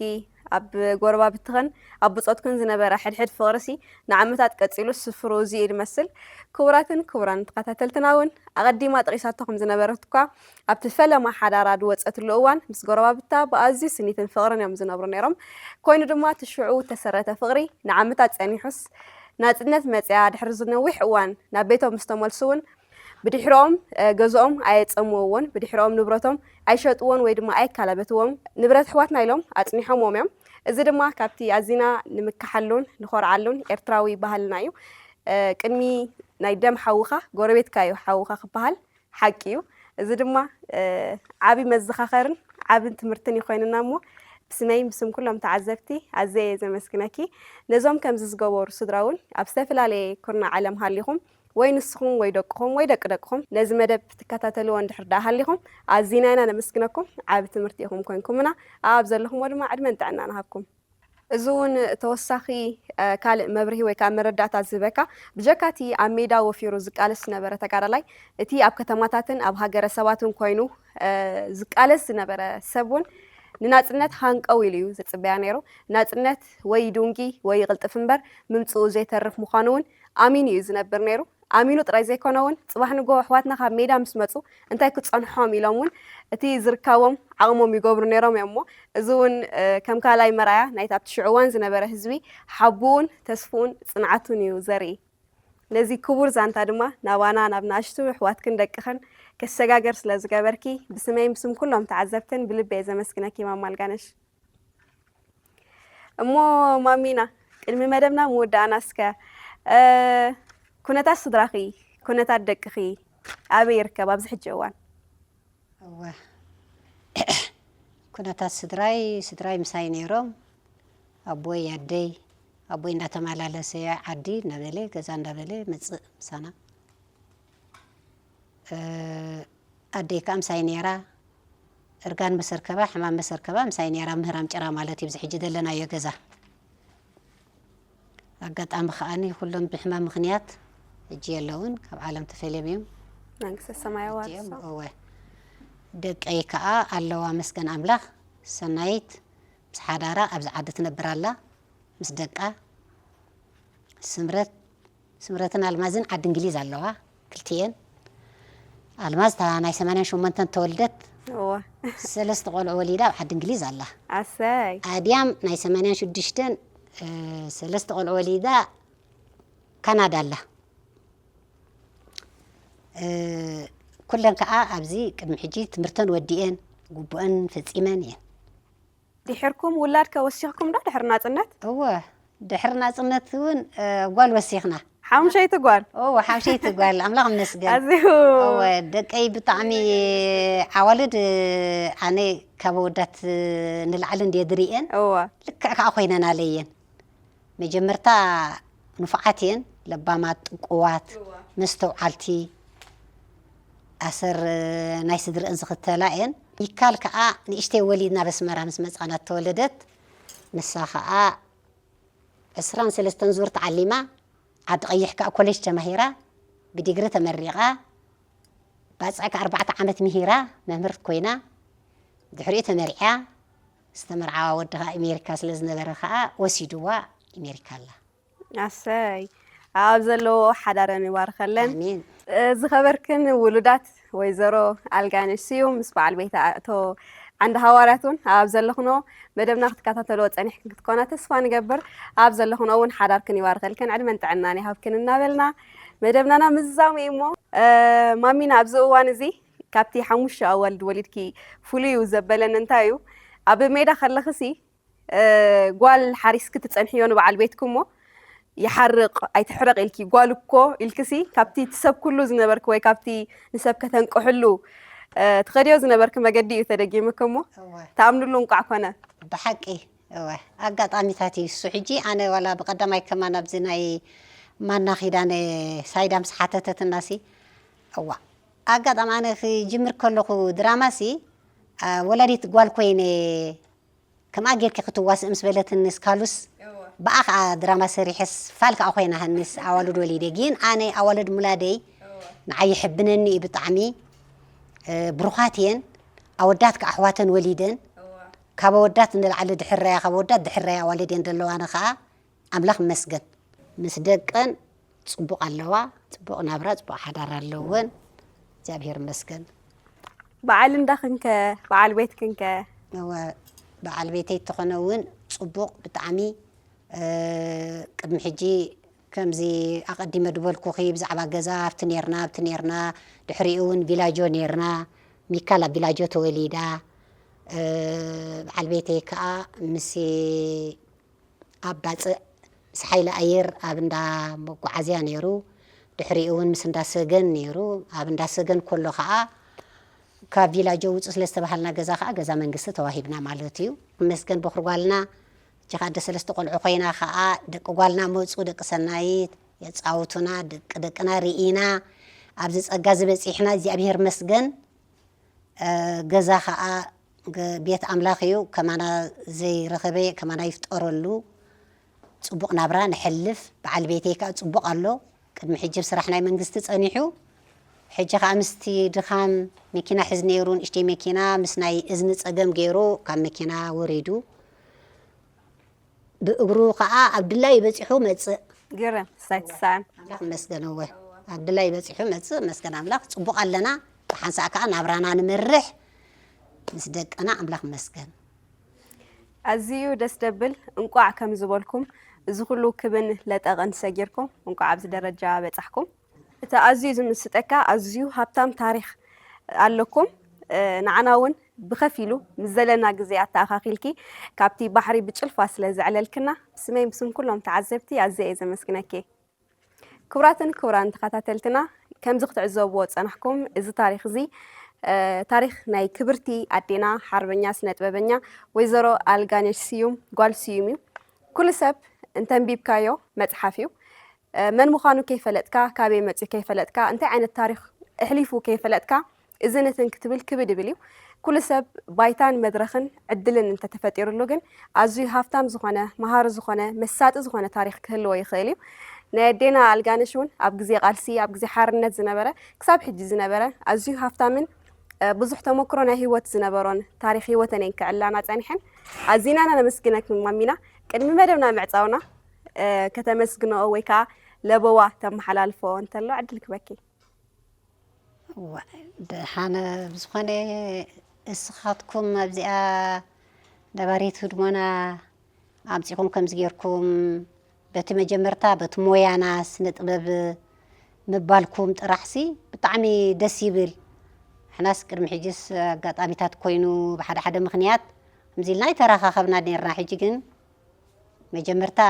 ኣብ ጎረባብትኽን ኣብ ብጾትክን ዝነበረ ሕድሕድ ፍቕሪሲ ንዓመታት ቀጺሉ ስፍርኡ እዚ እዩ ዝመስል። ክቡራትን ክቡራን ተኸታተልትና እውን ኣቐዲማ ጠቒሳቶ ከም ዝነበረት እኳ ኣብቲ ፈለማ ሓዳራ ዝወጸትሉ እዋን ምስ ጎረባብታ ብኣዝዩ ስኒትን ፍቕርን እዮም ዝነብሩ ነይሮም። ኮይኑ ድማ እቲ ሽዑ እተሰረተ ፍቕሪ ንዓመታት ጸኒሑስ ናጽነት መጺኣ ድሕሪ ዝነዊሕ እዋን ናብ ቤቶም ምስ ተመልሱ እውን ብድሕሮኦም ገዝኦም ኣየጸምወዎን ብድሕሮኦም ንብረቶም ኣይሸጥዎን ወይ ድማ ኣየካላበትዎም ንብረት ኣሕዋትና ኢሎም ኣጽኒሖምዎም እዮም። እዚ ድማ ካብቲ ኣዚና ንምከሓሉን ንኾርዓሉን ኤርትራዊ ባህልና እዩ። ቅድሚ ናይ ደም ሓውኻ ጎረቤትካ እዩ ሓውኻ ክበሃል ሓቂ እዩ። እዚ ድማ ዓቢ መዘኻኸርን ዓብን ትምህርትን እዩ ኮይንና እሞ ብስመይ ብስም ኩሎም ተዓዘብቲ ኣዝየ እየ ዘመስግነኪ። ነዞም ከምዚ ዝገበሩ ስድራ እውን ኣብ ዝተፈላለየ ኩርናዕ ዓለም ሃሊኹም ወይ ንስኹም ወይ ደቅኹም ወይ ደቂ ደቅኹም ነዚ መደብ ትከታተልዎ እንድሕር ደኣ ሃሊኹም ኣዚና ኢና ነመስግነኩም። ዓቢ ትምህርቲ ኢኹም ኮይንኩምና። ኣብ ዘለኹምዎ ድማ ዕድመን ጥዕናን ይሃብኩም። እዚ እውን ተወሳኺ ካልእ መብርሂ ወይ ከዓ መረዳእታ ዝህበካ ብጀካ እቲ ኣብ ሜዳ ወፊሩ ዝቃለስ ዝነበረ ተጋዳላይ እቲ ኣብ ከተማታትን ኣብ ሃገረ ሰባትን ኮይኑ ዝቃለስ ዝነበረ ሰብ እውን ንናፅነት ሃንቀው ኢሉ እዩ ዝፅበያ ነይሩ። ናፅነት ወይ ይዱንጊ ወይ ይቕልጥፍ እምበር ምምፅኡ ዘይተርፍ ምዃኑ እውን ኣሚኑ እዩ ዝነብር ነይሩ። ኣሚኑ ጥራይ ዘይኮነ እውን ፅባሕ ንጎ ኣሕዋትና ካብ ሜዳ ምስ መፁ እንታይ ክፀንሖም ኢሎም እውን እቲ ዝርካቦም ዓቕሞም ይገብሩ ነይሮም እዮም እሞ እዚ እውን ከም ካልኣይ መርኣያ ናይቲ ኣብቲ ሽዑ እዋን ዝነበረ ህዝቢ ሓቡኡን ተስፍኡን ፅንዓቱን እዩ ዘርኢ። ነዚ ክቡር ዛንታ ድማ ናባና ናብ ንኣሽቱ ኣሕዋትክን ደቅኽን ክሰጋገር ስለ ዝገበርኪ ብስመይን ብስም ኩሎም ተዓዘብትን ብልቢ እየ ዘመስግነኪ ማማ ኣልጋነሽ። እሞ ማሚና ቅድሚ መደብና ምውዳእና እስከ ኩነታት ስድራኺ ኩነታት ደቅኺ ኣበይ ይርከብ ኣብዚ ሕጂ እዋን? እወ ኩነታት ስድራይ ስድራይ ምሳይ ነይሮም ኣቦይ ኣደይ ኣቦይ እንዳተመላለሰ ዓዲ እንዳበለ ገዛ እንዳበለ መፅእ ምሳና ኣደይ ከዓ ምሳይ ነይራ እርጋን መሰርከባ ሕማም መሰርከባ ምሳይ ነይራ ምህራም ጭራ ማለት እዩ ብዚ ሕጂ ዘለናዮ ገዛ ኣጋጣሚ ከዓኒ ኩሎም ብሕማም ምኽንያት ሕጂ የለውን ካብ ዓለም ተፈልዮም እዮም መንግስተ ሰማይ ኣዋርሶም እወ ደቀይ ከዓ ኣለዋ መስገን ኣምላኽ ሰናይት ምስ ሓዳራ ኣብዚ ዓዲ ትነብር ኣላ ምስ ደቃ ስምረት ስምረትን ኣልማዝን ዓዲ እንግሊዝ ኣለዋ ክልቲኤን ኣልማዝ እታ ናይ ሰማንያን ሸሞንተን ተወልደት እወ ሰለስተ ቆልዑ ወሊዳ ኣብ ዓዲ እንግሊዝ ኣላ ኣሰይ ኣድያም ናይ ሰማንያን ሽዱሽተን ሰለስተ ቆልዑ ወሊዳ ካናዳ ኣላ ኩለን ከዓ ኣብዚ ቅድሚ ሕጂ ትምህርተን ወዲኤን ግቡአን ፈፂመን እየን ድሕርኩም ውላድ ከ ወሲኽኩም ዶ ድሕሪ ናጽነት? እወ ድሕሪ ናጽነት እውን ጓል ወሲኽና። ሓሙሸይቲ ጓል። ኦ ሓሙሸይቲ ጓል ኣምላኽ ይመስገን። ኣዝዩ እወ ደቀይ ብጣዕሚ ኣዋልድ ኣነ ካብ ኣወዳት ንላዕሊ እንድየ ዝርእየን። እወ ልክዕ ከዓ ኮይነን ኣለየን። መጀመርታ ንፉዓት እየን፣ ለባማት፣ ጥቁዋት፣ መስተውዓልቲ፣ ኣሰር ናይ ስድርአን ዝኽተላ እየን። ሚካል ከዓ ንእሽተይ ወሊድና በስመራ ምስ መፃና እተወለደት፣ ንሳ ከዓ ዕስራን ሰለስተን ዙር ተዓሊማ፣ ዓዲ ቀይሕ ከዓ ኮሌጅ ተማሂራ፣ ብዲግሪ ተመሪቓ፣ ባፅዕ ከዓ ኣርባዕተ ዓመት ምሂራ፣ መምህርት ኮይና፣ ድሕሪኡ ተመርዕያ፣ ዝተመርዓዋ ወዲ ከዓ ኣሜሪካ ስለ ዝነበረ ከዓ ወሲድዋ ኣሜሪካ ኣላ። ኣሰይ ኣብ ዘለዎ ሓዳረን ይባርከለን። ኣሜን። ዝኸበርክን ውሉዳት ወይዘሮ ኣልጋነሽ ስዩም ምስ በዓል ቤታ ኣቶ ዓንዲ ሃዋርያት እውን ኣብ ዘለኽኖ መደብና ክትከታተልዎ ጸኒሕክን ክትኮና ተስፋ ንገብር። ኣብ ዘለኽኖ እውን ሓዳርክን ይባርከልክን ዕድመን ጥዕናን ይሃብክን እናበልና መደብናና ምዛሙ እዩ እሞ ማሚና ኣብዚ እዋን እዚ ካብቲ ሓሙሽተ ኣዋልድ ወሊድኪ ፍሉይ እዩ ዘበለኒ እንታይ እዩ ኣብ ሜዳ ከለኽሲ ጓል ሓሪስኪ ትጸንሕዮ ንበዓል ቤትኪ እሞ ይሓርቕ ኣይትሕረቕ ኢልኪ ጓል እኮ ኢልክሲ ካብቲ ትሰብክሉ ዝነበርኪ ወይ ካብቲ ንሰብ ከተንቅሕሉ ትኸድዮ ዝነበርኪ መገዲ እዩ ተደጊምኪ እሞ እወ ተኣምንሉ እንቋዕ ኮነ። ብሓቂ እወ ኣጋጣሚታት እዩ እሱ። ሕጂ ኣነ ዋላ ብቐዳማይ ከማን ኣብዚ ናይ ማና ኪዳነ ሳይዳ ምስ ሓተተትናሲ እዋ ኣጋጣሚ ኣነ ክጅምር ከለኹ ድራማሲ ወላዲት ጓል ኮይነ ከምኣ ጌርኪ ክትዋስእ ምስ በለትኒ ስካሉስ ብኣ ከዓ ድራማ ሰሪሐስ ፋል ከዓ ኮይና ሃንስ ኣዋልድ ወሊደ ግን ኣነ ኣዋልድ ሙላደይ ንዓይ ይሕብነኒ እዩ ብጣዕሚ። ብሩኻት እየን ኣወዳት ከዓ ኣሕዋተን ወሊደን ካብ ኣወዳት ንላዕሊ ድሕረያ ካብ ኣወዳት ድሕረያ ኣዋልድ እየን ዘለዋና ከዓ ኣምላኽ ይመስገን። ምስ ደቀን ጽቡቕ ኣለዋ፣ ጽቡቕ ናብራ፣ ጽቡቕ ሓዳር ኣለወን። እግዚኣብሔር ይመስገን። በዓል እንዳኽንከ በዓል ቤትክንከ እወ በዓል ቤተይ እተኾነ እውን ጽቡቕ ብጣዕሚ። ቅድሚ ሕጂ ከምዚ ኣቐዲመ ዝበልኩኺ ብዛዕባ ገዛ ኣብቲ ኔርና ኣብቲ ኔርና ድሕሪኡ እውን ቪላጆ ኔርና። ሚካል ኣብ ቪላጆ ተወሊዳ። በዓል ቤተይ ከዓ ምስ ኣብ ባፅዕ ምስ ሓይሊ ኣየር ኣብ እንዳ መጓዓዝያ ነይሩ። ድሕሪኡ እውን ምስ እንዳ ሰገን ነይሩ። ኣብ እንዳ ሰገን ከሎ ከዓ ካብ ቪላጆ ውፁ ስለ ዝተባሃልና ገዛ ከዓ ገዛ መንግስቲ ተዋሂብና ማለት እዩ። መስገን በኩር ጓልና እጂ ከዓ ኣደ ሰለስተ ቆልዑ ኮይና ከዓ ደቂ ጓልና መፁ ደቂ ሰናይት የፃውቱና ደቂ ደቅና ርኢና ኣብዚ ፀጋ ዝበፂሕና እግዚኣብሔር መስገን። ገዛ ከዓ ቤት ኣምላኽ እዩ። ከማና ዘይረኸበ ከማና ይፍጠረሉ። ፅቡቕ ናብራ ንሕልፍ። በዓል ቤተይ ከዓ ፅቡቕ ኣሎ። ቅድሚ ሕጂ ብስራሕ ናይ መንግስቲ ፀኒሑ ሕጂ ከዓ ምስቲ ድኻም መኪና ሕዝ ነይሩ ንእሽተይ መኪና ምስ ናይ እዝኒ ፀገም ገይሩ ካብ መኪና ወሪዱ ብእግሩ ከዓ ኣብ ድላዩ በፂሑ መፅእ። ግርም ሳይትሳን ኣምላኽ መስገን እወ ኣብ ድላዩ በፂሑ መፅእ መስገን ኣምላኽ ፅቡቕ ኣለና። ሓንሳእ ከዓ ናብራና ንመርሕ ምስ ደቅና ኣምላኽ መስገን። ኣዝዩ ደስ ደብል እንቋዕ ከም ዝበልኩም እዚ ኩሉ ክብን ለጠቕን ሰጊርኩም እንቋዕ ኣብዚ ደረጃ በጻሕኩም። እቲ ኣዝዩ ዝምስጠካ ኣዝዩ ሃብታም ታሪኽ ኣለኩም። ንዓና እውን ብኸፊሉ ምስ ዘለና ግዜ ኣተኣኻኺልኪ ካብቲ ባሕሪ ብጭልፋ ስለ ዘዕለልክና ብስመይ ብስም ኩሎም ተዓዘብቲ ኣዝየ እየ ዘመስግነኪ። ክቡራትን ክቡራን ተኸታተልትና ከምዚ ክትዕዘብዎ ዝጸናሕኩም እዚ ታሪኽ እዚ ታሪኽ ናይ ክብርቲ ኣዴና ሓርበኛ ስነ ጥበበኛ ወይዘሮ ኣልጋነሽ ስዩም ጓል ስዩም እዩ። ኩሉ ሰብ እንተንቢብካዮ መጽሓፍ እዩ። መን ምዃኑ ከይፈለጥካ፣ ካበይ መጺኡ ከይፈለጥካ፣ እንታይ ዓይነት ታሪኽ ኣሕሊፉ ከይፈለጥካ፣ እዚ ነትን ክትብል ክብድ ይብል እዩ። ኩሉ ሰብ ባይታን መድረኽን ዕድልን እንተተፈጢሩሉ ግን ኣዝዩ ሃፍታም ዝኾነ፣ መሃሪ ዝኾነ፣ መሳጢ ዝኾነ ታሪኽ ክህልዎ ይኽእል እዩ። ናይ ኣዴና ኣልጋነሽ እውን ኣብ ግዜ ቃልሲ፣ ኣብ ግዜ ሓርነት ዝነበረ፣ ክሳብ ሕጂ ዝነበረ ኣዝዩ ሃፍታምን ብዙሕ ተመክሮ ናይ ህይወት ዝነበሮን ታሪኽ ህይወተን እየን ክዕላና ጸኒሐን። ኣዚና ኢና ነመስግነክን ማሚና። ቅድሚ መደብና ምዕጻውና ከተመስግንኦ ወይ ከዓ ለበዋ ተመሓላልፎ እንተሎ ዕድል ክበኪ። ደሓነ ብዝኾነ እስኻትኩም ኣብዚኣ ነባሪት ህድሞና ኣምፂኹም ከምዚ ጌርኩም በቲ መጀመርታ በቲ ሞያና ስነ ጥበብ ምባልኩም ጥራሕሲ ብጣዕሚ ደስ ይብል። ሕናስ ቅድሚ ሕጅስ ኣጋጣሚታት ኮይኑ ብሓደ ሓደ ምኽንያት ከምዚ ኢልና ኣይተራኻኸብና ነርና። ሕጂ ግን መጀመርታ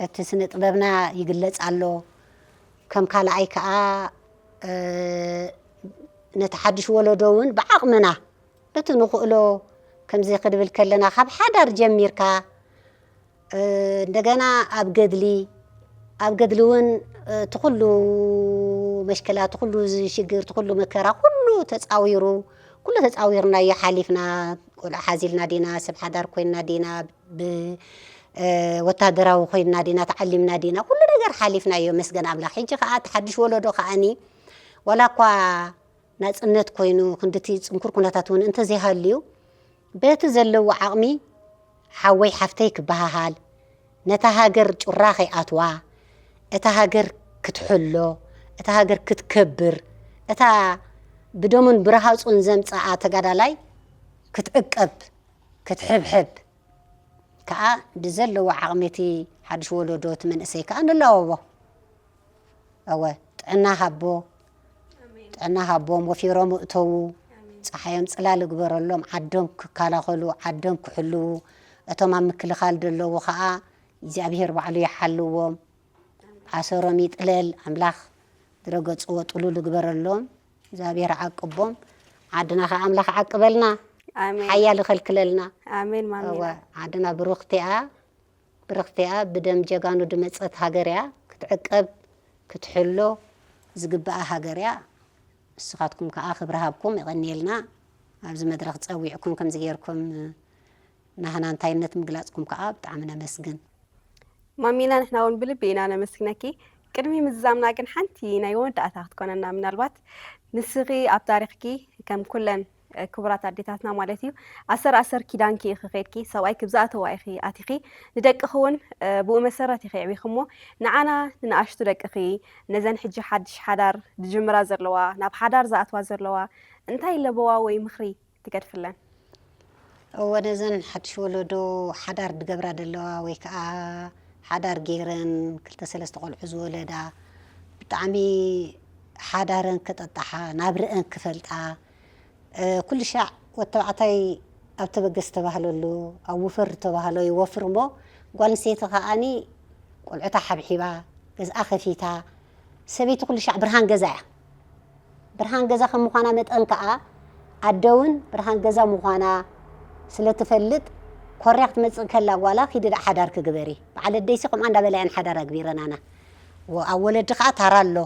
እቲ ስነ ጥበብና ይግለጽ ኣሎ። ከም ካልኣይ ከኣ ነቲ ሓድሽ ወለዶ እውን ብዓቕምና በቲ ንኽእሎ፣ ከምዚ ክንብል ከለና ካብ ሓዳር ጀሚርካ እንደገና ኣብ ገድሊ ኣብ ገድሊ እውን እቲ ኩሉ መሽከላ እቲ ኩሉ ሽግር እቲ ኩሉ መከራ ኩሉ ተፃዊሩ ኩሉ ተፃዊርናዮ ሓሊፍና። ቆልዓ ሓዚልና ዲና ሰብ ሓዳር ኮይንና ዲና ብወታደራዊ ኮይንና ዲና ተዓሊምና ዲና ኩሉ ነገር ሓሊፍናዮ መስገን ኣምላኽ። ሕጂ ከዓ እቲ ሓድሽ ወለዶ ከዓኒ ዋላ እኳ ናጽነት ኮይኑ ክንድቲ ጽንኩር ኩነታት እውን እንተዘይሃልዩ በቲ ዘለዎ ዓቕሚ ሓወይ ሓፍተይ ክበሃሃል ነታ ሃገር ጩራ ከይኣትዋ እታ ሃገር ክትሕሎ እታ ሃገር ክትከብር እታ ብደሙን ብረሃጹን ዘምጽኣ ተጋዳላይ ክትዕቀብ ክትሕብሕብ ከኣ ብዘለዎ ዓቕሚ እቲ ሓድሽ ወለዶ እቲ መንእሰይ ከኣ ንላወቦ። እወ ጥዕና ሃቦ ጥዕና ሃቦም ወፊሮም እእተዉ ፀሓዮም ፅላል እግበረሎም ዓዶም ክከላኸሉ ዓዶም ክሕልዉ እቶም ኣብ ምክልኻል ዘለዉ ከዓ እግዚኣብሄር ባዕሉ ይሓልዎም ኣሰሮም ይጥለል ኣምላኽ ዝረገፅዎ ጥሉል እግበረሎም እግዚኣብሄር ዓቅቦም ዓድና ከዓ ኣምላኽ ዓቅበልና ሓያል ይኸልክለልና ኣሜን ማሚና ዓድና ብሩኽቲኣ ብርኽቲኣ ብደም ጀጋኑ ድመጸት ሃገር እያ ክትዕቀብ ክትሕሎ ዝግብኣ ሃገር እያ። ንስኻትኩም ከኣ ክብሪ ሃብኩም የቐንየልና ኣብዚ መድረኽ ጸዊዕኩም ከምዚ ጌርኩም ናህና እንታይነት ምግላጽኩም ከኣ ብጣዕሚ ነመስግን። ማሚና ንሕና እውን ብልቢ ኢና ነመስግነኪ። ቅድሚ ምዝዛምና ግን ሓንቲ ናይ መወዳእታ ክትኮነና ምናልባት ንስኺ ኣብ ታሪኽኪ ከም ኩለን ክቡራት ኣዴታትና ማለት እዩ ኣሰር ኣሰር ኪዳንኪ ኢኺ ኸድኪ ሰብኣይ ክብዝኣተዋ ኢኺ ኣቲኺ ንደቅኺ እውን ብኡ መሰረት ኢኺ ኣዕቢኺ እሞ ንዓና ንንኣሽቱ ደቅኺ ነዘን ሕጂ ሓድሽ ሓዳር ዝጅምራ ዘለዋ ናብ ሓዳር ዝኣትዋ ዘለዋ እንታይ ለበዋ ወይ ምኽሪ ትገድፍለን? እወ ነዘን ሓድሽ ወለዶ ሓዳር ዝገብራ ዘለዋ ወይ ከዓ ሓዳር ገይረን ክልተ ሰለስተ ቆልዑ ዝወለዳ ብጣዕሚ ሓዳረን ክጠጣሓ ናብርአን ክፈልጣ ኩሉ ሻዕ ወተባዕታይ ኣብ ተበገስ ተባህለሉ ኣብ ውፈር ተባህሎ ይወፍር እሞ ጓል ኣንስተይቲ ከዓኒ ቆልዑታ ሓብሒባ ገዝኣ ከፊታ ሰበይቲ ኩሉ ሻዕ ብርሃን ገዛ እያ። ብርሃን ገዛ ከም ምዃና መጠን ከዓ ኣደ እውን ብርሃን ገዛ ምዃና ስለ ትፈልጥ ኮርያ ክትመፅእ ከላ ጓላ ኪዲ ደኣ ሓዳር ክግበሪ በዓል ኣደይሲ ከምኣ እንዳበላ እየን ሓዳር ኣግቢረናና። ኣብ ወለዲ ከዓ ታራ ኣሎ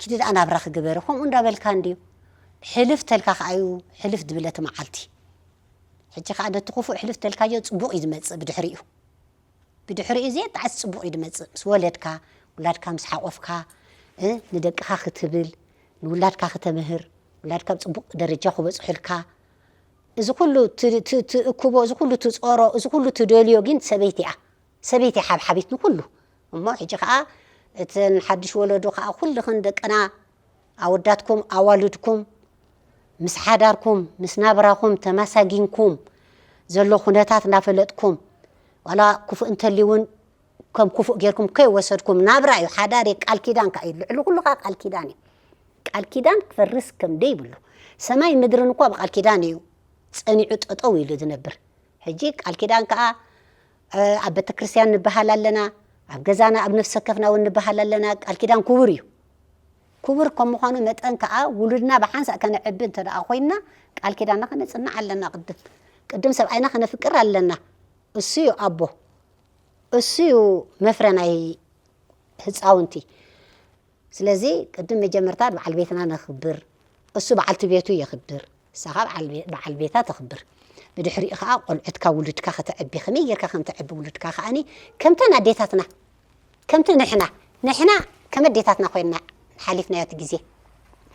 ኪዲ ደኣ ናብራ ክግበሪ ከምኡ እንዳበልካ እንድዩ ሕልፍ ተልካ ከዓ እዩ ሕልፍ ድብለቲ መዓልቲ። ሕጂ ከዓ ነቲ ክፉእ ሕልፍ ተልካዮ ፅቡቕ እዩ ዝመፅእ ብድሕሪኡ ብድሕሪኡ ዘየጣዕስ ፅቡቕ እዩ ድመፅእ ምስ ወለድካ ውላድካ ምስ ሓቆፍካ ንደቅኻ ክትብል ንውላድካ ክተምህር ውላድካ ኣብ ፅቡቕ ደረጃ ክበፅሑልካ እዚ ኩሉ ትእክቦ እዚ ኩሉ ትፀሮ እዚ ኩሉ ትደልዮ ግን ሰበይቲ እያ ሰበይቲ ሓብሓቢት ንኩሉ እሞ ሕጂ ከዓ እተን ሓድሽ ወለዶ ከዓ ኩልኽን ደቅና ኣወዳትኩም ኣዋልድኩም ምስ ሓዳርኩም ምስ ናብራኹም ተመሳጊንኩም ዘሎ ኩነታት እናፈለጥኩም ዋላ ክፉእ እንተልዩ እውን ከም ክፉእ ጌርኩም ከይወሰድኩም ናብራ እዩ ሓዳር እዩ ቃል ኪዳን ከዓ እዩ ልዕሊ ኩሉ ከዓ ቃል ኪዳን እዩ ቃል ኪዳን ክፈርስ ከም ደይብሉ ሰማይ ምድርን እኳ ብቃል ኪዳን እዩ ፀኒዑ ጠጠው ኢሉ ዝነብር ሕጂ ቃል ኪዳን ከዓ ኣብ ቤተክርስትያን ንበሃል ኣለና ኣብ ገዛና ኣብ ነፍሰ ከፍና እውን ንበሃል ኣለና ቃል ኪዳን ክቡር እዩ ክቡር ከም ምዃኑ መጠን ከዓ ውሉድና ብሓንሳእ ከነዕቢ እንተ ደኣ ኮይንና ቃል ኪዳንና ከነፅንዕ ኣለና ቅድም ቅድም ሰብኣይና ከነፍቅር ኣለና እሱ እዩ ኣቦ እሱ እዩ መፍረ ናይ ህፃውንቲ ስለዚ ቅድም መጀመርታ በዓል ቤትና ነኽብር እሱ በዓልቲ ቤቱ የኽብር እሳ ከዓ በዓል ቤታ ተኽብር ብድሕሪኡ ከዓ ቆልዑትካ ውሉድካ ከተዕቢ ከመይ ጌርካ ከም ተዕቢ ውሉድካ ከዓኒ ከምተን ኣዴታትና ከምቲ ንሕና ንሕና ከም ኣዴታትና ኮይንና ሓሊፍናዮ እቲ ግዜ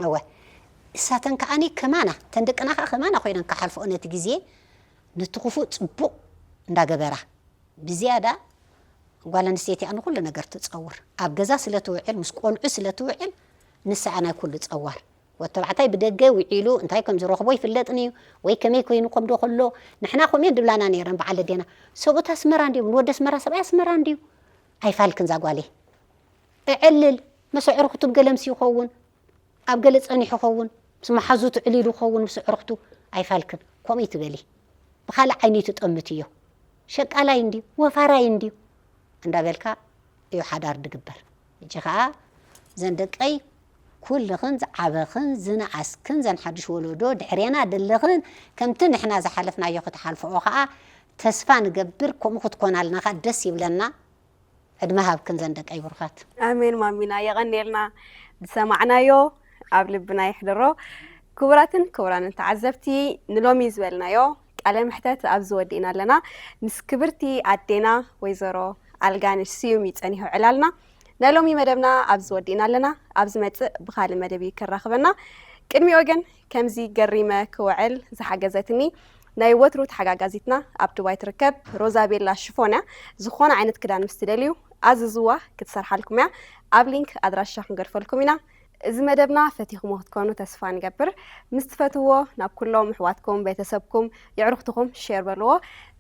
እወ እሳተን ከዓኒ ከማና ተን ደቅና ከዓ ከማና ኮይነን ክሓልፍኦ ነቲ ግዜ ነቲ ክፉእ ፅቡቕ እንዳገበራ ብዝያዳ ጓል ኣንስተይቲ እያ ንኩሉ ነገር ትፀውር ኣብ ገዛ ስለ ትውዕል ምስ ቆልዑ ስለ ትውዕል ንሳ እያ ናይ ኩሉ ፀዋር ወተባዕታይ ብደገ ውዒሉ እንታይ ከም ዝረኽቦ ይፍለጥን እዩ ወይ ከመይ ኮይኑ ከም ዶ ከሎ ንሕና ከምኡ እየን ድብላና ነይረን በዓል ኣዴና ሰብኡት ኣስመራ እንድዮም ንወዲ ኣስመራ ሰብኣይ ኣስመራ እንድዩ ኣይፋልክን ዛጓለይ እዕልል መሰዕርኽቱ ብገለምሲ ይኸውን ኣብ ገለ ጸኒሑ ኸውን ምስ መሓዙ ትዕሊሉ ኸውን ምስ ኣዕርኽቱ ኣይፋልክን ከምኡ ትበሊ ብኻልእ ዓይኒ ትጠምትዮ ሸቃላይ እንድዩ ወፋራይ እንድዩ እንዳበልካ እዩ ሓዳር ድግበር። ሕጂ ኸዓ ዘን ደቀይ ኩልኽን ዝዓበኽን ዝነኣስክን ዘን ሓድሽ ወለዶ ድሕሬና ደለኽን ከምቲ ንሕና ዝሓለፍናዮ ክትሓልፍኦ ኸዓ ተስፋ ንገብር። ከምኡ ክትኮናልና ኸዓ ደስ ይብለና። ዕድመ ሃብክን ዘን ደቀይ ብሩኻት። ኣሜን ማሚና፣ የቐንየልና። ዝሰማዕናዮ ኣብ ልብና ይሕድሮ። ክቡራትን ክቡራንን ተዓዘብቲ፣ ንሎሚ ዝበልናዮ ቃለ መሕተት ኣብዚ ወዲእና ኣለና። ምስ ክብርቲ ኣዴና ወይዘሮ ኣልጋነሽ ስዩም እዩ ጸኒሑ ዕላልና። ናይ ሎሚ መደብና ኣብዚ ወዲእና ኣለና። ኣብ ዝመጽእ ብኻልእ መደብ እዩ ከራኽበና። ቅድሚኡ ግን ከምዚ ገሪመ ክውዕል ዝሓገዘትኒ ናይ ወትሩ ተሓጋጋዚትና ኣብ ዱባይ ትርከብ ሮዛቤላ ሽፎን እያ። ዝኾነ ዓይነት ክዳን ምስ ትደልዩ ኣዝዝዋ፣ ክትሰርሓልኩም እያ። ኣብ ሊንክ ኣድራሻ ክንገድፈልኩም ኢና። እዚ መደብና ፈቲኹሞ ክትኮኑ ተስፋ ንገብር። ምስ ትፈትዎ ናብ ኩሎም ኣሕዋትኩም፣ ቤተሰብኩም፣ የዕሩኽትኹም ሼር በልዎ።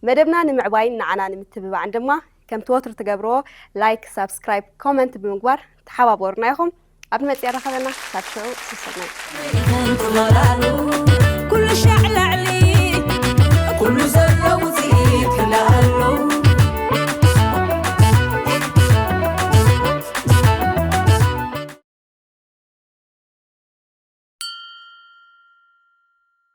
መደብና ንምዕባይን ንዓና ንምትብባዕን ድማ ከምቲ ወትሩ ትገብርዎ ላይክ፣ ሳብስክራይብ፣ ኮመንት ብምግባር ተሓባበሩና ኢኹም። ኣብ ንመጽእ የራኸበና። ክሳብ ሽዑ ሰሰናዩ። ኩሉ ሻዕላ